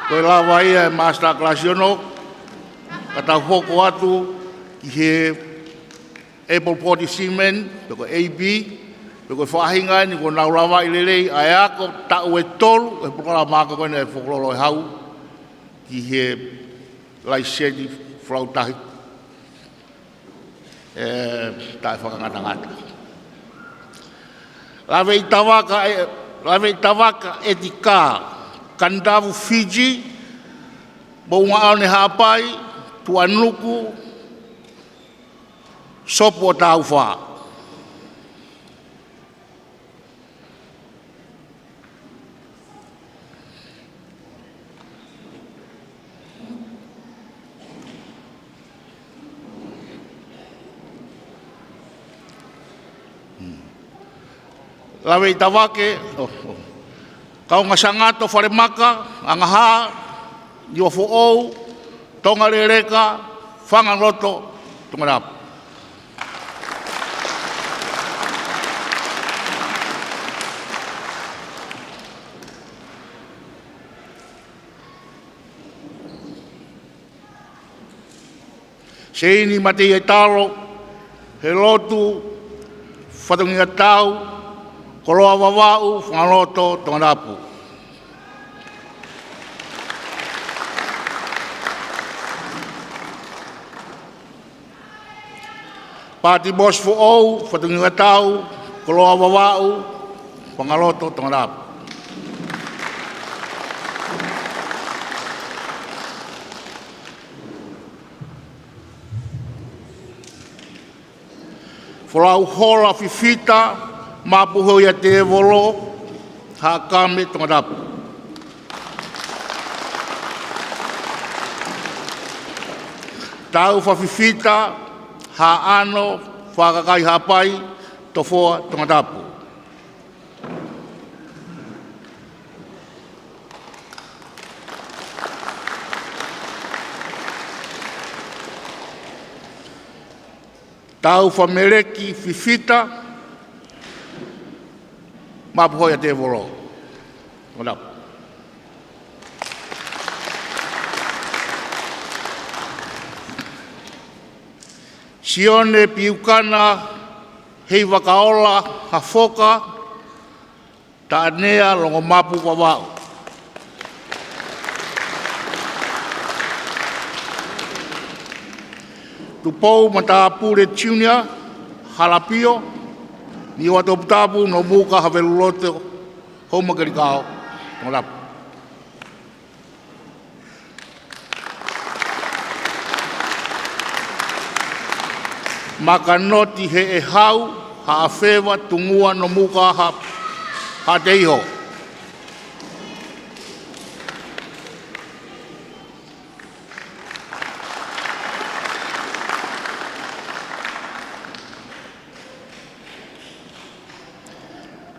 Ko e lava ia e master class ono, ka tau hoko atu ki he Apple Body Seaman, pe ko e A B, pe ko e faʻahinga eni kuo nau lavaʻi lelei ʻa e ako taʻu ʻe tolu ʻo e polokalama ako ko eni ʻa e Fokololo ʻo e Hau ki he laiseni folau tahi, ē, taʻefakangatangata. Laveʻi Tavaka, ē, Laveʻi Tavaka ʻEtika, Kandavu Fiji, Moʻungaʻone Haʻapai, Tuʻanuku, Sopu ʻo Taufa. Laveʻi Tavake, oh, oh. Kaunga Sangato Falemaka, Angaha, Niuafoʻou, Tongaleleka, Fangaloto, Tongatapu. Seini Mateietalo Helotu, Fatongiatau, Koloa Vavaʻu, Fangaloto, Tongatapu. Pātimosi Foʻou, Fatongiatau, Koloa Vavaʻu, Fangaloto, Tongatapu. Folauhola Fifita, Mapuhoia Tēvolo, Haʻakame, Tongatapu. Taufa Fifita, Haʻano, Fakakai Haʻapai, Tofoa, Tongatapu. Taufa Meleki Fifita, Mapuhoia Tēvolo. Tongatapu. Sione Piukana Heivakaola Hafoka, Taʻanea, Longomapu, Vavaʻu. Tupou Matāpule Junior, Halapio, Niuatoputapu, Nomuka, Haveluloto, Houmakelikao, Tongatapu. Makanoti Heʻehau, Haʻafeva, Tungua, Nomuka, Ha-, Haʻateiho.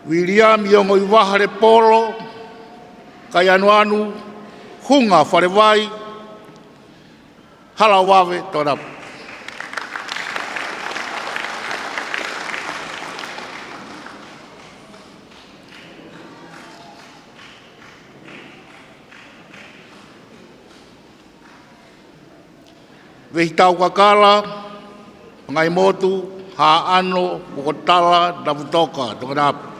Viliami Ongoʻivaha Lepolo, Kaianuanu, Hunga, Falevai, Halaʻovave, Tongatapu. Vehitaukakala, Ngaimotu, Haʻano, Pukotala, Navutoka, Tongatapu.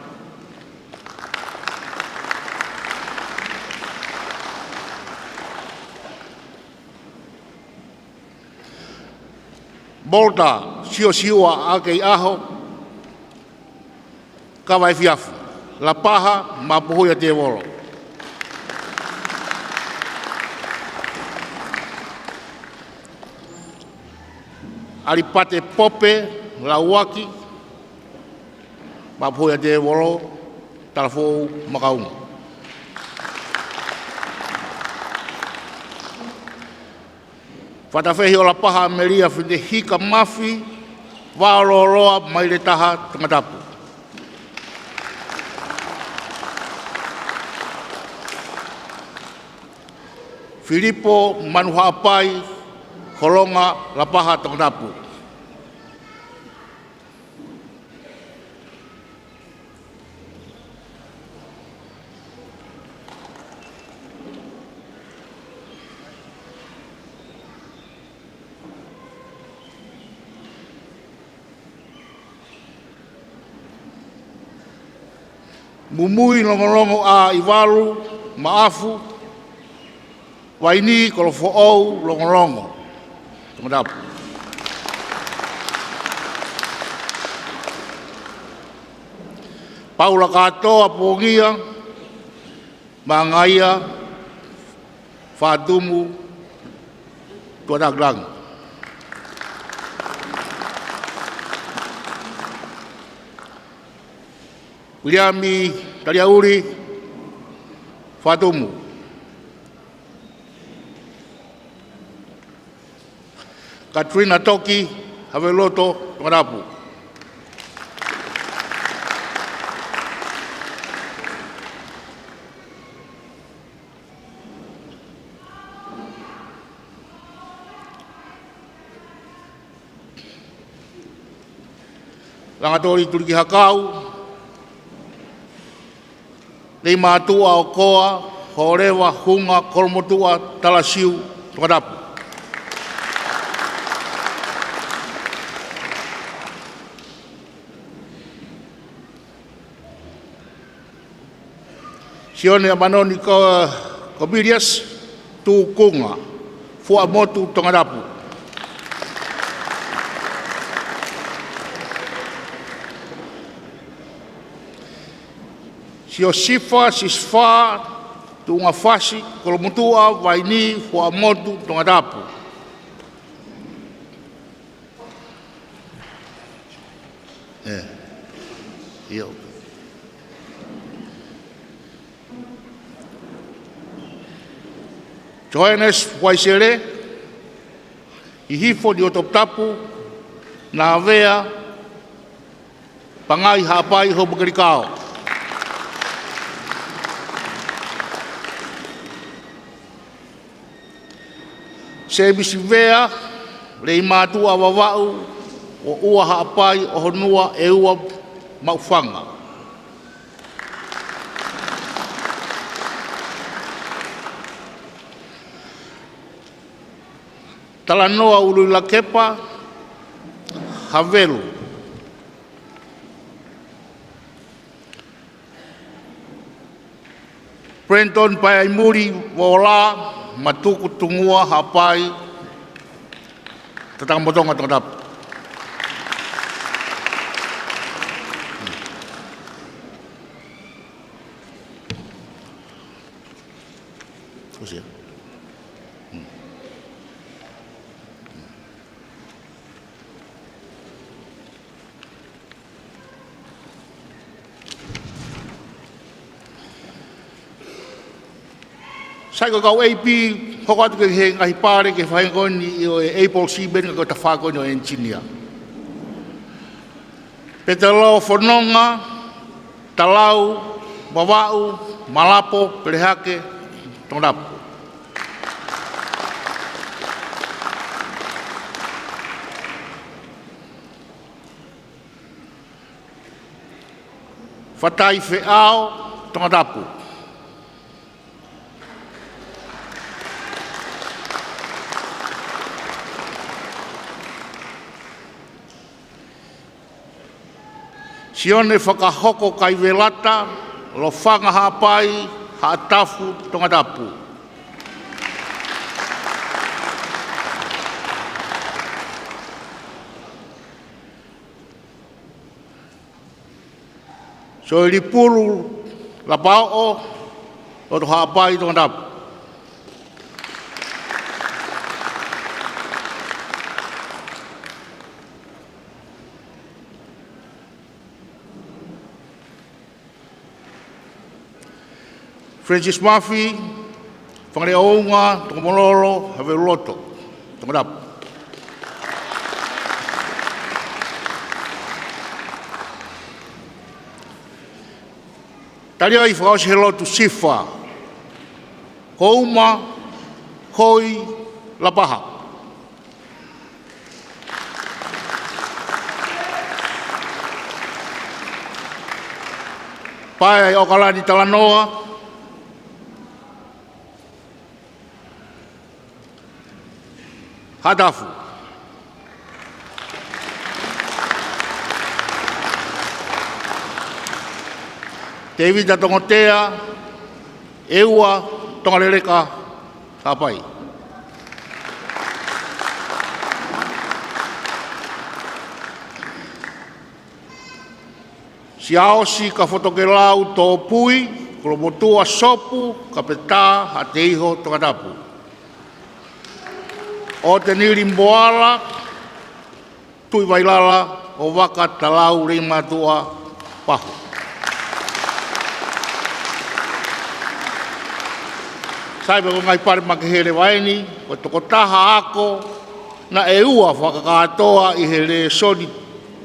Molta Siosiua ʻAkeiʻaho, Kava Efiafi, Lapaha, Mapuhoia Tēvolo. ʻAlipate Pope Lauaki, Mapuhoia Tēvolo, Talafoʻou, Makaunga. Fatafehi ʻo Lapaha, ʻAmelia Fitehika Mafi, Vaololoa, Maile Taha, Tongatapu. Filipo Manuhaʻapai Holonga, Lapaha, Tongatapu. Mumui Longolongo ʻa ʻIvalu Maʻafu, Vaini Kolofoʻou Longolongo, Tongatapu. Paula Kātoa Pongia, Mangaia, Fatumu, Tuʻatakilangi. Viliami Taliauli, Fatumu. Katrina Toki, Haveluloto, Tongatapu. Langatoli Tulikihakau, Leimātuʻa ʻOkoa, Hōleva Hunga Kolomotuʻa Talasiu, Tongatapu. Sione ʻAmanoni Ko-, Kopiliasi, Tukunga, Fuaʻamotu, Tongatapu. Siosifa Sisifa Tuʻungafasi Kolomotuʻa Vaini, Fuaʻamotu, Tongatapu. ʻE, ʻio. Johannes Vaisele, Hihifo Niuatoputapu, Navea, Pangai Haʻapai, Houmakelikao. Sēmisi Vea, Leimātuʻa Vavaʻu, ʻOʻua Haʻapai, ʻOhonua ʻEua Maʻufanga. Talanoa Uluilakepa Havelu. Brenton Paeaimuli Vola, Matuku Tungua Haʻapai, Tatangamotonga, Tongatapu. Sai ko e kau A P, hoko atu ki he ngaahi pale ki he faʻahinga ko eni ʻo e Apple Seaman, ko e tafaʻaki ko eni ʻo e engineer. Petelo Fononga, Talau, Vavaʻu, Malapo, Pelehake, Tongatapu. Fatai Feʻao, Tongatapu. Sione Fakahoko Kaivelata, Lofanga Haʻapai, Haʻatafu, Tongatapu. Soilipulu Lapaoʻo, Loto Haʻapai, Tongatapu. Francis Mafi, Fangaleʻounga Tokomololo, Haveluloto, Tongatapu. Taliʻi fakaʻosi he lotu Sifa, Kouma Hoi Lapaha. Paea ʻi ʻAokalani Talanoa, Haʻatafu. Tēvita Tongotea, ʻEua Tongaleleka, Haʻapai. Siaosi Kafotokelau Tōpui, Kolomotuʻa Sopu, Kapetā, Haʻateiho, Tongatapu. ʻOtenili Moala, Tuʻivailala, ʻOvaka, Talau, Leimātuʻa, Pahu. Sai pē ko e ngaahi pale makehe leva eni, ko e tokotaha ako naʻe ua fakakātoa ʻi he lēsoni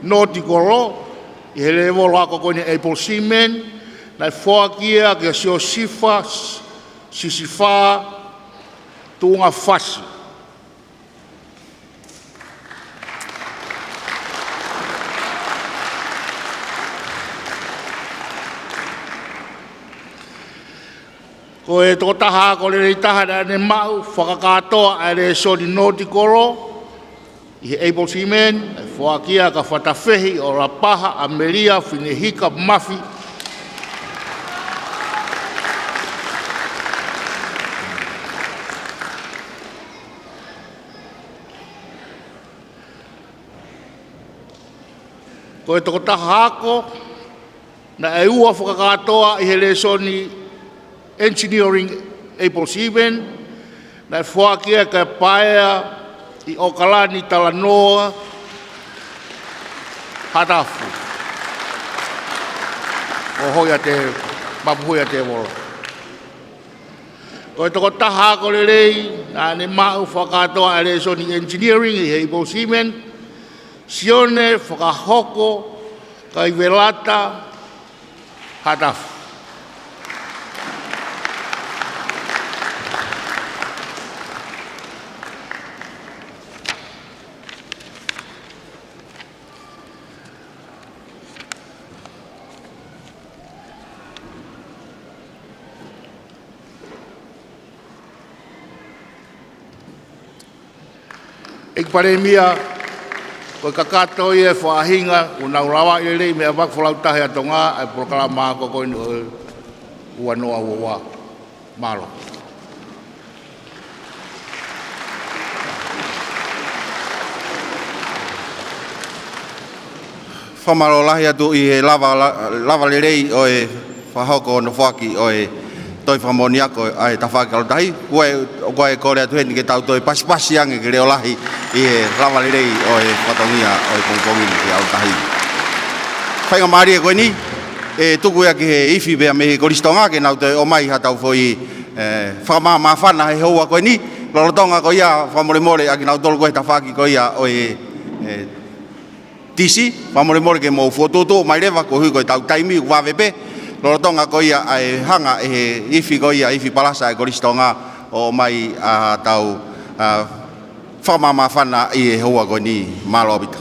Notikolo, ʻi he lēvolo ako ko eni Apple Seaman, naʻe foaki ia kia Siosifa Sisifā Tuʻungafasi. Ko e tokotaha ako lelei taha naʻa ne maʻu fakakātoa ʻa e lēsoni Notikolo ʻi he Apple Seaman, naʻe foaki ia kia Fatafehi ʻOlapaha ʻAmelia Finehika Mafi. Ko e tokotaha ako naʻe ua fakakātoa ʻi he lēsoni Engineering Apple Seaman, naʻe foaki ia kia Paea ʻi ʻOkalani Talanoa Hatafu. ʻO hoi ʻa e mapuhui ʻa e tēvolo. Ko e tokotaha ako lelei naʻa ne maʻu fakakātoa ʻa e lēsoni Engineering ʻi he Apple Seaman, Sione Fakahoko Kaivelata Hatafu. ʻEiki Palēmia, ko e kakato ia e faʻahinga, kuo nau lavaʻi lelei mei he ʻApiako Folau Tahi ʻa Tonga ʻa e polokalama ako ko eni ʻo e ua noa ua ua. Mālō. Fakamālō lahi atu ʻi he lava, la-, lava lelei ʻo e fakahoko hono foaki ʻo e toe fakamoʻoni ako ʻa e tafaʻaki ʻalu tahi. Ko e, ko e kole atu heni ke tau toe pasipasi ange ke leʻo lahi ʻi he lava lelei ʻo e fatongia ʻo e pongipongi ni ki ʻalu tahi. Faingamālie ko eni, ʻe tuku ia ki he ifi pea mei he Kolisi Tonga ke nau toe ʻomai haʻatau foʻi, ē, fakamāmāfana he houa ko eni, lolotonga ko ia fakamolemole ʻakinautolu ko e tafaʻaki ko ia ʻo e, ē, T C, fakamolemole ke mou fokotuʻutuʻu mai leva koeʻuhi ko ʻetau taimi ʻoku vave pē, lolotonga ko ia ʻa e hanga ʻe he ifi ko ia, Ifi Palasa ʻa e Kolisi Tonga ʻo ʻomai haʻatau, ā, fakamāmāfana ʻi he houa ko eni. Mālō ʻaupito.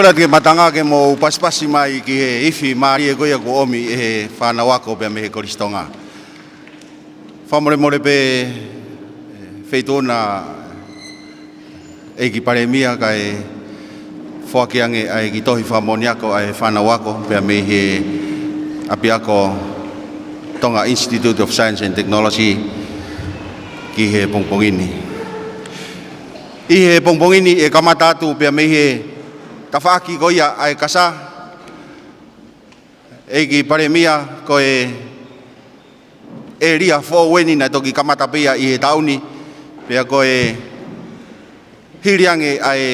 Ora ke matanga ke mou pasipasi mai ki he ifi mālie ko ia kuo ʻomi ʻe he fānau ako pea mei he Kolisi Tonga. Fakamolemole pē, Feituʻuna ʻEiki Palēmia, kae foaki ange ʻa e kiʻi tohi fakamoʻoni ako ʻa e fānau ako pea mei he ʻapiako Tonga Institute of Science and Technology ki he pongipongi ni. ʻI he pongipongi ni ʻe kamata atu pea mei he tafaʻaki ko ia ʻa e kasa, ʻEiki Palēmia, ko e ʻēlia foʻou eni naʻe toki kamata pē ia ʻi he taʻu ni, pea ko e hili ange ʻa e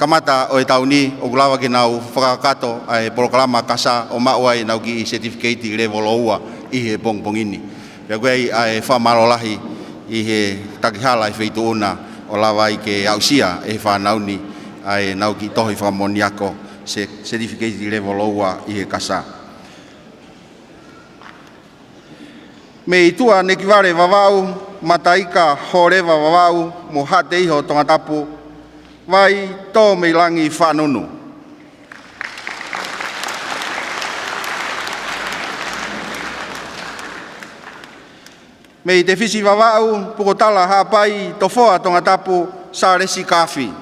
kamata ʻo e taʻu ni, ʻoku lava ke nau fakakakato ʻa e polokalama kasa ʻo maʻu ai ʻenau kiʻi certificate level ua ʻi he pongipongi ni. Pea ko ia ai ʻa e fakamālō lahi ʻi he takihalaʻi ʻe he Feituʻuna ʻo lava ai ke aʻusia ʻe he fānau ni ʻa ʻenau kiʻi tohi fakamoʻoni ako, se-, certificate level ua ʻi he kasa. Mei Tuʻanekivale Vavaʻu, Mataika Holeva Vavaʻu mo Haʻateiho Tongatapu, Vai Tōmeilangi Faʻanunu. Mei Tefisi Vavaʻu, Pukotala Haʻapai, Tofoa Tongatapu, Sālesi Kaafi.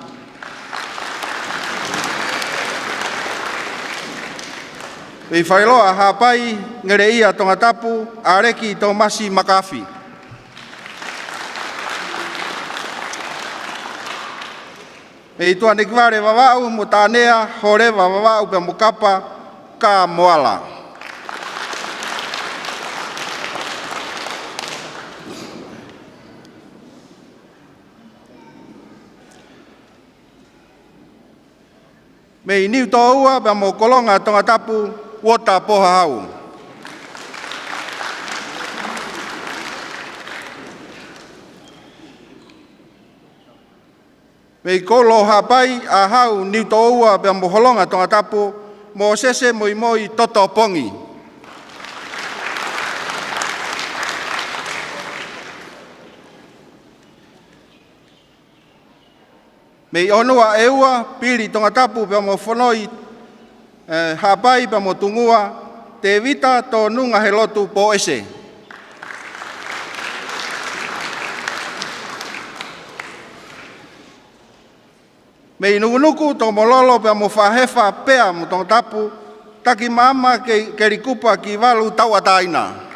Mei Faleloa Haʻapai, Ngeleʻia Tongatapu, ʻAleki Tōmasi Makaafi. Mei Tuʻanekivale Vavaʻu mo Tānea Holeva Vavaʻu pea mo Kapa Kamoala. Mei Niutōua pea mo Kolonga Tongatapu, Uota Pohahau. Mei Kolo Haʻapai, ʻAhau Niutōua pea mo Holonga Tongatapu, Mōsese Moimoi Totopongi. Mei ʻOhonuaʻeua, Pili Tongatapu pea mo Fonoi, eh, Haʻapai pea mo Tungua, Tēvita Tōnunga Helotu Pōʻese. Mei Nukunuku, Tokomololo pea mo Faʻahefa pea mo Tongatapu, Taki Maama Ke-, Kelikupa Kivalu Tauʻatāina.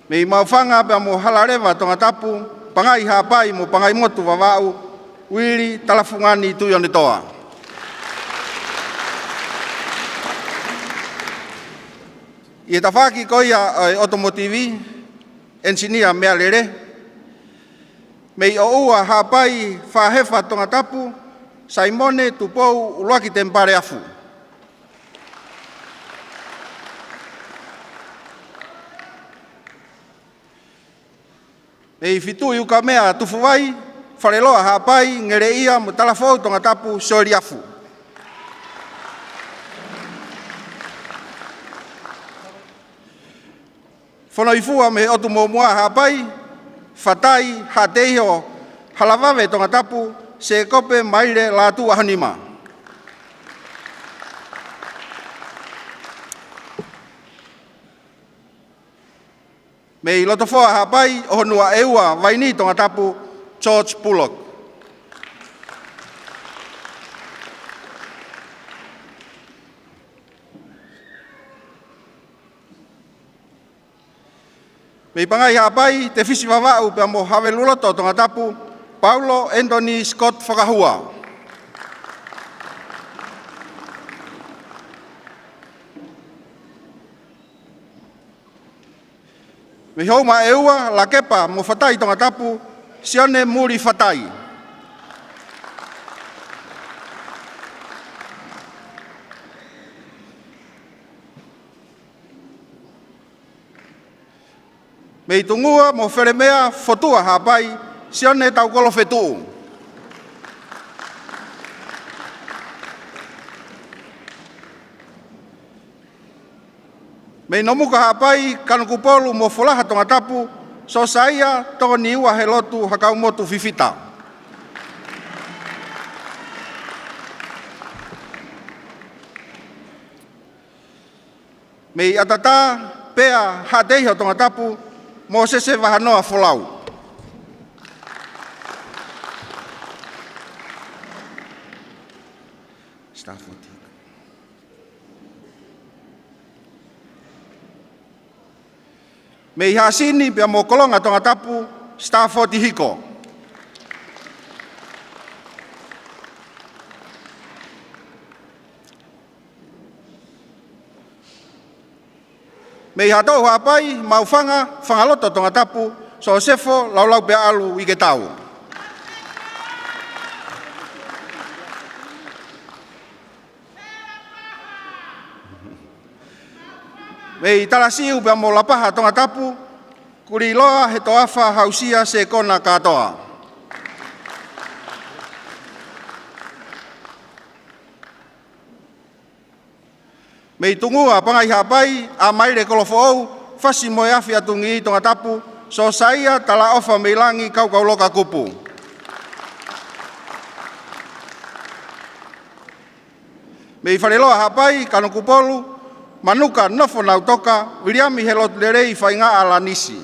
Mei Maʻufanga pea mo Halaleva Tongatapu, Pangai Haʻapai mo Pangaimotu Vavaʻu, Uili Talafungani Tuʻionetoa. ʻI he tafaʻaki ko ia ʻo e ʻotomotivi, ʻenisinia meʻalele, mei ʻOʻua Haʻapai, Faʻahefa Tongatapu, Saimone Tupou ʻUluaki Temipale Afu. Mei Fituʻi Ukamea Tufuvai, Faleloa Haʻapai, Ngeleʻia mo Talafoʻou Tongatapu, Soeli Afu. Fonoifua mei he ʻotu Mōmoa Haʻapai, Fatai Haʻateiho Halavave Tongatapu, Sēkope Maile Lātū ʻAhonima. Mei Lotofoa Haʻapai, ʻOhonuaʻeua Vaini Tongatapu, George Bullock. Mei Pangai Haʻapai, Tefisi Vavaʻu pea mo Haveluloto Tongatapu, Paulo Anthony Scott Fakahua. Mei Houmaʻeua, Lakepa mo Fatai Tongatapu, Sione Muli Fatai. Mei Tungua mo Felemea, Fotua Haʻapai, Sione Taukolo Fetuʻu. Mei Nomuka Haʻapai, Kanokupolu mo Folaha Tongatapu, Sosaia Tokoniua Helotu Hakaumotu Fifita. Mei ʻAtatā, Pea Haʻateiho Tongatapu, Mōsese Vahanoa Folau. Stafford Hiko. Mei Haʻasini pea mo Kolonga Tongatapu, Stafford Hiko. Mei Haʻatoʻu Haʻapai, Maʻufanga, Fangaloto Tongatapu, Sosefo Laulau Peaʻalu Iketau. Mei Talasiu pea mo Lapaha Tongatapu, Kuliloa Hetoafa Hausia Sekona Katoa. Mei Tungua Pangai Haʻapai, ʻAmaile Kolofoʻou, Fasi Moeafi ʻa Tungī Tongatapu, Sosaia Talaʻofa Meilangi Kaukauloka Kupu. Mei Faleloa Haʻapai, Kanokupolu, Manuka Nofo Nautoka, Viliami Helotu Lelei Faingaʻa Lanisi.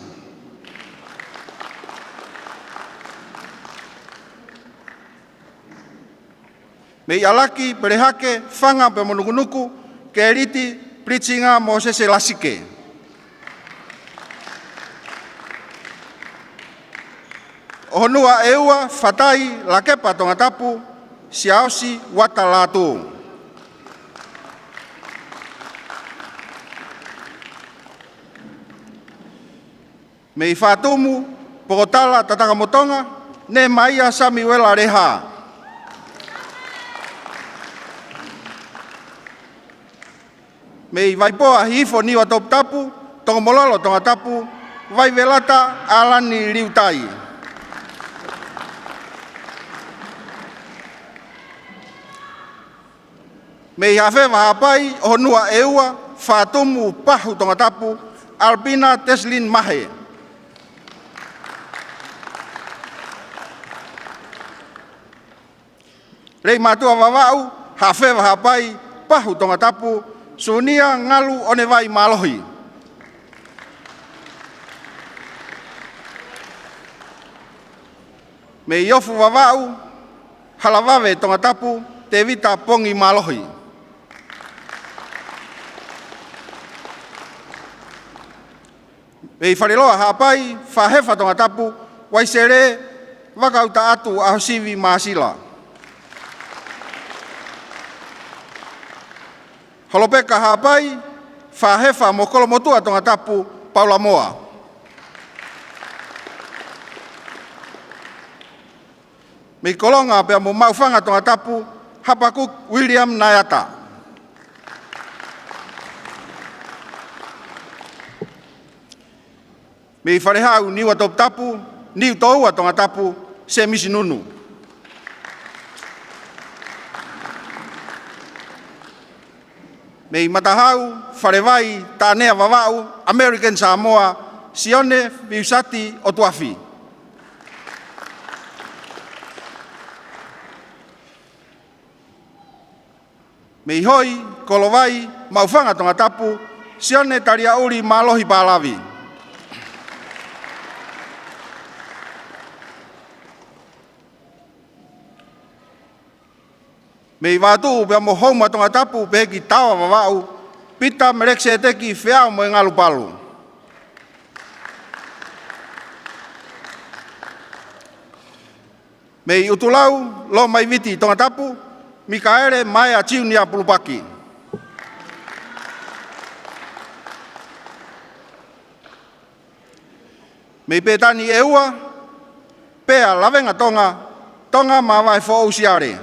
Mei ʻAlaki, Pelehake, Fanga pea mo Nukunuku, Keliti, Plitinga Mōsese Lasike. ʻOhonua ʻEua, Fatai, Lakepa Tongatapu, Siaosi Uata Lātū. Mei Fatumu, Pokotala Tatakamotonga, Nemaia Samiuela Leha. Mei Vaipoa Hihifo Niua Toputapu, Tokomololo Tongatapu, Vaivelata ʻAlani Liutai. Mei Haʻafeva Haʻapai, ʻOhonua ʻEua, Fatumu Pahu Tongatapu, Alpina Teslin Mahe. Leimātuʻa Vavaʻu, Haʻafeva Haʻapai, Pahu Tongatapu, Sunia Ngalu ʻOnevai Mālohi. Mei Ofu Vavaʻu, Halavave Tongatapu, Tevita Pongi Mālohi. Mei Faleloa Haʻapai, Fahefa Tongatapu, Waisele Vakautaʻatu ʻAhosivi Māsila. Holopeka Haʻapai, Fahefa mo Kolomotuʻa Tongatapu, Paula Moa. Mei Kolonga pea mo Maʻufanga Tongatapu, Hapakuk William Naiata. Mei Falehau Niua Toputapu, Niutoua Tongatapu, Semisi Nunu. Mei Matahau, Falevai, Tanea Vavaʻu, American Samoa, Sione Viusati ʻOtuafi. Mei Hoi, Kolovai, Maʻufanga Tongatapu, Sione Taliaʻuli Mālohi Palavi. Mei Vatuʻu pea mo Houma Tongatapu pehē ki Taoa Vavaʻu, Pita Melekiseteki Feau Moengalu Palu. Mei ʻUtulau, Lomaiviti Tongatapu, Mikaele Maea Tiunia Pulupaki. Mei Petani ʻEua, Pea Lavenga Tonga, Tonga Mavaefoʻou Siale.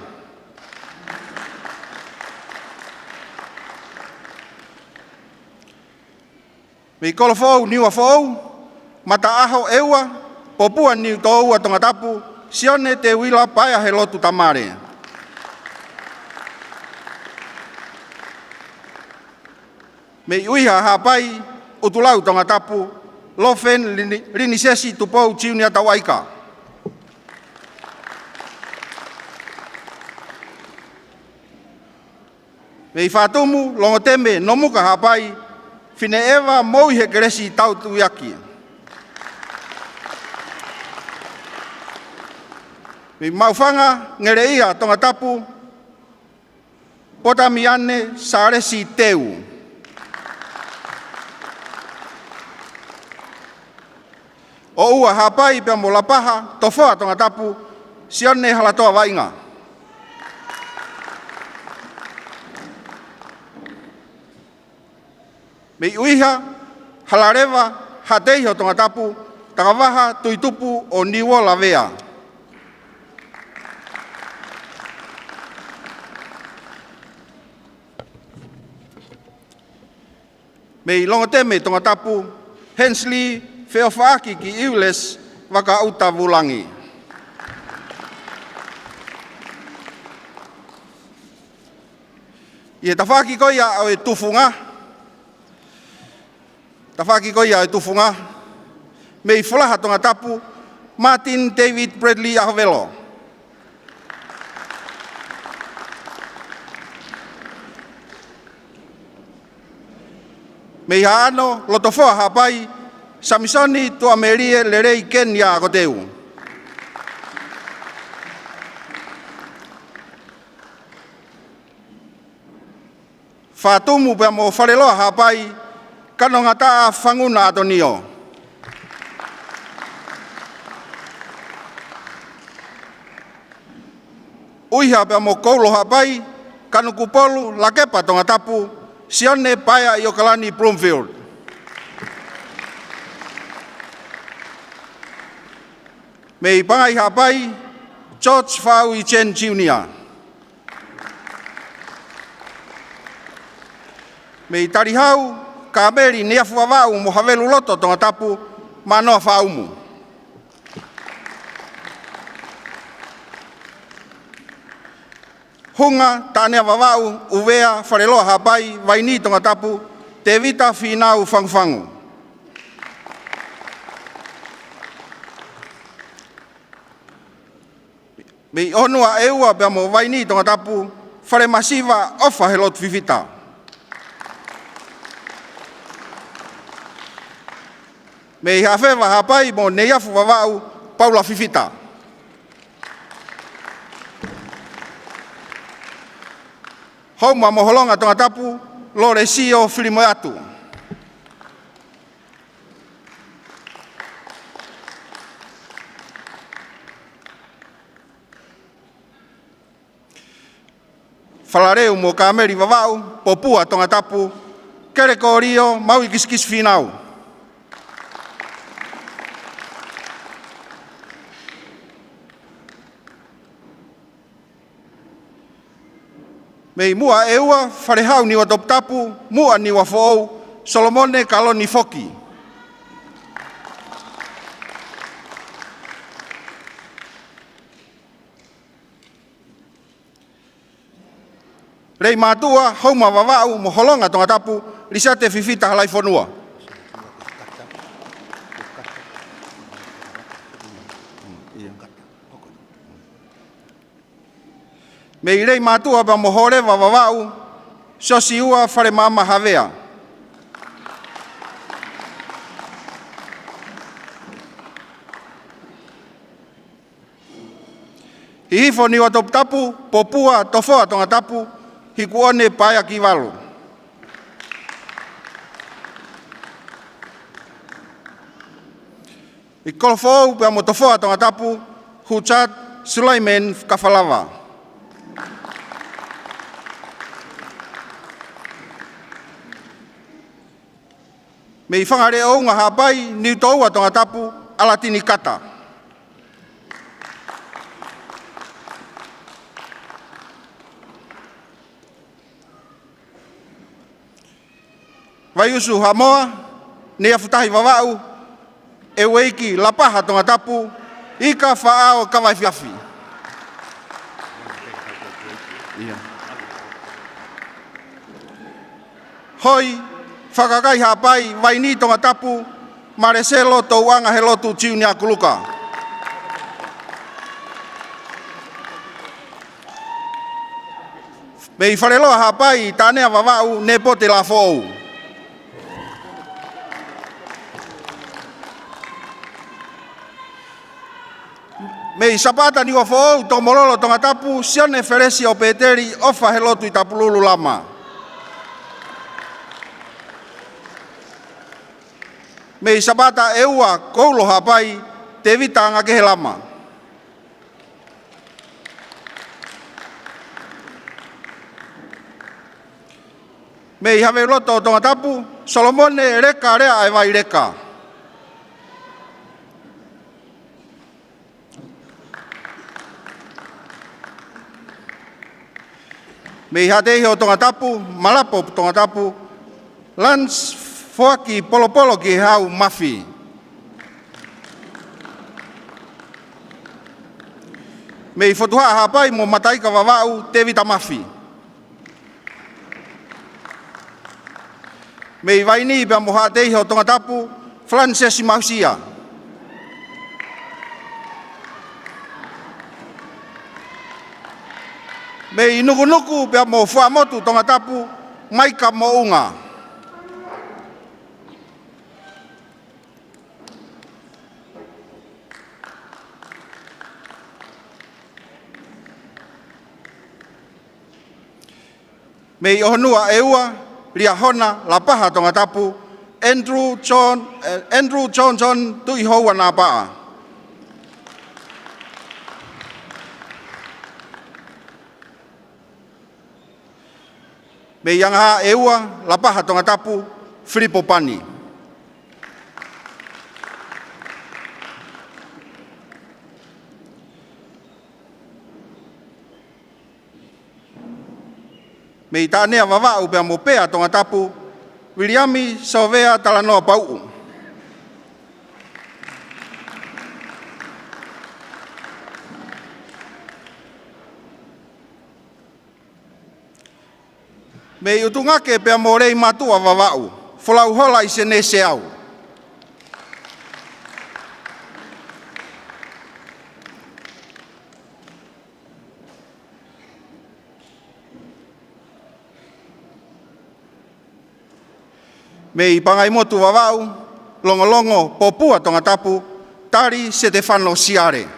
Mei Kolofoʻou Niuafoʻou, Mataʻaho ʻEua, Popua Niutoua Tongatapu, Sione Teuila Paea Helotu Tamale. Mei ʻUiha Haʻapai, ʻUtulau Tongatapu, Lofen Lini-, Linisesi Tupou Junior Tauʻaika. Mei Fatumu, Longoteme Nomuka Haʻapai, Fineʻeva Mouihekelesi Tautuiaki. Mei Maʻufanga, Ngeleʻia Tongatapu, Potamiane Salesi Teu. ʻOua Haʻapai pea mo Lapaha, Tofoa Tongatapu, Sione Halatoa Vaʻinga. Mei ʻUiha, Halaleva Haʻateiho Tongatapu, Takavaha Tuitupu ʻo Niuola Vea. Mei Longoteme Tongatapu, Hensley Feofaʻaki ki Iulesi Vakaʻuta Vulangi. ʻI he tafaʻaki ko ia ʻo e tufunga, tafaʻaki ko ia ʻo e tufunga, mei Folaha Tongatapu, Martin David Bradley ʻAhovelo. Mei Haʻano, Lotofoa Haʻapai, Samisoni Tuʻamelie Lelei Kenia ʻAkoteu. Fatumu pea mo Faleloa Haʻapai, Kanongataʻa Fanguna ʻAtonio. ʻUiha pea mo Koulo Haʻapai, Kanukupolu Lakepa Tongatapu, Sione Paea ʻIokalani Bloomfield. Mei Pangai Haʻapai, George Faʻui Chen Junior. Mei Talihau, Kameli Neiafu Vavaʻu mo Havelu Loto Tongatapu, Manoa Faʻumu. Hunga, Tanea Vavaʻu, ʻUvea, Faleloa Haʻapai, Vaini Tongatapu, Tevita Finau Fangufangu. Mei ʻOhonua ʻEua pea mo Vaini Tongatapu, Falemasiva ʻOfa Helotu Fifita. Mei Haʻafeva Haʻapai mo Neiafu Vavaʻu, Paula Fifita. Houma mo Holonga Tongatapu, Lolesio Filimoeatu. Falaleu mo Kameli Vavaʻu, Popua Tongatapu, Kelekolio Maui Kisikisi Finau. Mei Muʻa ʻEua, Falehau Niuatoputapu, Muʻa Niuafoʻou, Solomone Kaloni Foki. Leimātuʻa, Houma Vavaʻu mo Holonga Tongatapu, Lisiate Fifita Halaifonua. Mei Leimātuʻa pea mo Holeva Vavaʻu, Siosiua Falemaama Havea. Hihifo Niuatoputapu, Popua Tofoa Tongatapu, Hikuʻone Paea Kivalu. ʻI Kolofoʻou pea mo Tofoa Tongatapu, Huchat Sulaiman Kafalava. Mei Fangaleʻounga Haʻapai, Niutoua Tongatapu, ʻAlatini Kata. Vaiusu Haʻamoa, Neiafu Tahi Vavaʻu, ʻEueiki Lapaha Tongatapu, Ika Faʻao Kavaifiafi. Hoi, Fakakai Haʻapai, Vaini Tongatapu, Maleselo Touʻanga he lotu Tiunia Kuluka. Mei Faleloa Haʻapai, Tanea Vavaʻu Nepote Lafoʻou. Mei Sapaʻata Niuafoʻou, Tokomololo Tongatapu, Sione Felesi ʻo Peteli ʻOfa he lotu ʻi Tapululu Lama. Mei Sapaʻata ʻEua, Koulo Haʻapai, Tevita Angakehe Lama. Mei Haveuloto Tongatapu, Solomone Leka Lea ʻa e Vai Leka. Mei Haʻateiho Tongatapu, Malapo Tongatapu, Lance Foaki Polopolo ki he Hau Mafi. Mei Fotuhaʻa Haʻapai mo Mataika Vavaʻu, Tevita Mafi. Mei Vainī pea mo Haʻateiho Tongatapu, Francis Mausia. Mei Nukunuku pea mo Fuaʻamotu Tongatapu, Maika Moʻunga. Mei ʻOhonua ʻEua, Liahona Lapaha Tongatapu, Andrew John, eh, Andrew Johnson Tuʻihoua Napaʻa. Mei Angaha ʻEua, Lapaha Tongatapu, Filipo Pani. Mei Tanea Vavaʻu pea mo Pea Tongatapu, Viliami Sovea Talanoa Pauʻu. Mei ʻUtungake pea mo Leimātuʻa Vavaʻu, Folau Hola ʻi Senēseau. Mei Pangaimotu Vavaʻu, Longolongo Popua Tongatapu, Tali Setefano Siale.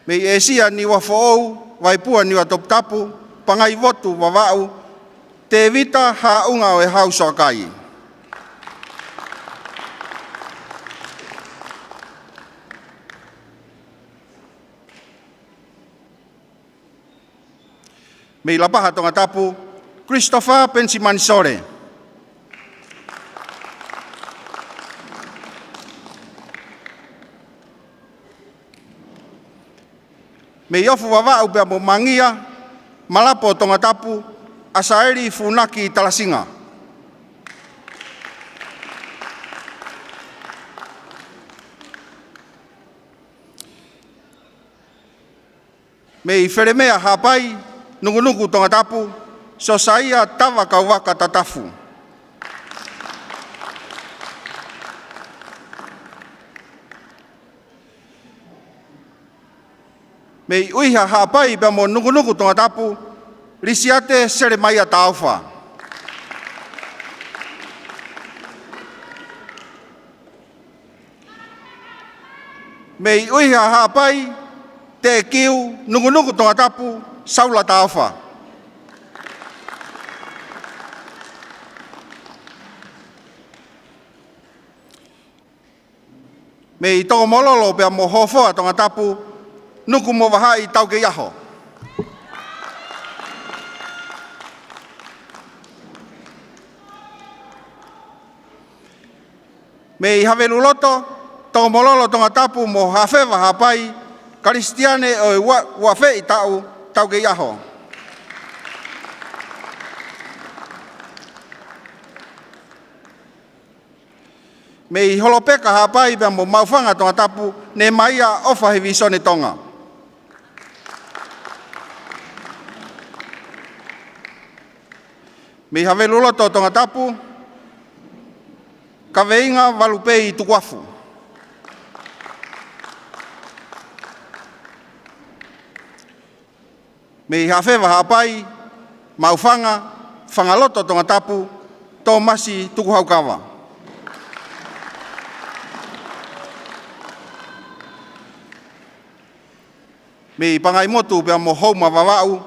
Mei ʻĒsia Niuafoʻou, Vaipua Niuatoputapu, Pangaivotu Vavaʻu, Tevita Haʻunga ʻo e Hau Soakai. Mei Lapaha Tongatapu, Christopher Pensimani Sole. Mei ʻOfu Vavaʻu pea mo Mangia, Malapo Tongatapu, ʻAsaeli Funaki Talasinga. Mei Felemea Haʻapai, Nukunuku Tongatapu, Sosaia Tava Kauvaka Tatafu. Mei ʻUiha Haʻapai pea mo Nukunuku Tongatapu, Lisiate Selemaia Taufa. Mei ʻUiha Haʻapai, Teʻekiu, Nukunuku Tongatapu, Saula Taufa. Mei Tokomololo pea mo Hofoa Tongatapu, Nuku mo Vahaʻi Taukeiʻaho. Mei Haveluloto, Tokomololo Tongatapu mo Hafeva Haʻapai, Kalisitiane ʻo e Ua-, Uafeʻi Taʻu Taukeiʻaho. Mei Holopeka Haʻapai pea mo Maʻufanga Tongatapu, Nemaia ʻOfa Hevīsone Tonga. Mei Haveluloto Tongatapu, Kaveinga Valupei Tukuafu. Mei Haʻafeva Haʻapai, Maʻufanga, Fangaloto Tongatapu, Tōmasi Tukuhaukava. Mei Pangaimotu pea mo Houma Vavaʻu,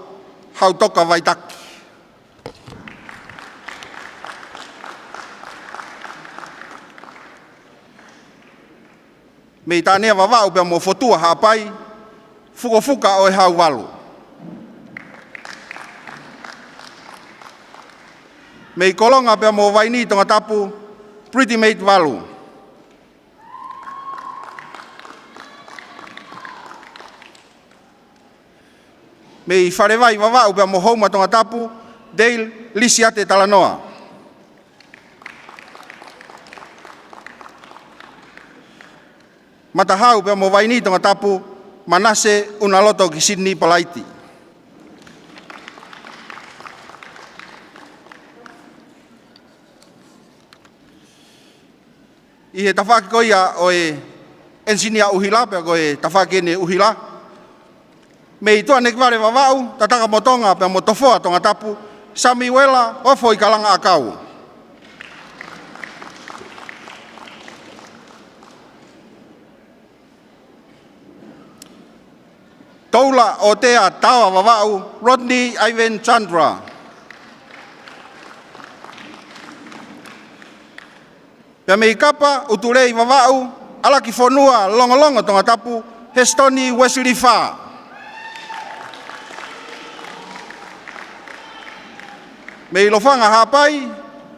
Hautoka Vaitaki. Mei Taʻanea Vavaʻu pea mo Fotua Haʻapai, Fukofuka ʻo e Hau Valu. Mei Kolonga pea mo Vainī Tongatapu, Pretty Maid Valu. Mei Falevai Vavaʻu pea mo Houma Tongatapu, Dale Lisiate Talanoa. Matahau pea mo Vainī Tongatapu, Manase ʻUnaloto ki Sini Palaiti. ʻI he tafaʻaki ko ia ʻo e ʻenisinia ʻuhila, pea ko e tafaʻaki eni ʻuhila. Mei Tuʻanekivale Vavaʻu, Tatakamotonga pea mo Tofoa Tongatapu, Samiuela ʻOfoʻikalanga ʻAkau. Toula ʻOtea Taoa Vavaʻu, Rodney Ivan Chandra. Pea mei Kapa, ʻUtulei Vavaʻu, ʻAlakifonua Longolongo Tongatapu, Hesitoni Uesili Fā. Mei Lofanga Haʻapai,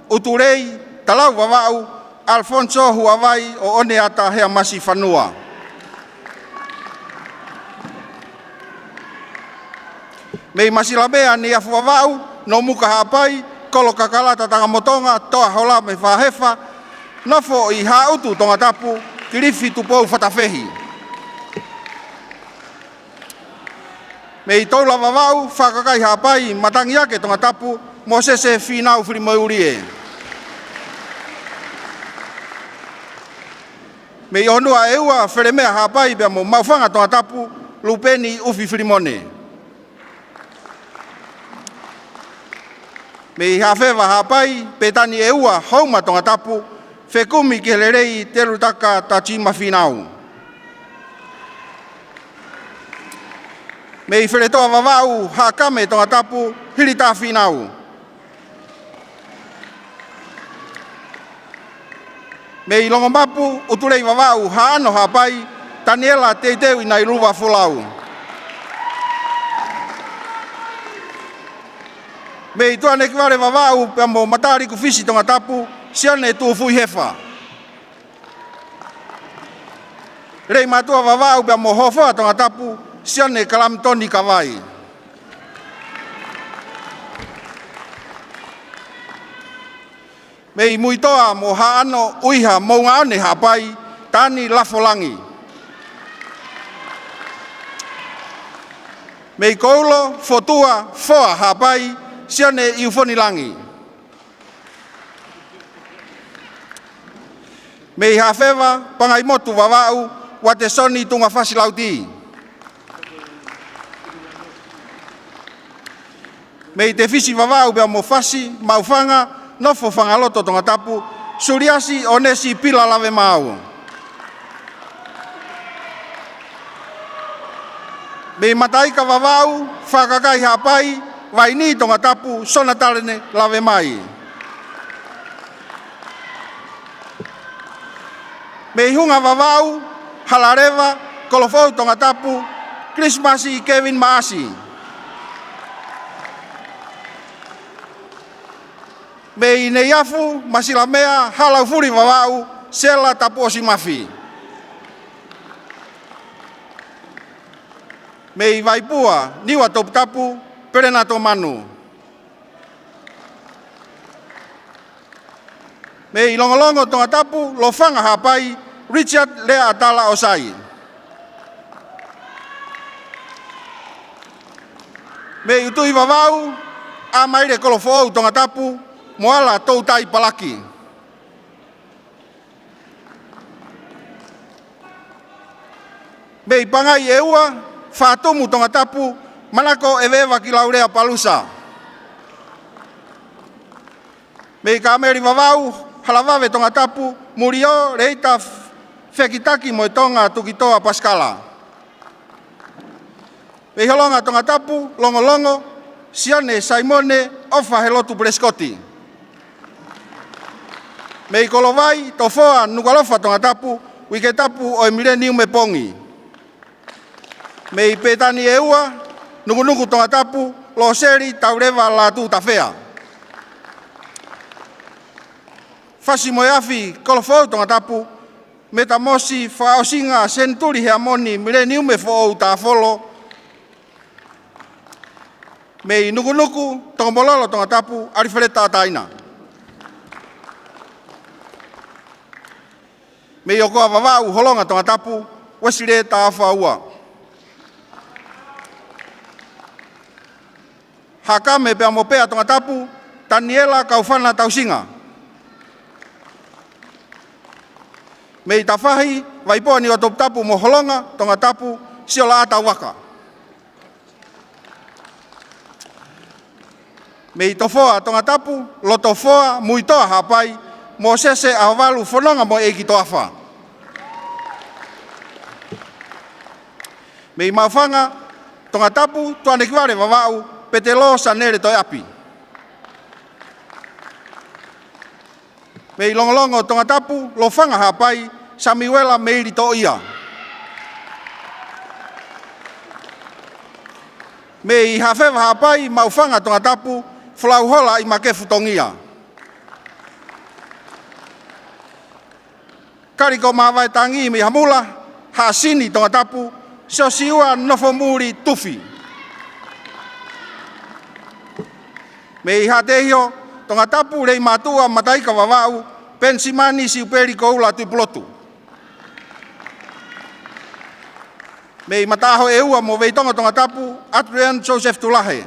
ʻUtulei Talau Vavaʻu, Alfonso Huavai ʻo ʻOneata Heamasi Fanua. Mei Masilamea Neiafu Vavaʻu, Nomuka Haʻapai, Kolo Kakala Tatakamotonga, Toa Hola mei Fahefa, nofo ʻi Haʻutu Tongatapu, Kilifi Tupou Fatafehi. Mei Toula Vavaʻu, Fakakai Haʻapai, Matangiake Tongatapu, Mosese Fīnau Filimoeulie. Mei ʻOhonua ʻEua, Felemea Haʻapai pea mo Maʻufanga Tongatapu, Lupeni ʻUfi Filimone. Mei Haʻafeva Haʻapai, Petani ʻEua, Houma Tongatapu, Fekumi ki he Lelei, Telutaka Tajima Fīnau. Mei Feletoa Vavaʻu, Haʻakame Tongatapu, Hilita Fīnau. Mei Longomapu, ʻUtulei Vavaʻu, Haʻano Haʻapai, Taniela Teuteu ʻInailuva Folau. Mei Tuʻanekivale Vavaʻu pea mo Mataliku Fisi Tongatapu, Sione Tuʻufuihefa. Leimātuʻa Vavaʻu pea mo Hofoa Tongatapu, Sione Kalamtoni Kavai. Mei Muitoa mo Haʻano, ʻUiha Moungaʻone Haʻapai, Tani Lafolangi. Mei Koulo, Fotua Foa Haʻapai, Sione ʻIufonilangi. Mei Haʻafeva, Pangaimotu Vavaʻu, Uatesoni Tungafasi Lauti. Mei Tefisi Vavaʻu pea mo Fasi, Maʻufanga, nofo Fangaloto Tongatapu, Suliasi ʻOnesi Pila Lavemaau. Mei Mataika Vavaʻu, Fakakai Haʻapai, Vainī Tongatapu, Sona Talene Lavemai. Mei Hunga Vavaʻu, Halaleva, Kolofoʻou Tongatapu, Kilisimasi Kevin Maʻasi. Mei Neiafu, Masilamea, Halaufuli Vavaʻu, Sela Tapuʻosi Mafi. Mei Vaipua, Niua Toputapu, Pelenato Manu. Mei Longolongo Tongatapu, Lofanga Haʻapai, Richard Leaʻatala ʻOsai. Mei ʻUtui Vavaʻu, ʻAmaile Kolofoʻou Tongatapu, Moala Toutai Palaki. Mei Pangai ʻEua, Fatumu Tongatapu, Manako ʻEveʻeva Kilaulea Palusa. Mei Kameli Vavaʻu, Halavave Tongatapu, Mulio Leita Fekitaki mo e Tonga Tukitoa Pasikala. Mei Holonga Tongatapu, Longolongo, Sione Saimone ʻOfa Helotu Pelesikoti. Mei Kolovai, Tofoa Nukuʻalofa Tongatapu, Uiketapu ʻo e Mileniume Pongi. Mei Petani ʻEua, Nukunuku Tongatapu, Loseli Tauleva Lātū Tafea. Fasi mo e Afi, Kolofoʻou Tongatapu, Metamosi Fakaʻosinga Senituli Heamoni Mileniume Foʻou Tāfolo. Mei Nukunuku, Tokomololo Tongatapu, ʻAlifeleta ʻAtaina. Mei ʻOkoa Vavaʻu, Holonga Tongatapu, Uesilē Tāufaʻua. Haʻakame pea mo Pea Tongatapu, Taniela Kaufana Tausinga. Mei Tafahi, Vaipoa Niuatoputapu mo Holonga Tongatapu, Siola ʻAtauaka. Mei Tofoa Tongatapu, Lotofoa Muitoa Haʻapai, Mōsese ʻAhovalu Fononga mo e ʻEiki Toafa. Mei Maʻufanga Tongatapu, Tuʻanekivale Vavaʻu, Petelo Sanele Toeapi. Mei Longolongo Tongatapu, Lofanga Haʻapai, Samiuela Meili Toʻia. Mei Haʻafeva Haʻapai, Maʻufanga Tongatapu, Folauhola ʻImakefu Tongia. Kaliko Mavaetangi mei Hamula, Haʻasini Tongatapu, Siosiua Nofomuli Tufi. Mei Haʻateiho Tongatapu, Leimātuʻa Mataika Vavaʻu, Penisimani Siupeli Koula Tuʻipulotu. Mei Mataʻaho ʻEua mo Veitongo Tongatapu, Adrian Joseph Tulahe.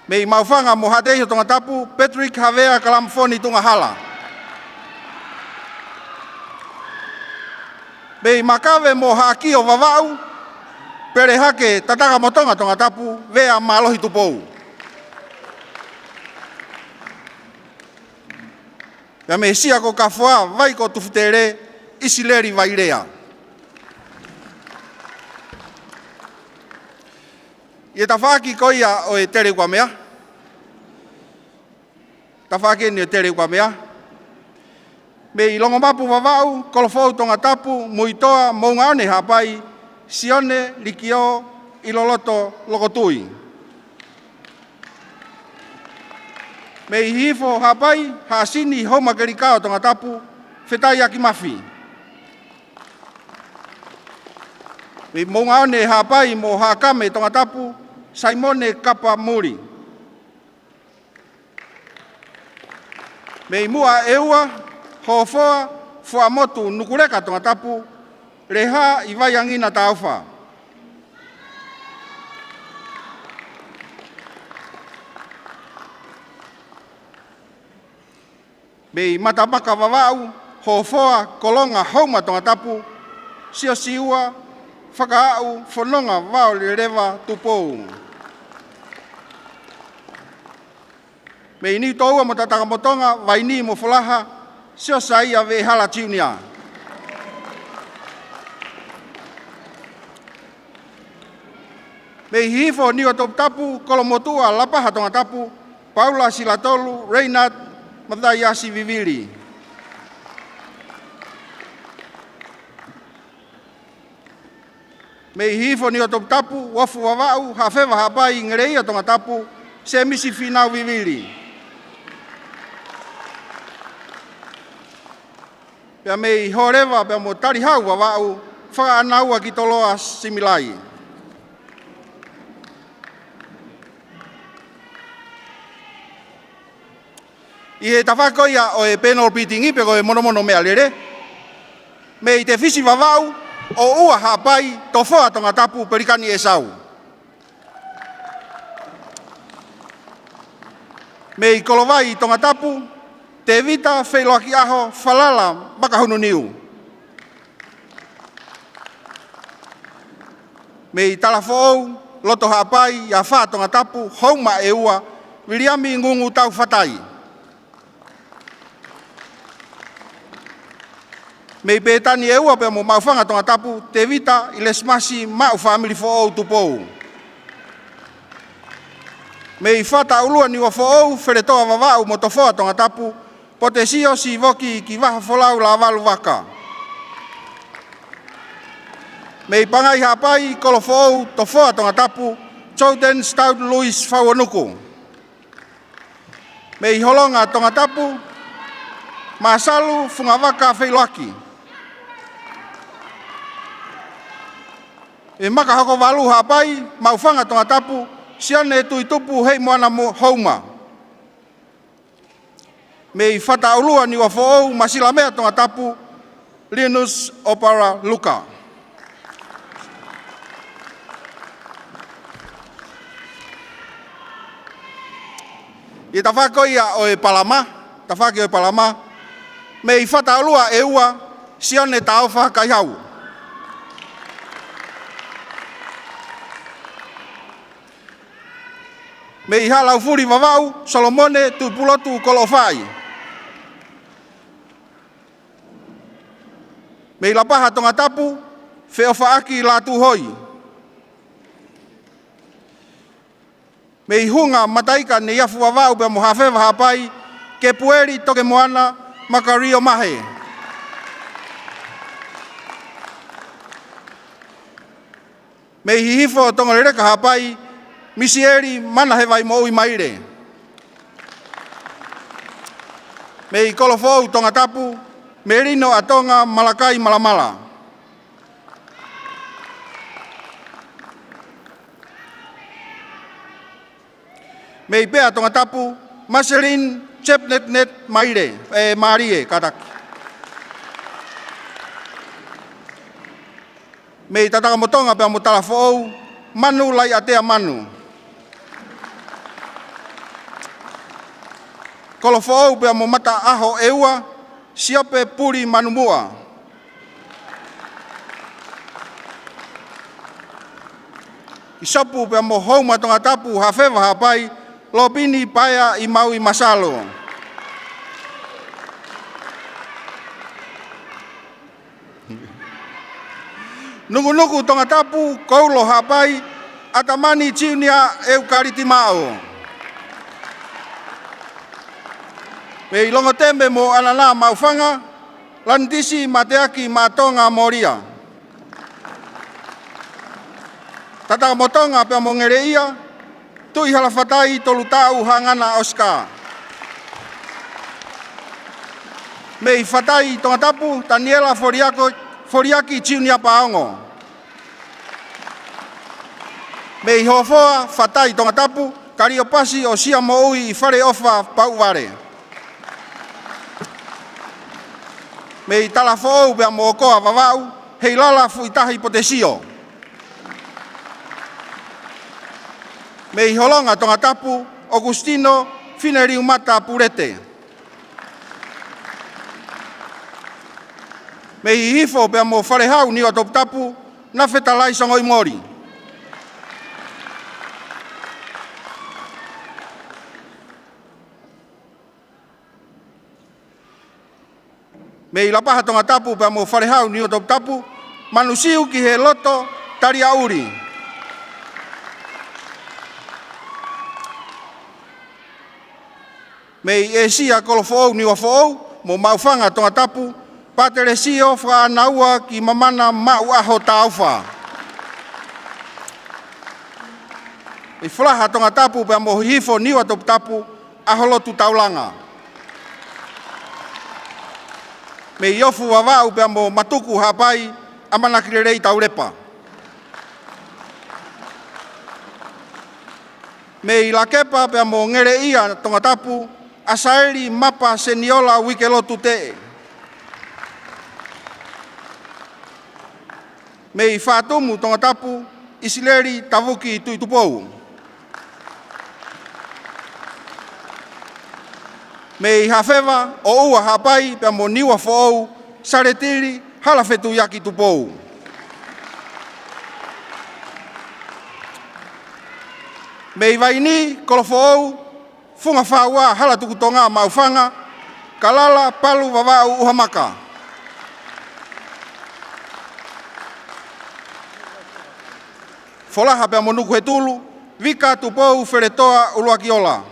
Mei Maʻufanga mo Haʻateiho Tongatapu, Patrick Havea Kalamafoni Tungahala. Mei Makave mo Haʻakio Vavaʻu, Pelehake Tatakamotonga Tongatapu, Vea Mālohi Tupou. Pea mei Sia ko Kafoa, Vai ko Tufutele, ʻIsileli Vailea. ʻI he tafaʻaki ko ia ʻo e Teleukamea. Tafaʻaki eni ʻo e Teleukamea. Mei Longomapu Vavaʻu, Kolofoʻou Tongatapu, Muitoa Moʻungaʻone Haʻapai, Sione Likio ʻIloloto Lokotui. Mei Hihifo Haʻapai, Haʻasini Houmakelikao Tongatapu, Fetaiaki Mafi. Mei Moʻungaʻone Haʻapai mo Haʻakame Tongatapu, Saimone Kapa Muli. Mei Muʻa ʻEua, Hofoa Fuamotu Nukuleka Tongatapu, Leha ʻIvaiangina Taufa. Mei Matamaka Vavaʻu, Hofoa Kolonga Houma Tongatapu, Siosiua Fakaʻau Fononga Vaoleleva Tupou. Mei Niutoua mo Tatakamotonga, Vaini mo Folaha, Siosaia Veʻehala Junior. Mei Hihifo Niuatoputapu, Kolomotuʻa Lapaha Tongatapu, Paula Silatolu, Reinhard Mataiasi Vivili. Mei Hihifo Niuatoputapu, Uafu Vavaʻu, Haʻafeva Haʻapai, Ngeleia Tongatapu, Semisi Finau Vivili. Pea mei Hōleva pea mo Talihau Vavaʻu, Fakaʻanaua ki Toloa Similai. ʻI he tafaʻaki ko ia ʻo e panel beating pe ko e monomono meʻalele, mei Tefisi Vavaʻu, ʻo ua Haʻapai, Tofoa Tongatapu, Pelikani ʻEsau. Mei Kolovai Tongatapu, Tevita Feiloakiʻaho Falala Makahununiu. Mei Talafoʻou, Loto Haʻapai, Afā Tongatapu, Houma ʻEua, Viliami Ngungu Taufatai. Mei Pētani ʻEua pea mo Maʻufanga Tongatapu, Tevita ʻIlesimasi Maʻu Fāmili Foʻou Tupou. Mei Fataʻulua Niuafoʻou, Feletoa Vavaʻu mo Tofoa Tongatapu, Potesio Sivoki Kivahafolau Lavalu Vaka. Mei Pangai Haʻapai, Kolofoʻou, Tofoa Tongatapu, Jordan Stout Louis Fauonuku. Mei Holonga Tongatapu, Masalu Fungavaka Feiloaki. Mei Makahokovalu Haʻapai, Maʻufanga Tongatapu, Sione Tuitupu Heimoana mo Houma. Mei Fataʻulua Niuafoʻou, Masilamea Tongatapu, Linus Opara Luka. ʻI he tafaʻaki ko ia ʻo e palama, tafaʻaki ʻo e palama, mei Fataʻulua ʻEua, Sione Taofa Kaihau. Mei Halaufuli Vavaʻu, Solomone Tupulotu Koloʻofaʻi. Mei Lapaha Tongatapu, Feʻofaʻaki Lātūhoi. Mei Hunga Mataika Neiafu Vavaʻu pea mo Hafeva Haʻapai, Kepueli Tokemoana Makario Mahe. Mei Hihifo Tongoleleka Haʻapai, Misieli Manahevaimoʻui Maile. Mei Kolofoʻou Tongatapu, Melino ʻa Tonga Malakai Malamala. Mei Pea Tongatapu, Marceline Chepnetnet Maile, ē, Mālie, kātaki. Mei Tatakamotonga pea mo Talafoʻou, Manu Laiʻatea Manu. Kolofoʻou pea mo Mataʻaho ʻEua, Siope Puli Manumuʻa. ʻIsopu pea mo Houma Tongatapu, Hafeva Haʻapai, Lopini Paea ʻi Maui Masalo. Nukunuku Tongatapu, Koulo Haʻapai, ʻAtamani Junior ʻEukaliti Maʻo. Mei Longoteme mo ʻAnana Maʻufanga, Lanitisi Mateaki Matonga Molia. Tatakamotonga pea mo Ngeleʻia, Tuʻihalafatai Tolutaʻu Hangana Oscar. Mei Fatai Tongatapu, Taniela Foliako, Foliaki Junior Paongo. Mei Hofoa, Fatai Tongatapu, Kaliopasi ʻo Siamoʻui ʻi Faleʻofa Pauʻuvale. Mei Talafoʻou pea mo Okoa Vavaʻu, Heilala Fuitahi Potesio. Mei Holonga Tongatapu, ʻOkusitino Fineliumata Pulete. Mei Hihifo pea mo Falehau Niuatoputapu, Nafetalai Songoimoli. Mei Lapaha Tongatapu pea mo Falehau Niuatoputapu, Manusiu ki he Loto Taliaʻuli. Mei ʻĒsia Kolofoʻou Niuafoʻou mo Maʻufanga Tongatapu, Patelesio Fakaʻānaua ki Mamana Maʻuʻaho Taufa. Mei Falaha Tongatapu pea mo Hihifo Niuatoputapu, ʻAholotu Taulanga. Mei Ofu Vavaʻu pea mo Matuku Haʻapai, ʻAmanaki Lelei Taulepa. Mei Lakepa pea mo Ngeleʻia Tongatapu, ʻAsaeli Mapa Seniola Uikelotu Teʻe. Mei Fatumu, Tongatapu, ʻIsileli Tavuki Tuʻitupou. Mei Hafeva, ʻOua Haʻapai pea mo Niua Foʻou, Saletili Halafetuiaki Tupou. Mei Vaini, Kolofoʻou, Funga Faua Halatukutonga Maʻufanga, Kalala Palu Vavaʻu ʻUhamaka. Folaha pea mo Nukuhetulu, Vika Tupou Feletoa ʻUluakiola.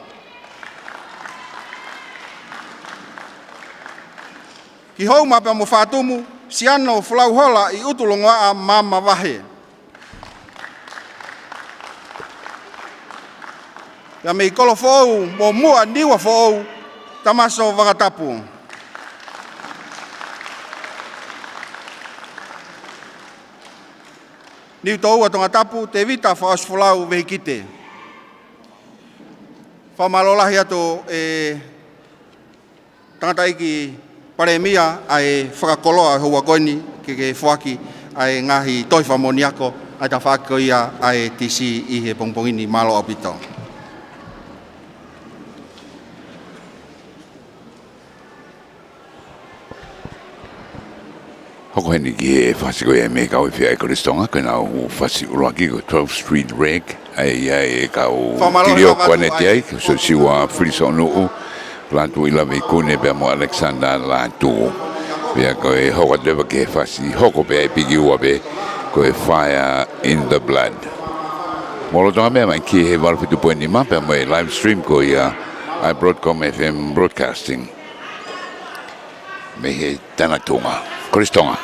Ki Houma pea mo Fatumu, Siano Folauhola ʻi ʻUtulongoaʻa Maama Vahe. Pea mei Kolofoʻou mo Muʻa Niua Foʻou, Tamaso Vangatapu. Niutōua Tongatapu, Tevita Fakaʻosifolau Vehikite. Fakamālō lahi atu e Tangataʻeiki Palēmia ʻa e fakakoloa ʻo e houa ko eni ke ke foaki ʻa e ngaahi tohi fakamoʻoni ako ʻa e tafaʻaki ko ia ʻa e T C ʻi he pongipongi ni. Mālō ʻaupito. Hoko heni ki he fasi ko ia mei he kau ifi ʻa e Kolisi Tonga, ko ʻenau fasi ʻuluaki ko e Twelfth Street Rag, ʻa ia ʻe kau Fakamālō Tilio atu Kuaneti ai, ko Siosiua Filisonuʻu, Lātū ʻIlave ʻIkune pea mo Alexander Lātū. Pea ko e hoko atu leva ki he fasi, hoko pē ʻa e piki ua pē, ko e Fire in the Blood. Mou lolotonga meʻa mai ki he valu fitu poini nima pea mo e live stream ko ia ʻa e Broadcom F M Broadcasting. Mei he Tanatunga. Kolisi Tonga.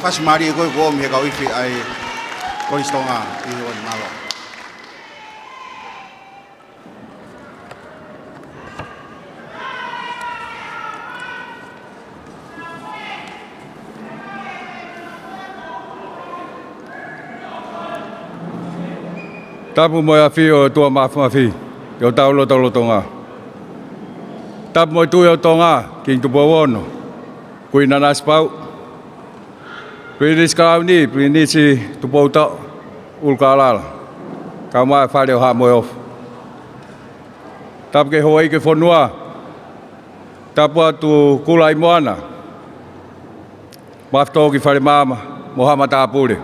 Fasi mālie ko ē kuo ʻomi he kau ifi ʻa e Kolisi Tonga ʻi he ʻaho ni, mālō. Tapu mo e ʻafio ʻo e ʻOtua Māfimafi ʻi hotau lotolotonga. Tapu mo e Tuʻi ʻo Tonga, Kingi Tupou Ono, Kuini Nanasipauʻu, Pilinisi Kalauni, Pilinisi Tupoutoʻa ʻUlukalala, kae ʻumaʻā e Fale ʻo Haʻa Moheofo. Tapu ki he houʻeiki ʻo e fonua. Tapu atu Kulaʻi Moana, Mafitō ki Falemaama, mo haʻa matāpule.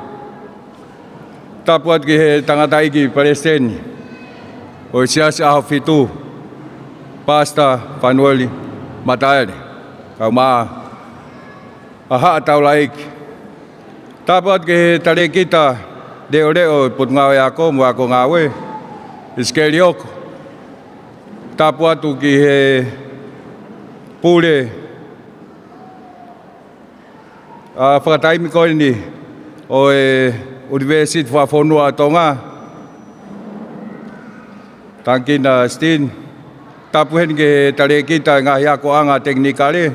Tapu atu ki he tangataʻeiki palesiteni ʻo e Siasi ʻAhofitu, Pasita Fanueli Mataele, kae ʻumaʻā ʻa haʻa taulaʻeiki. Tapu atu ki he talēkita leʻoleʻo ʻo e Potungāue Ako mo e Ako Ngāue, ʻIsikeli ʻOko. Tapu atu ki he pule ʻa e fakataimi ko eni ʻo e ʻUnivēsiti Fakafonua ʻa Tonga, Tangikina Sitini. Tapu heni ki he talēkita ʻo e ngaahi akoʻanga tekinikale,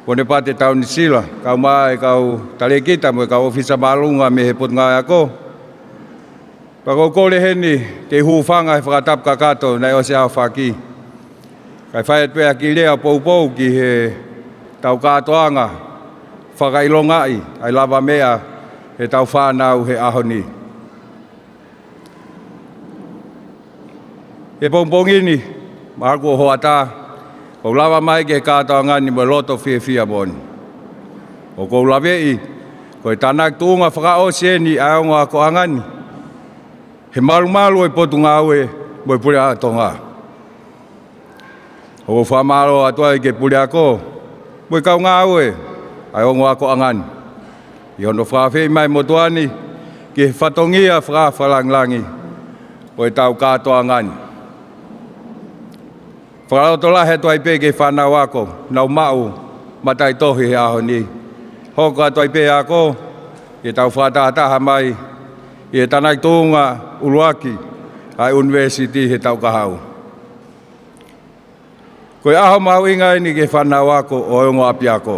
Ponepate Taunisila, kae ʻumaʻā e kau talēkita mo e kau ʻōfisa māʻolunga mei he Potungāue Ako. Pea ʻoku ou kole heni ke u hūfanga he fakatapu kakato naʻe ʻosi ʻaofaki, kae fai atu ʻa e kiʻi lea poupou ki heʻetau kātoanga fakaʻilongaʻi ʻa e lavameʻa ʻetau fānau he ʻaho ni. He pongipongi ni, mahalo kuo hoʻatā, ʻoku ou lava mai ki he kātoanga ni mo e loto fiefia moʻoni. ʻOku ou laveʻi ko e tānaki tuʻunga fakaʻosi eni ʻa e ongo akoʻanga ni he malumalu ʻo e Potungāue mo e Puleʻanga Tonga. ʻOku ou fakamālō atu ai ki he Puleako mo e kau ngāue ʻa e ongo akoʻanga ni ʻi hono fakaafeʻi mai e motuʻa ni ki he fatongia fakafakalāngilangi ʻo ʻetau kātoanga ni. Fakalotolahi atu ai pē ki he fānau ako ʻoku nau maʻu mataʻitohi he ʻaho ni. Hoko atu ai pē ako ʻi heʻetau fakatahataha mai ʻi he tānaki tuʻunga ʻuluaki ʻa e ʻunivēsiti he taʻu kahaʻu. Ko e ʻaho mahuʻinga eni ki he fānau ako ʻo e ongo ʻapiako.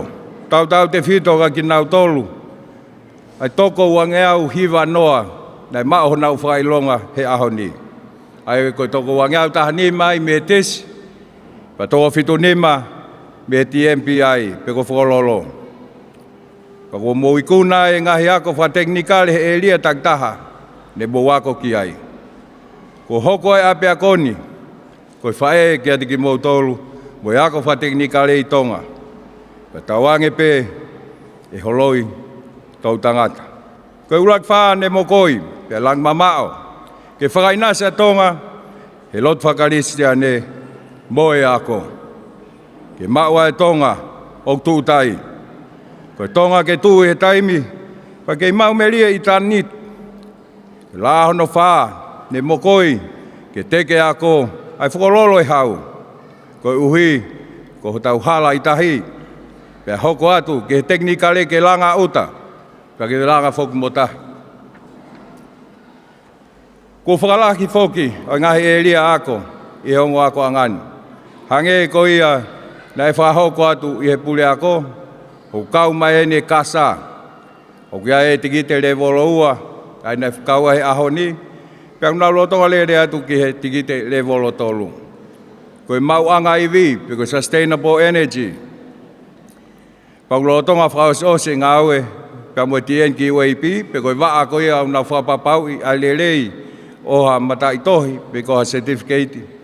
Tautautefito kia kinautolu ʻa e toko uangeau hivanoa naʻe maʻu honau fakaʻilonga he ʻaho ni. ʻA ia ko e toko uangeau tahanima mei he TISS, pea toko fitunima mei he TMPI pe ko Fokololo. Pea kuo mou ikuna e ngaahi ako fakatekinikale he ʻēlia takitaha ne mou ako ki ai. Kuo hoko e ʻapiako ni ko e faʻē kiate kimoutolu mo e ako fakatekinikale ʻi Tonga. Pea tauange pē ʻe holoi toʻutangata. Ko e ʻuluaki fā ne mokoi pea langa mamaʻo ke fakaʻinasi ʻa Tonga he lotu fakakalisitiane mo e ako, ke maʻu ʻa e Tonga ʻoku tuʻutai. Ko e Tonga ke tuʻu ʻi he taimi pea kei maʻu melie ʻitāniti. Ko e lā hono fā ne mokoi ke teke ako ʻa e Fokololo ʻe hau, koeʻuhi ko hotau hala ʻi tahi, pea hoko atu ki he tekinikale ke langa ʻuta, pea ke langa foki mo tahi. Kuo fakalahi foki ʻa e ngaahi ʻēlia ako ʻi he ongo akoʻanga ni. Hangē ko ia naʻe fakahoko atu ʻi he Puleako, ʻoku kau mai eni e kasa. ʻOku ʻi ai e tikite lēvolo ua, ʻa ia naʻe fakakau ai he ʻaho ni, pea ʻoku nau lolotonga lele atu ki he tikite lēvolo tolu. Ko e maʻuʻanga ivi, pe ko e sustainable energy. Pea ʻoku lolotonga fakaʻosiʻosi e ngāue pea mo e TNQAP, pe ko e vaʻa ko ia ʻoku nau fakapapauʻi ʻa e lelei ʻo ha mataʻitohi pe ko ha certificate,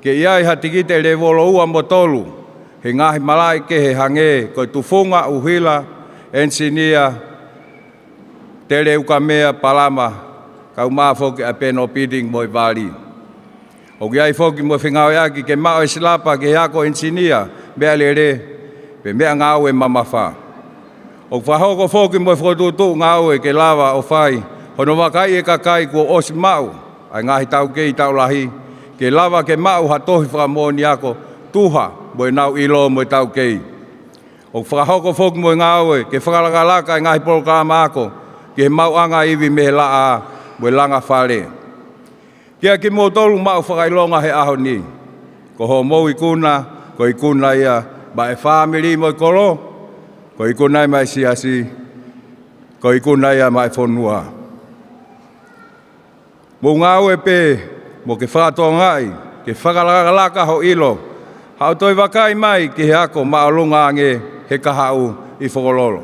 ke ʻi ai ha tikite lēvolo ua mo tolu he ngaahi malaʻe kehe hangē ko e tufunga, ʻuhila, ʻenisinia, teleukamea, palama, kae ʻumaʻā foki ʻa e panel beating mo e vali. ʻOku ʻi ai foki mo e fengāueʻaki ke maʻu e silapa ki he ako ʻenisinia meʻalele pe meʻangāue mamafa. ʻOku fakahoko foki mo e fokotuʻutuʻu ngāue ke lava ʻo fai hono vakaiʻi e kakai kuo ʻosi maʻu ʻa e ngaahi taukei taʻu lahi ke lava ke maʻu ha tohi fakamoʻoni ako tuha mo ʻenau ʻilo mo e taukei. ʻOku fakahoko foki mo e ngāue ke fakalakalaka e ngaahi polokalama ako ki he maʻuʻanga ivi mei he laʻā mo e langa fale. Kia kimoutolu maʻu fakaʻilonga he ʻaho ni, ko hoʻomou ikuna, ko e ikuna ia maʻa e fāmili mo e kolo, ko e ikuna ia maʻa e siasi, ko e ikuna ia maʻa e fonua. Mou ngāue pē mo ke fakatokangaʻi, ke fakalakalaka hoʻo ʻilo, haʻu ʻo toe vakai mai ki he ako māʻolunga ange he kahaʻu ʻi Fokololo.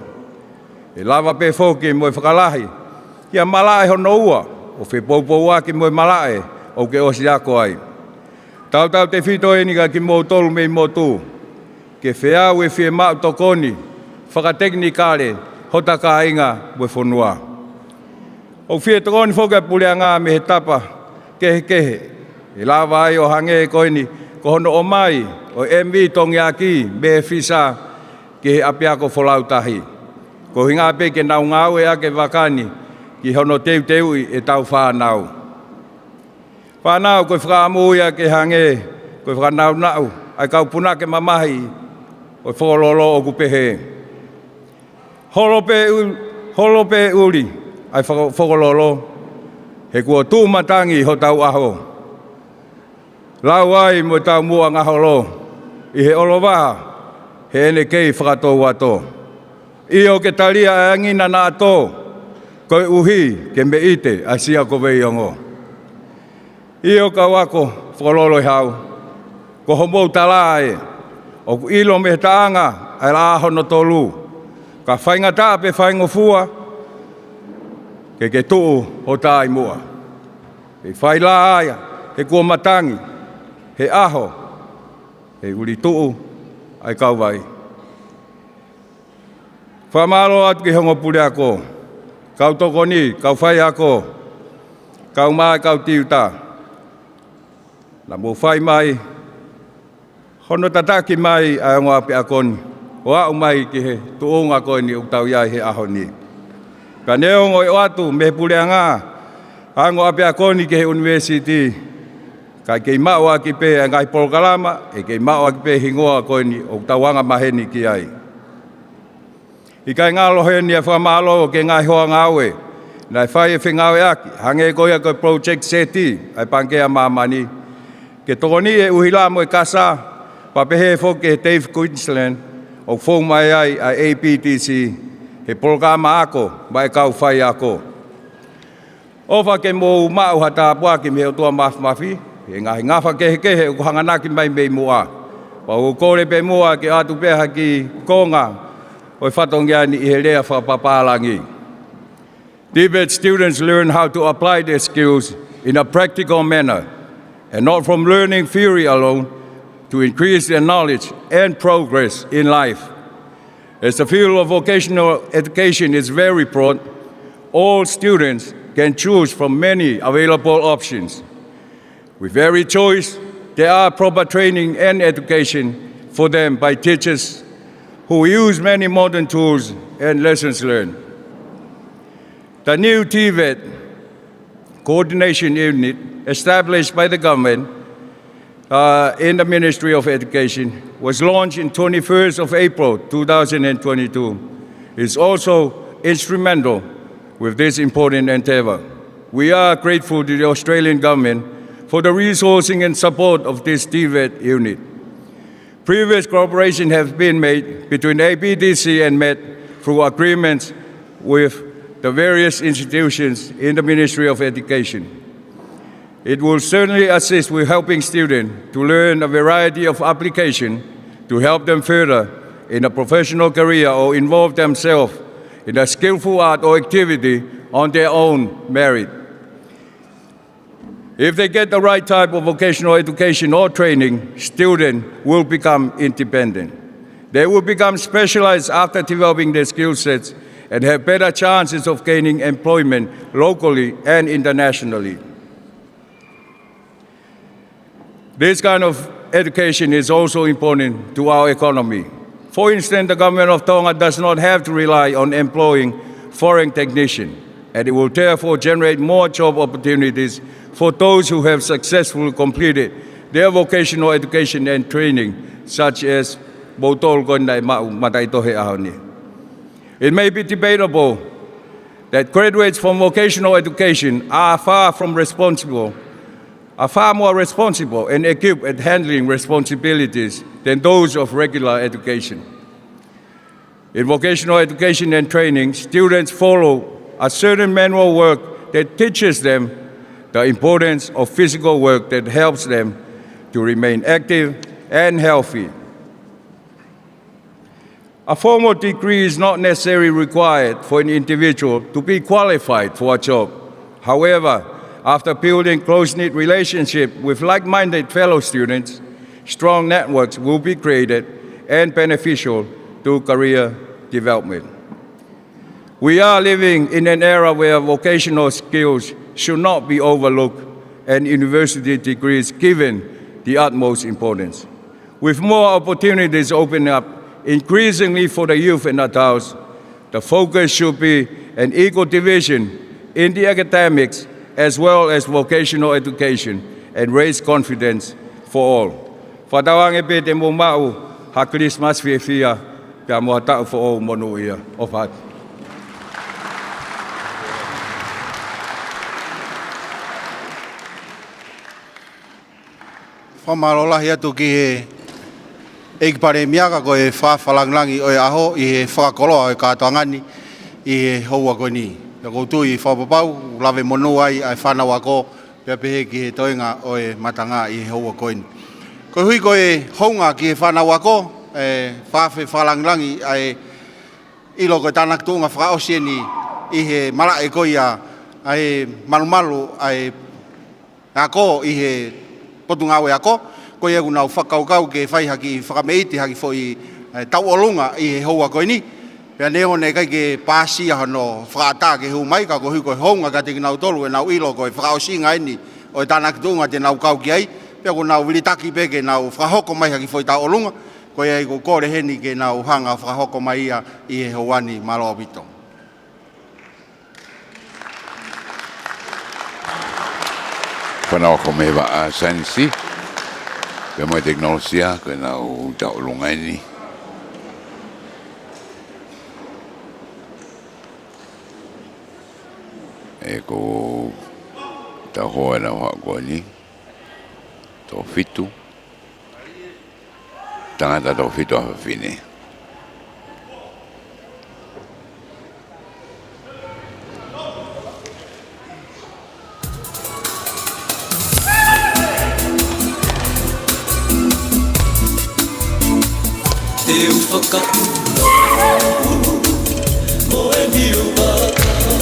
ʻE lava pē foki mo e fakalahi ki ha malaʻe hono ua ʻo fepoupouaki mo e malaʻe ʻoku ke ʻosi ako ai. Tautautefito eni kia kimoutolu mei motu ke feau e fiemaʻu tokoni fakatekinikale hota kāinga mo e fonua. ʻOku fie tokoni foki ʻa e puleʻanga mei he tapa kehekehe ʻe lava ai ʻo hangē ko eni ko hono ʻomai ʻo e M V Tongiaki mei he FISA ki he ʻapiako Folautahi, koeʻuhinga pē ke nau ngāueʻaki e vaka ni ki hono teuteuʻi ʻetau fānau. Fānau, ko e fakaʻamu ia ke hangē ko e fakanaunau ʻa e kau punake mamahi ʻo e Fokololo ʻoku pehē: Holo pē ʻu-, holo pē ʻuli ʻa e faka-, Fokololo, he kuo tuʻu matangi hotau ʻaho. Lau ai mo e taumuʻa ngaholo ʻi he ʻolovaha heʻene kei fakatouato. ʻIo, ke talia ʻa e angina naʻa tō, koeʻuhi ke meʻite ʻa Siakoveiongo. ʻIo, kau ako Fokololo ʻe hau, ko homou tala ē, ʻoku ʻilo mei he taʻanga ʻa e laʻā hono tolu, ka faingataʻa pe faingofua ke ke tuʻu ho taʻimuʻa. ʻE fai lā ia he kuo matangi, he ʻaho, he ʻuli tuʻu ʻa e kauvai. Fakamālō atu ki he ongo puleako, kau tokoni, kau faiako, kau mai, kau tiuta. Naʻa mou fai mai hono tataki mai ʻa e ongo ʻapiako ni ʻo aʻu mai ki he tuʻunga ko eni ʻoku tau ʻi ai he ʻaho ni. Pea neongo e ʻoatu mei he puleʻanga ʻa e ongo ʻapiako ni ki he ʻunivēsiti, ka ʻe kei maʻu ʻaki pē ʻa e ngaahi polokalama, ʻe kei maʻu ʻaki pē hingoa ko eni ʻoku tau angamaheni ki ai. ʻIkai ngalo heni ʻa e fakamālō ki he ngaahi hoa ngāue naʻe fai e fengāueʻaki, hangē ko ia ko e Project SETI ʻa e Pangikē ʻa Māmani, ke tokoniʻi e ʻuhila mo e kasa, pea pehē foki ki he TAFE Queensland, ʻoku fou mai ai ʻa e A P T C, he polokalama ako maʻa e kau faiako. ʻOfa ke mou maʻu ha tāpuaki mei he ʻOtua Māfimafi he ngaahi ngafa kehekehe ʻoku hanganaki mai mei muʻa. Pea u kole pē muʻa ke ʻoatu pē ha kiʻi konga ʻo e fatongia ni ʻi he lea fakapapālangi. TVET students learn how to apply their skills in a practical manner and not from learning theory alone to increase their knowledge and progress in life. As the field of vocational education is very broad, all students can choose from many available options. With every choice, there are proper training and education for them by teachers who use many modern tools and lessons learned. The new TVET coordination unit established by the government, uh, in the Ministry of Education was launched in twenty-first of April two thousand and twenty-two, is also instrumental with this important endeavor. We are grateful to the Australian government for the resourcing and support of this TVET unit. Previous cooperation has been made between A P T C and MET through agreements with the various institutions in the Ministry of Education. It will certainly assist with helping students to learn a variety of application to help them further in a professional career or involve themselves in a skillful art or activity on their own merit. If they get the right type of vocational education or training, students will become independent. They will become specialized after developing their skill sets and have better chances of gaining employment locally and internationally. This kind of education is also important to our economy. For instance, the government of Tonga does not have to rely on employing foreign technicians, and it will therefore generate more job opportunities for those who have successfully completed their vocational education and training, such as moutolu ko eni naʻe maʻu mataʻitohi he ʻaho ni. It may be debatable that graduates from vocational education are far from responsible, are far more responsible and equipped at handling responsibilities than those of regular education. In vocational education and training, students follow a certain manual work that teaches them the importance of physical work that helps them to remain active and healthy. A formal degree is not necessarily required for an individual to be qualified for a job. However, after building close-knit relationship with like-minded fellow students, strong networks will be created and beneficial to career development. We are living in an era where vocational skills should not be overlooked and university degrees given the utmost importance. With more opportunities opening up increasingly for the youth and adults, the focus should be an equal division in the academics as well as vocational education and raise confidence for all. Fakatauange pē te mou maʻu ha Christmas fiefia pea mo ha taʻu foʻou monūʻia. ʻOfa atu. Fakamālō lahi atu ki he ʻEiki Palēmia, ka ko e fakafakalāngilangi ʻo e ʻaho ʻi he fakakoloa ʻo e kātoanga ni ʻi he houa ko eni. Pea ʻoku ou tui fakapapau, lave monū ai ʻa e fānau ako, pea pehē ki he toenga ʻo e matanga ʻi he houa ko eni. Koeʻuhi ko e hounga ki he fānau ako, ʻe fakafakalāngilangi ʻa e ʻilo ko e tānaki tuʻunga fakaʻosi eni ʻi he malaʻe ko ia ʻa e malumalu ʻa e ako ʻi he Potungāue Ako, ko ia ʻoku nau fakakaukau ke fai ha kiʻi fakameʻiti ha kiʻi foʻi, ʻe, tauʻolunga ʻi he houa ko eni. Pea neongo naʻe ʻikai ke pāsia hono fakaʻatā ke hū mai, ka koeʻuhi ko e hounga kiate kinautolu ʻenau ʻilo ko e fakaʻosinga eni ʻo e tānaki tuʻunga te nau kau ki ai. Pea ʻoku nau vilitaki pē ke nau fakahoko mai ha kiʻi foʻi tauʻolunga, ko ia ʻoku ou kole heni ke nau hanga fakahoko mai ia ʻi he houa ni. Mālō ʻaupito. Fānau ako mei he vaʻa saienisi pea mo e tekinolosia, ko ʻenau tauʻolunga eni. ʻE, ko e tau hoa ʻenau haʻu ko eni. Toko fitu. Tangata, toko fitu ʻa e fefine. Te u fakaʻumaʻu mo e niu mata,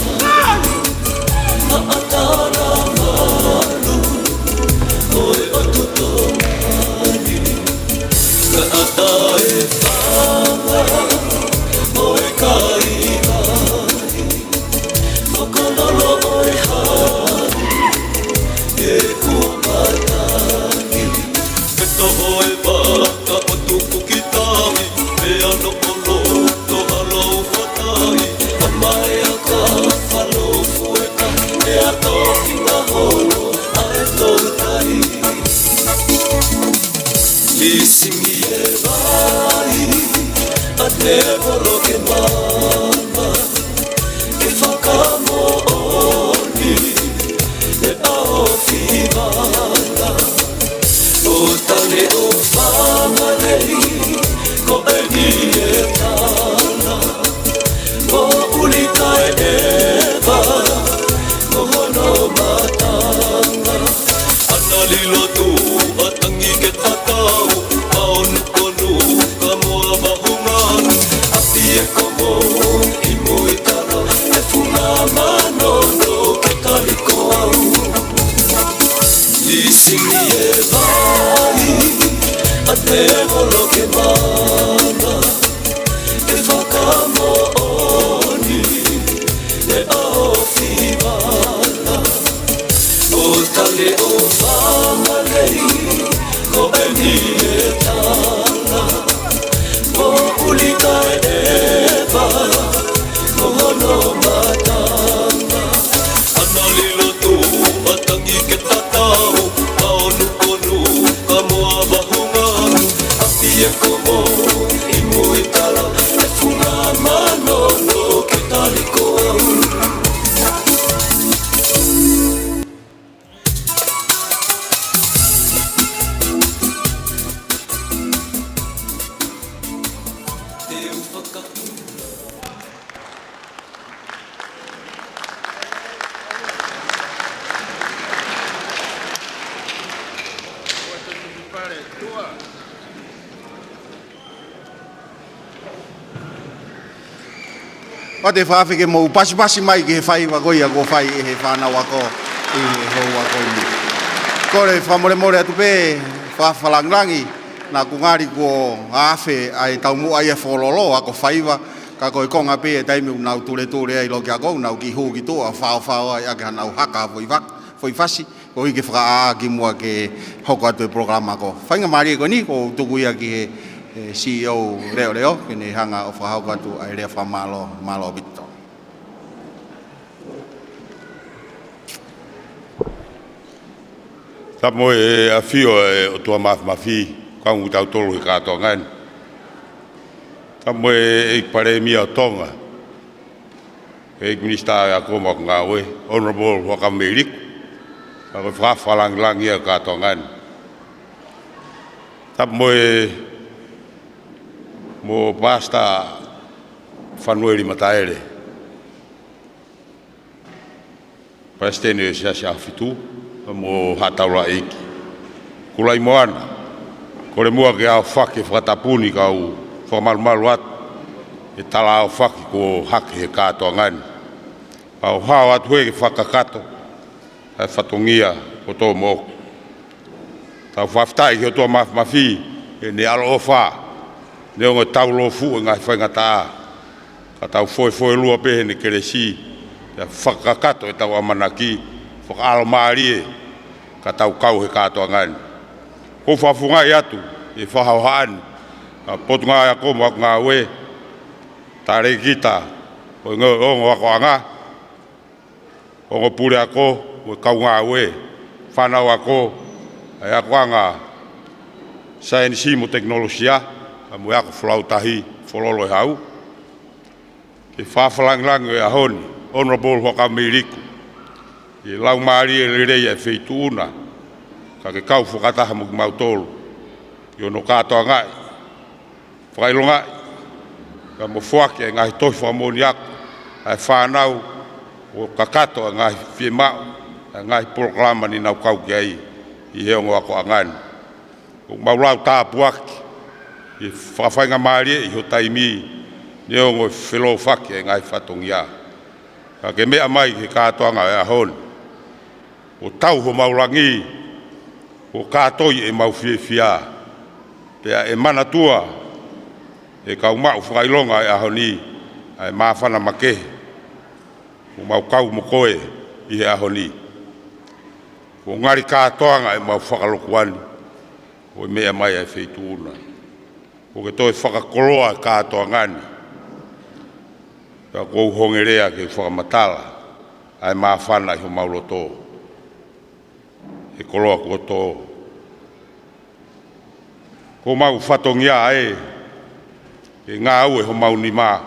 maʻatana malu mo e ʻotu tōmani, kaʻata e fanga mo e kaivai, mokonololo e hau, e kuo matangi. Ke toho e vaka ʻo tuku ki tahi, pea noʻo loto ʻa lou fatahi, ʻa mai ʻa ka falo fueka, pea toki maholo ʻa e toutai. Lisingi e vai, ʻa Tēvolo ke mama, ke fakamoʻoni e ʻao fivana. ʻO tale ʻo Fangalei, ko eni e tala, mo ʻuli taʻe ʻeva, mo hono matanga. ʻAna lilo tuʻa tangi ke tatau, ʻa onu konu ka moa vahunga, ʻapi e komo ʻi Muitala, e funga manono ke kali ko au. Lisingi e vai, ʻa Tēvolo ke mama, ke fakamoʻoni e ʻao fivana. ʻO tale ʻo Fangalei, ko eni e tala, mo ʻuli taʻe ʻeva, mo hono matanga. ʻAna lilo tuʻa tangi ke tatau, ʻa onu konu ka moa vahunga, ʻapi e komo ʻi Muitala, e funga manono ke kali ko au. Pea te u fakaafe ke mou pasipasi mai ki he faiva ko ia kuo fai ʻe he fānau ako ʻi he houa ko eni. Kole fakamolemole atu pē, fakafakalāngilangi, naʻa ku ngali kuo afe ʻa e taumuʻa ia ʻo e foʻi lolo ako faiva, ka ko e konga pē ʻa e taimi ʻoku nau tuletule ai loki ako, ʻoku nau kiʻi hū ki tuʻa ʻo faofao ai ʻaki haʻanau haka foʻi fa-, foʻi fasi, koeʻuhi ke fakaʻā ki muʻa ke hoko atu e polokalama ako. Faingamālie ko eni, ʻoku ou tuku ia ki he, he C E O Leoleo, ke ne hanga ʻo fakahoko atu ʻa e lea fakamālō, mālō ʻaupito. Tapu mo e ʻafio ʻa e ʻOtua Māfimafi, kau kitautolu he kātoanga ni. Tapu mo e ʻEiki Palēmia ʻo Tonga, ʻEiki Minisitā ʻo e Ako mo e Ngāue, Honourable Huʻakavameiliku, pea ko e fakafakalāngilangi ia ʻo e kātoanga ni. Tapu mo e, mo Pastor Fanueli Mataele, Palesiteni ʻo e Siasi ʻAhofitu, mo haʻa taulaʻeiki. Kulaimoana, kole muʻa ke aofaki e fakatapu ni kau fakamalumalu atu he tala aofaki kuo hake he kātoanga ni. Pea u hao atu heni ke fakakakato ʻa e fatongia kuo tō moʻoku. Tau fakafetaʻi ki he ʻOtua Māfimafi, ʻene ʻaloʻofa, neongo ʻetau lōfuʻu e ngaahi faingataʻa, ka tau foefoelua pē heʻene kelesi, pea fakakakato ʻetau ʻamanaki, fakaʻalomālie, ka tau kau he kātoanga ni. ʻOku ou fakafofongaʻi atu e fakahohaʻa ni ʻa e Potungāue Ako mo e Ako Ngāue, talēkita ʻo e ongo akoʻanga, ongo puleako mo e kau ngāue, fānau ako ʻa e akoʻanga Saienisi mo Tekinolosia, pea mo e ako folau tahi, Fololo ʻe Hau. Ke fakafakalāngilangi ʻo e ʻaho ni, Honourable Huʻakavameiliku, ʻi he laumālie lelei ʻa e feituʻu na, ka ke kau fakataha mo kimautolu ʻi hono kātoangaʻi, fakaʻilongaʻi, pea mo foaki e ngaahi tohi fakamoʻoni ako ʻa e fānau, ʻo kakato e ngaahi fiemaʻu, e ngaahi polokalama ne nau kau ki ai ʻi he ongo akoʻanga ni. ʻOku mau lau tāpuaki ʻi he fakafaingamālie ʻi ho taimi, neongo e felōfaki e ngaahi fatongia. Ka ke meʻa mai he kātoanga e ʻaho ni, ʻo tau homau langi, ʻo kātoi ʻemau fiefia, pea ʻe manatua ʻe kau maʻu fakaʻilonga e ʻaho ni ʻa e māfana makehe ʻoku mau kau mo koe ʻi he ʻaho ni. ʻOku ngali kātoanga ʻemau fakalokuani ʻo e meʻa mai ʻa e feituʻu na. ʻOku ke toe fakakoloa e kātoanga ni. Pea ʻoku ou honge lea ke fakamatala ʻa e māfana ʻi homau loto, he koloa kuo tō. Ko homau fatongia ē, ke ngāue homau nima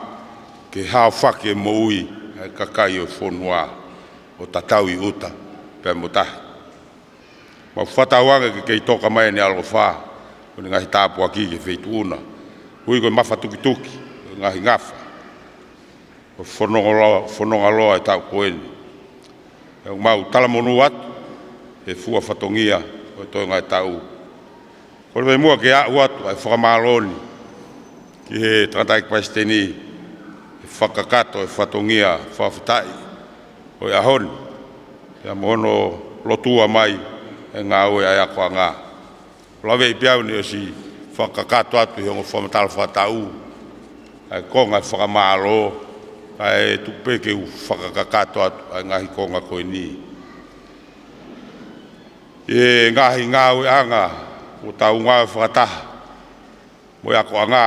ke haofaki e moʻui ʻa e kakai ʻo e fonua, ʻo tatau ʻi ʻuta pea mo tahi. Mau fakatauange ke kei toka mai ʻene ʻaloʻofa mo ʻene ngaahi tāpuaki ki he feituʻu na, ʻuhi ko e mafatukituki ʻo e ngaahi ngafa ʻo e fononga loa, fononga loa e taʻu ko eni. ʻOku mau talamonū atu he fua fatongia ʻo e toenga e taʻu. Kole muʻa ke aʻu atu ʻa e fakamālō ni ki he tangataʻeiki Palesiteni he fakakakato e fatongia fakafetaʻi ʻo e ʻaho ni, pea mo hono lotua mai e ngāue ʻa e akoʻanga. Laveʻi pē au ni ʻosi fakakakato atu he ongo fakamatala fakataʻu ʻa e konga e fakamālō, kae tuku pē ke u fakakakato atu ʻa e ngaahi konga ko eni. ʻI he ngaahi ngāueʻanga ʻoku tau ngāue fakataha mo e akoʻanga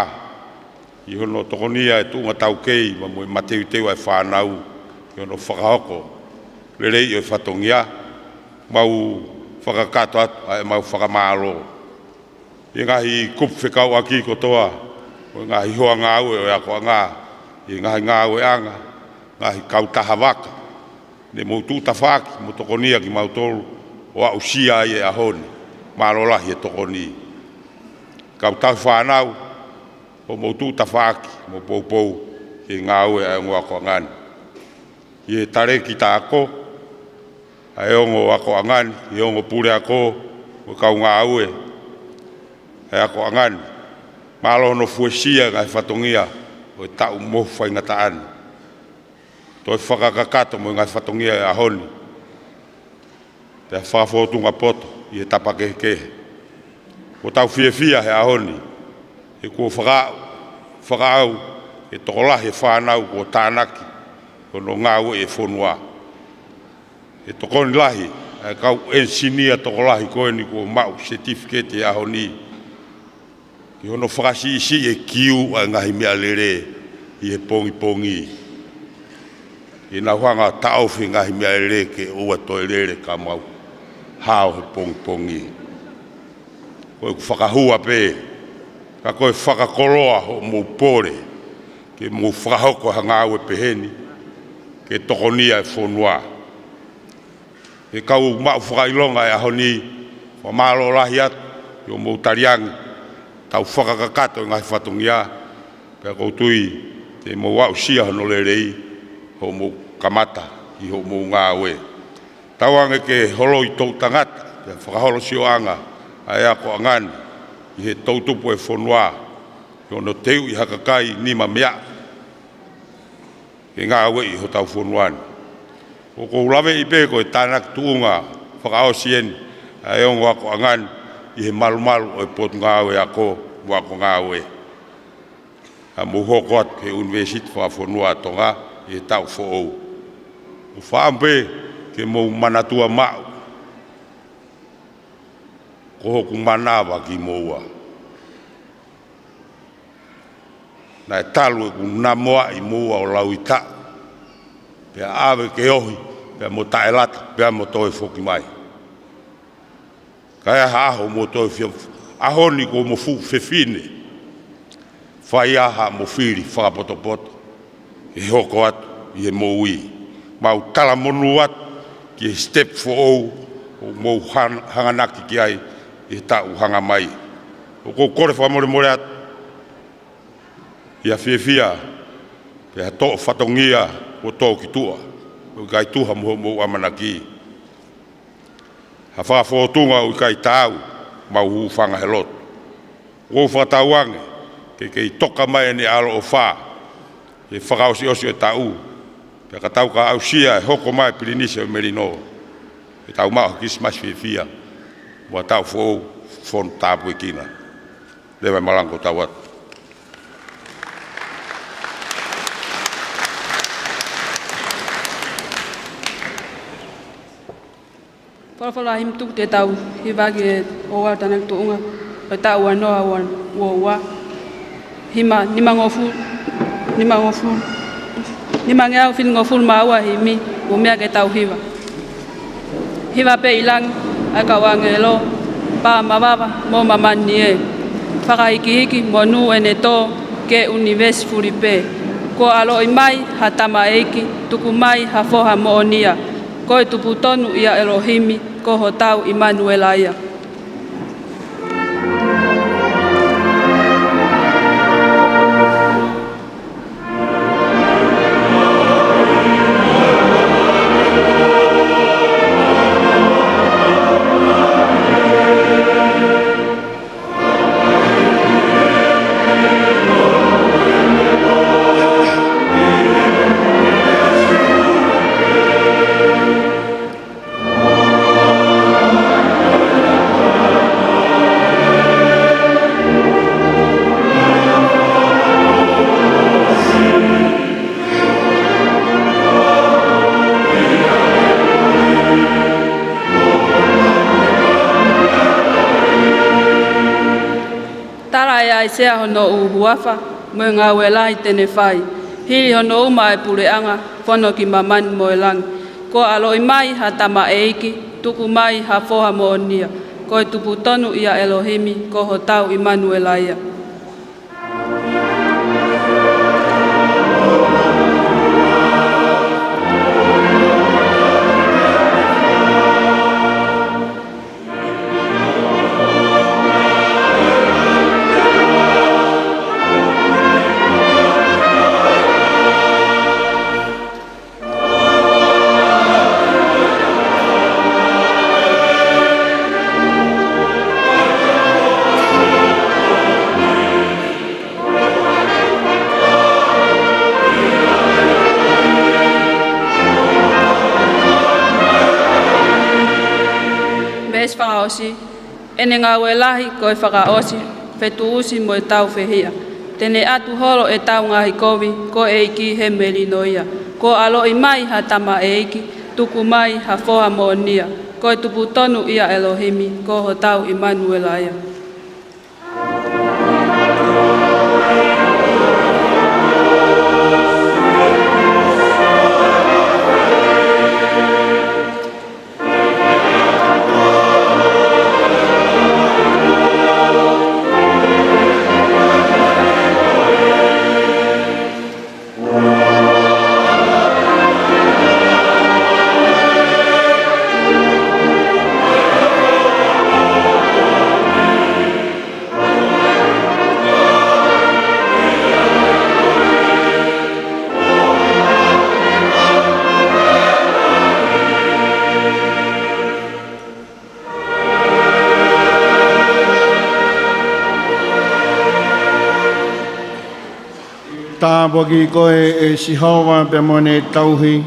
ʻi hono tokonia e tuʻunga taukei mo e mateuteu ʻa e fānau ʻi hono fakahoko lelei ʻo e fatongia, mau fakakakato atu ʻa ʻemau fakamālō. ʻI he ngaahi kupu fekauʻaki kotoa ʻo e ngaahi hoa ngāue ʻo e akoʻanga, ʻi he ngaahi ngāueʻanga, ngaahi kautaha vaka, ne mou tuʻu tafaʻaki mo tokonia kimautolu ʻo aʻusia ai e ʻaho ni, mālō lahi e tokoni. Kau tauhi fānau, ʻoku mou tuʻu tafaʻaki mo poupou ki he ngāue ʻa e ongo akoʻanga ni. ʻI he talēkita ako ʻa e ongo akoʻanga ni, ʻi he ongo puleako mo e kau ngāue ʻa e akoʻanga ni. Mālō hono fuesia e ngaahi fatongia ʻo e taʻu mohu faingataʻa ni. Toe fakakakato mo e ngaahi fatongia ʻo e ʻaho ni, pea fakafōtunga poto ʻi he tapa kehekehe. ʻOku tau fiefia he ʻaho ni, he kuo faka-, fakaʻau ʻe he tokolahi e fānau kuo tānaki hono ngāueʻi e fonua. ʻE tokoni lahi ʻa e kau ʻenisinia tokolahi ko eni kuo maʻu certificate he ʻaho ni, ki hono fakasiʻisiʻi e kiu ʻa e ngaahi meʻalele ʻi he pongipongi. ʻI heʻenau hanga ʻo taʻofi e ngaahi meʻalele ke ʻoua toe lele ka mau hao he pongipongi. Ko ʻeku fakahua pē, ka ko e fakakoloa hoʻomou pole ke mou fakahoko ha ngāue pehē ni ke tokonia e fonua. ʻE kau maʻu fakaʻilonga he ʻaho ni, fakamālō lahi atu ʻi hoʻomou taliangi, tau fakakakato e ngaahi fatongia, pea ʻoku ou tui te mou aʻusia hono lelei hoʻomou kamata ʻi hoʻomou ngāue. Tauange ke holoi toʻutangata, pea fakaholo sioʻanga ʻa e akoʻanga ni ʻi he toʻutupu e fonua, ʻi hono teuʻi ha kakai nimameaʻa ke ngāueʻi hotau fonua ni. ʻOku ou laveʻi pē ko e tānaki tuʻunga fakaʻosi eni ʻa e ongo akoʻanga ni ʻi he malumalu ʻo e Potungāue Ako mo Akongāue. Ka mou hoko atu ki he ʻUnivēsiti Fakafonua ʻa Tonga ʻi he taʻu foʻou. ʻOku ou fakaʻamu pē ke mou manatua maʻu ko hoku manava kimoua. Naʻe talu ʻeku namoaʻi moua ʻo lauʻi taʻu, pea ʻave ke ohi, pea mo taʻelata, pea mo toe foki mai. Ka ʻi ai ha ʻaho mo toe fia, ʻaho ni ko mo fuʻu fefine, fai ā haʻamo fili fakapotopoto ke hoko atu ʻi he moʻui. Mau talamonū atu ki he step foʻou ʻoku mou han-, hanganaki ki ai ʻi he taʻu hanga mai. ʻOku ou kole fakamolemole atu ʻi ha fiefia, pe ha toʻo fatongia ʻoku tō ki tuʻa, ʻoku ʻikai tuha mo hoʻomou ʻamanaki. Ha fakafōtunga ʻoku ʻikai taau, mau hūfanga he lotu. ʻOku ou fakatauange ke kei toka mai ʻene ʻaloʻofa he fakaʻosiʻosi ʻo e taʻu, pea ka tau ka aʻusia e hoko mai e Pilinisi ʻo Melino, ke tau maʻu ha Kilisimasi fiefia mo ha taʻu foʻou fonu tāpuekina. Leva e malanga kuo ʻoatu. Folofola himi tuku te tau hiva ki he ʻOua Tānaki Tuʻunga ʻo e taʻu ua noa ua ua. Himi nimangofulu, nimangofulu, nimangeau fitungofulu mā ua himi, ʻoku meʻa ke tau hiva. Hiva pē ʻi langi, ʻa e kau ʻāngelo, pā mavava mo māmani ē. Fakahikihiki monū ʻene tō ki he ʻunivēsi fulipē. Kuo ʻaloʻi mai ha tamaʻeiki, tuku mai ha foha moʻonia. Ko e tupu tonu ʻia ʻElohimi, ko hotau ʻImanuela ia. Tala ʻe ʻAisea hono ʻū huafa mo e ngāue lahi te ne fai. Hili hono uma e puleʻanga, fono ki māmani mo e langi. Kuo ʻaloʻi mai ha tamaʻeiki, tuku mai ha foha moʻonia. Ko e tupu tonu ʻia ʻElohimi, ko hotau ʻImanuela ia. fakaʻosi, ʻene ngāue lahi ko e fakaʻosi, fetuʻusi mo e tāufehiʻa. Te ne ʻatu holo ʻetau ngaahi kovi, ko e ʻEiki he melino ia. Kuo ʻaloʻi mai ha tamaʻeiki, tuku mai ha foha moʻoni ia. Ko e tupu tonu ʻia ʻElohimi, ko hotau ʻImanuela ia. Tāpuakiʻi koe ʻe Sihova pea mo ʻene tauhi,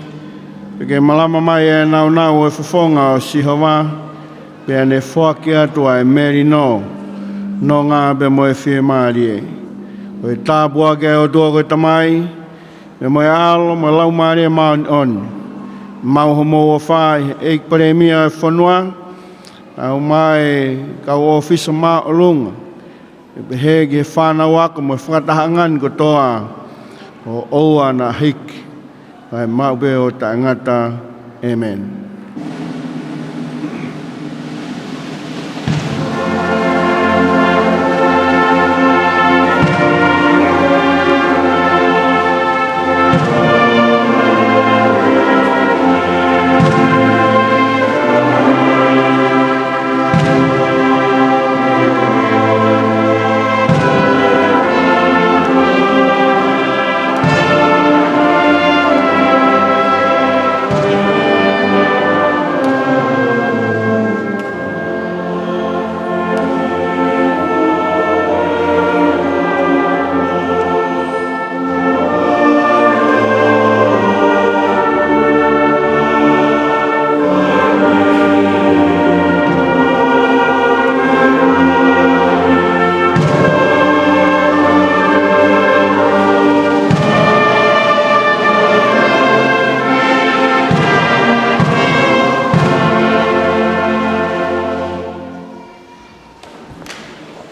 pea ke malama mai ʻa e nāunau ʻo e fofonga ʻo Sihova, pea ne foaki atu ʻa e melino, nonga pea mo e fiemālie. Ko e tāpuaki ʻa e ʻOtua ko e Tamai, pea mo e ʻAlo mo e Laumālie Māʻoniʻoni, maʻu homou ʻofa ʻi he ʻEiki Palēmia ʻo e fonua, ʻa e kau ʻōfisa māʻolunga, ʻo pehē ki he fānau ako mo e fakatahaʻanga ni kotoa, ʻo ʻoua naʻa hiki, kae maʻu pē ʻo taʻengata. ʻĒmeni.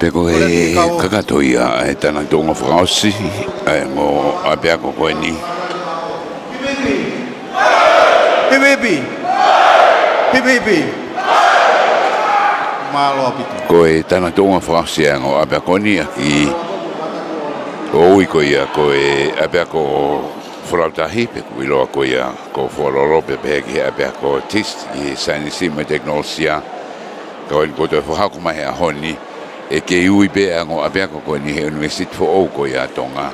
Pea ko e kakato ia ʻa e tānaki tuʻunga fakaʻosi ʻa e ongo ʻapiako ko eni. Hipihipi! Hipihipi! Mālō ʻaupito. Ko e tānaki tuʻunga fakaʻosi ʻa e ongo ʻapiako ni ʻaki ʻo ui ko ia ko e ʻapiako Folautahi, pea ʻoku ʻiloa ko ia ko Foʻololo, pea pehē ki he ʻapiako TIST, ʻi he Saienisi mo e Tekinolosia. Ka ko eni kuo toe fakahoko mai he ʻaho ni, ʻe kei ui pē ʻa e ongo ʻapiako ko eni he ʻUnivēsiti Foʻou ko ia ʻa Tonga,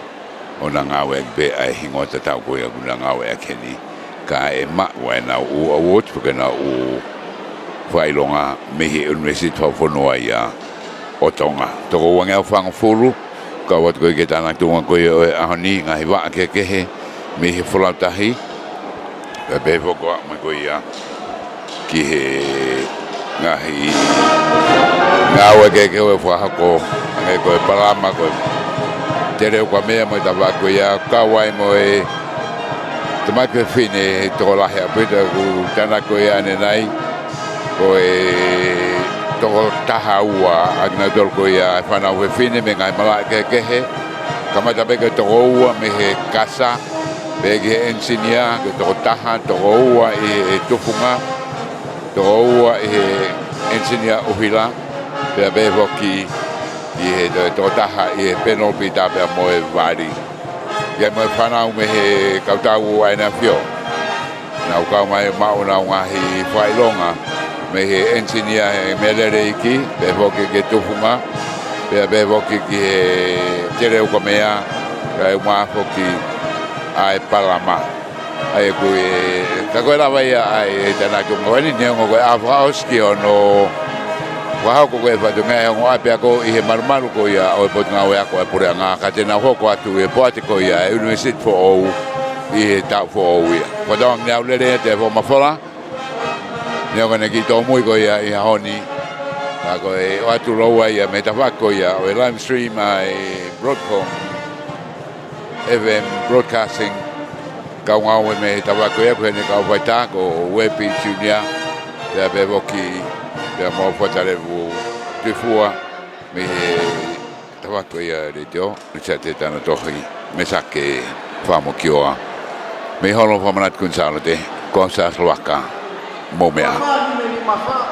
ʻo na ngāueʻaki pē ʻa e hingoa tatau ko ia ʻoku na ngāueʻaki heni. Ka ʻe maʻu ʻa ʻenau ʻū award, pe ko ʻenau ʻū fakaʻilonga mei he ʻUnivēsiti Fakafonua ia ʻo Tonga. Toko uangeau fāngofulu, kau atu ko ia ki he tānaki tuʻunga ko ia ʻo e ʻaho ni, ngaahi vaʻa kehekehe mei he Folautahi, pea pehē foki ʻo aʻu mai ko ia ki he ngaahi ngāue kehekehe ʻo e fakahoko, hangē ko e palama, ko e teleukamea mo e tafaʻaki ko ia, kau ai mo e tamaiki fefine tokolahi ʻaupito ʻoku tānaki ko ia ʻanenai, ko e toko taha ua ʻa kinautolu ko ia ʻa e fānau fefine mei he ngaahi malaʻe kehekehe, kamata pē ko e toko ua mei he kasa, pea ki he ʻenisinia, ko e toko taha, toko ua ʻi he tufunga, toko ua ʻi he ʻenisinia ʻuhila, pea pehē foki ki he to-, toko taha ʻi he panel beater pea mo e vali. Pea mo e fānau mei he kautau ʻa ʻEne ʻAfio. Nau kau mai maʻu ʻenau ngaahi fakaʻilonga mei he ʻenisinia he meʻa lele iiki, pehē foki ki he tufunga, pea pehē foki ki he teleukamea, kae ʻumaʻā foki ʻa e palama. ʻA ia ko e, ka ko e lava ia ʻa e tānaki tuʻunga ko eni, neongo ko e ʻaho fakaʻosi ki hono fakahoko ko e fatongia ʻa e ongo ʻapiako ʻi he malumalu ko ia ʻo e Potungāue Ako ʻa e Puleʻanga, ka te nau hoko atu ʻi he poate ko ia ʻa e ʻUnivēsiti Foʻou ʻi he taʻu foʻou ia. Ko e tauange ne au lele atu e fo mafola, neongo ʻene kiʻi tōmui ko ia ʻi he ʻaho ni, Ka ko e ʻoatu lōua ia mei he tafaʻaki ko ia ʻo e live stream ʻa e Broadcom F M Broadcasting. Kau ngāue mei he tafaʻaki ko ia ko ʻene kau faitā ko Uepi Junior. Pea pehē foki pea mo Fuatalevu Tuifua mei he tafaʻaki ko ia letiō. Misa te tana tohi Mesake Famokiua. Mei holo fakamanatu Kuini Sālote, ko au Siaosi Lavaka, mou meʻa ā.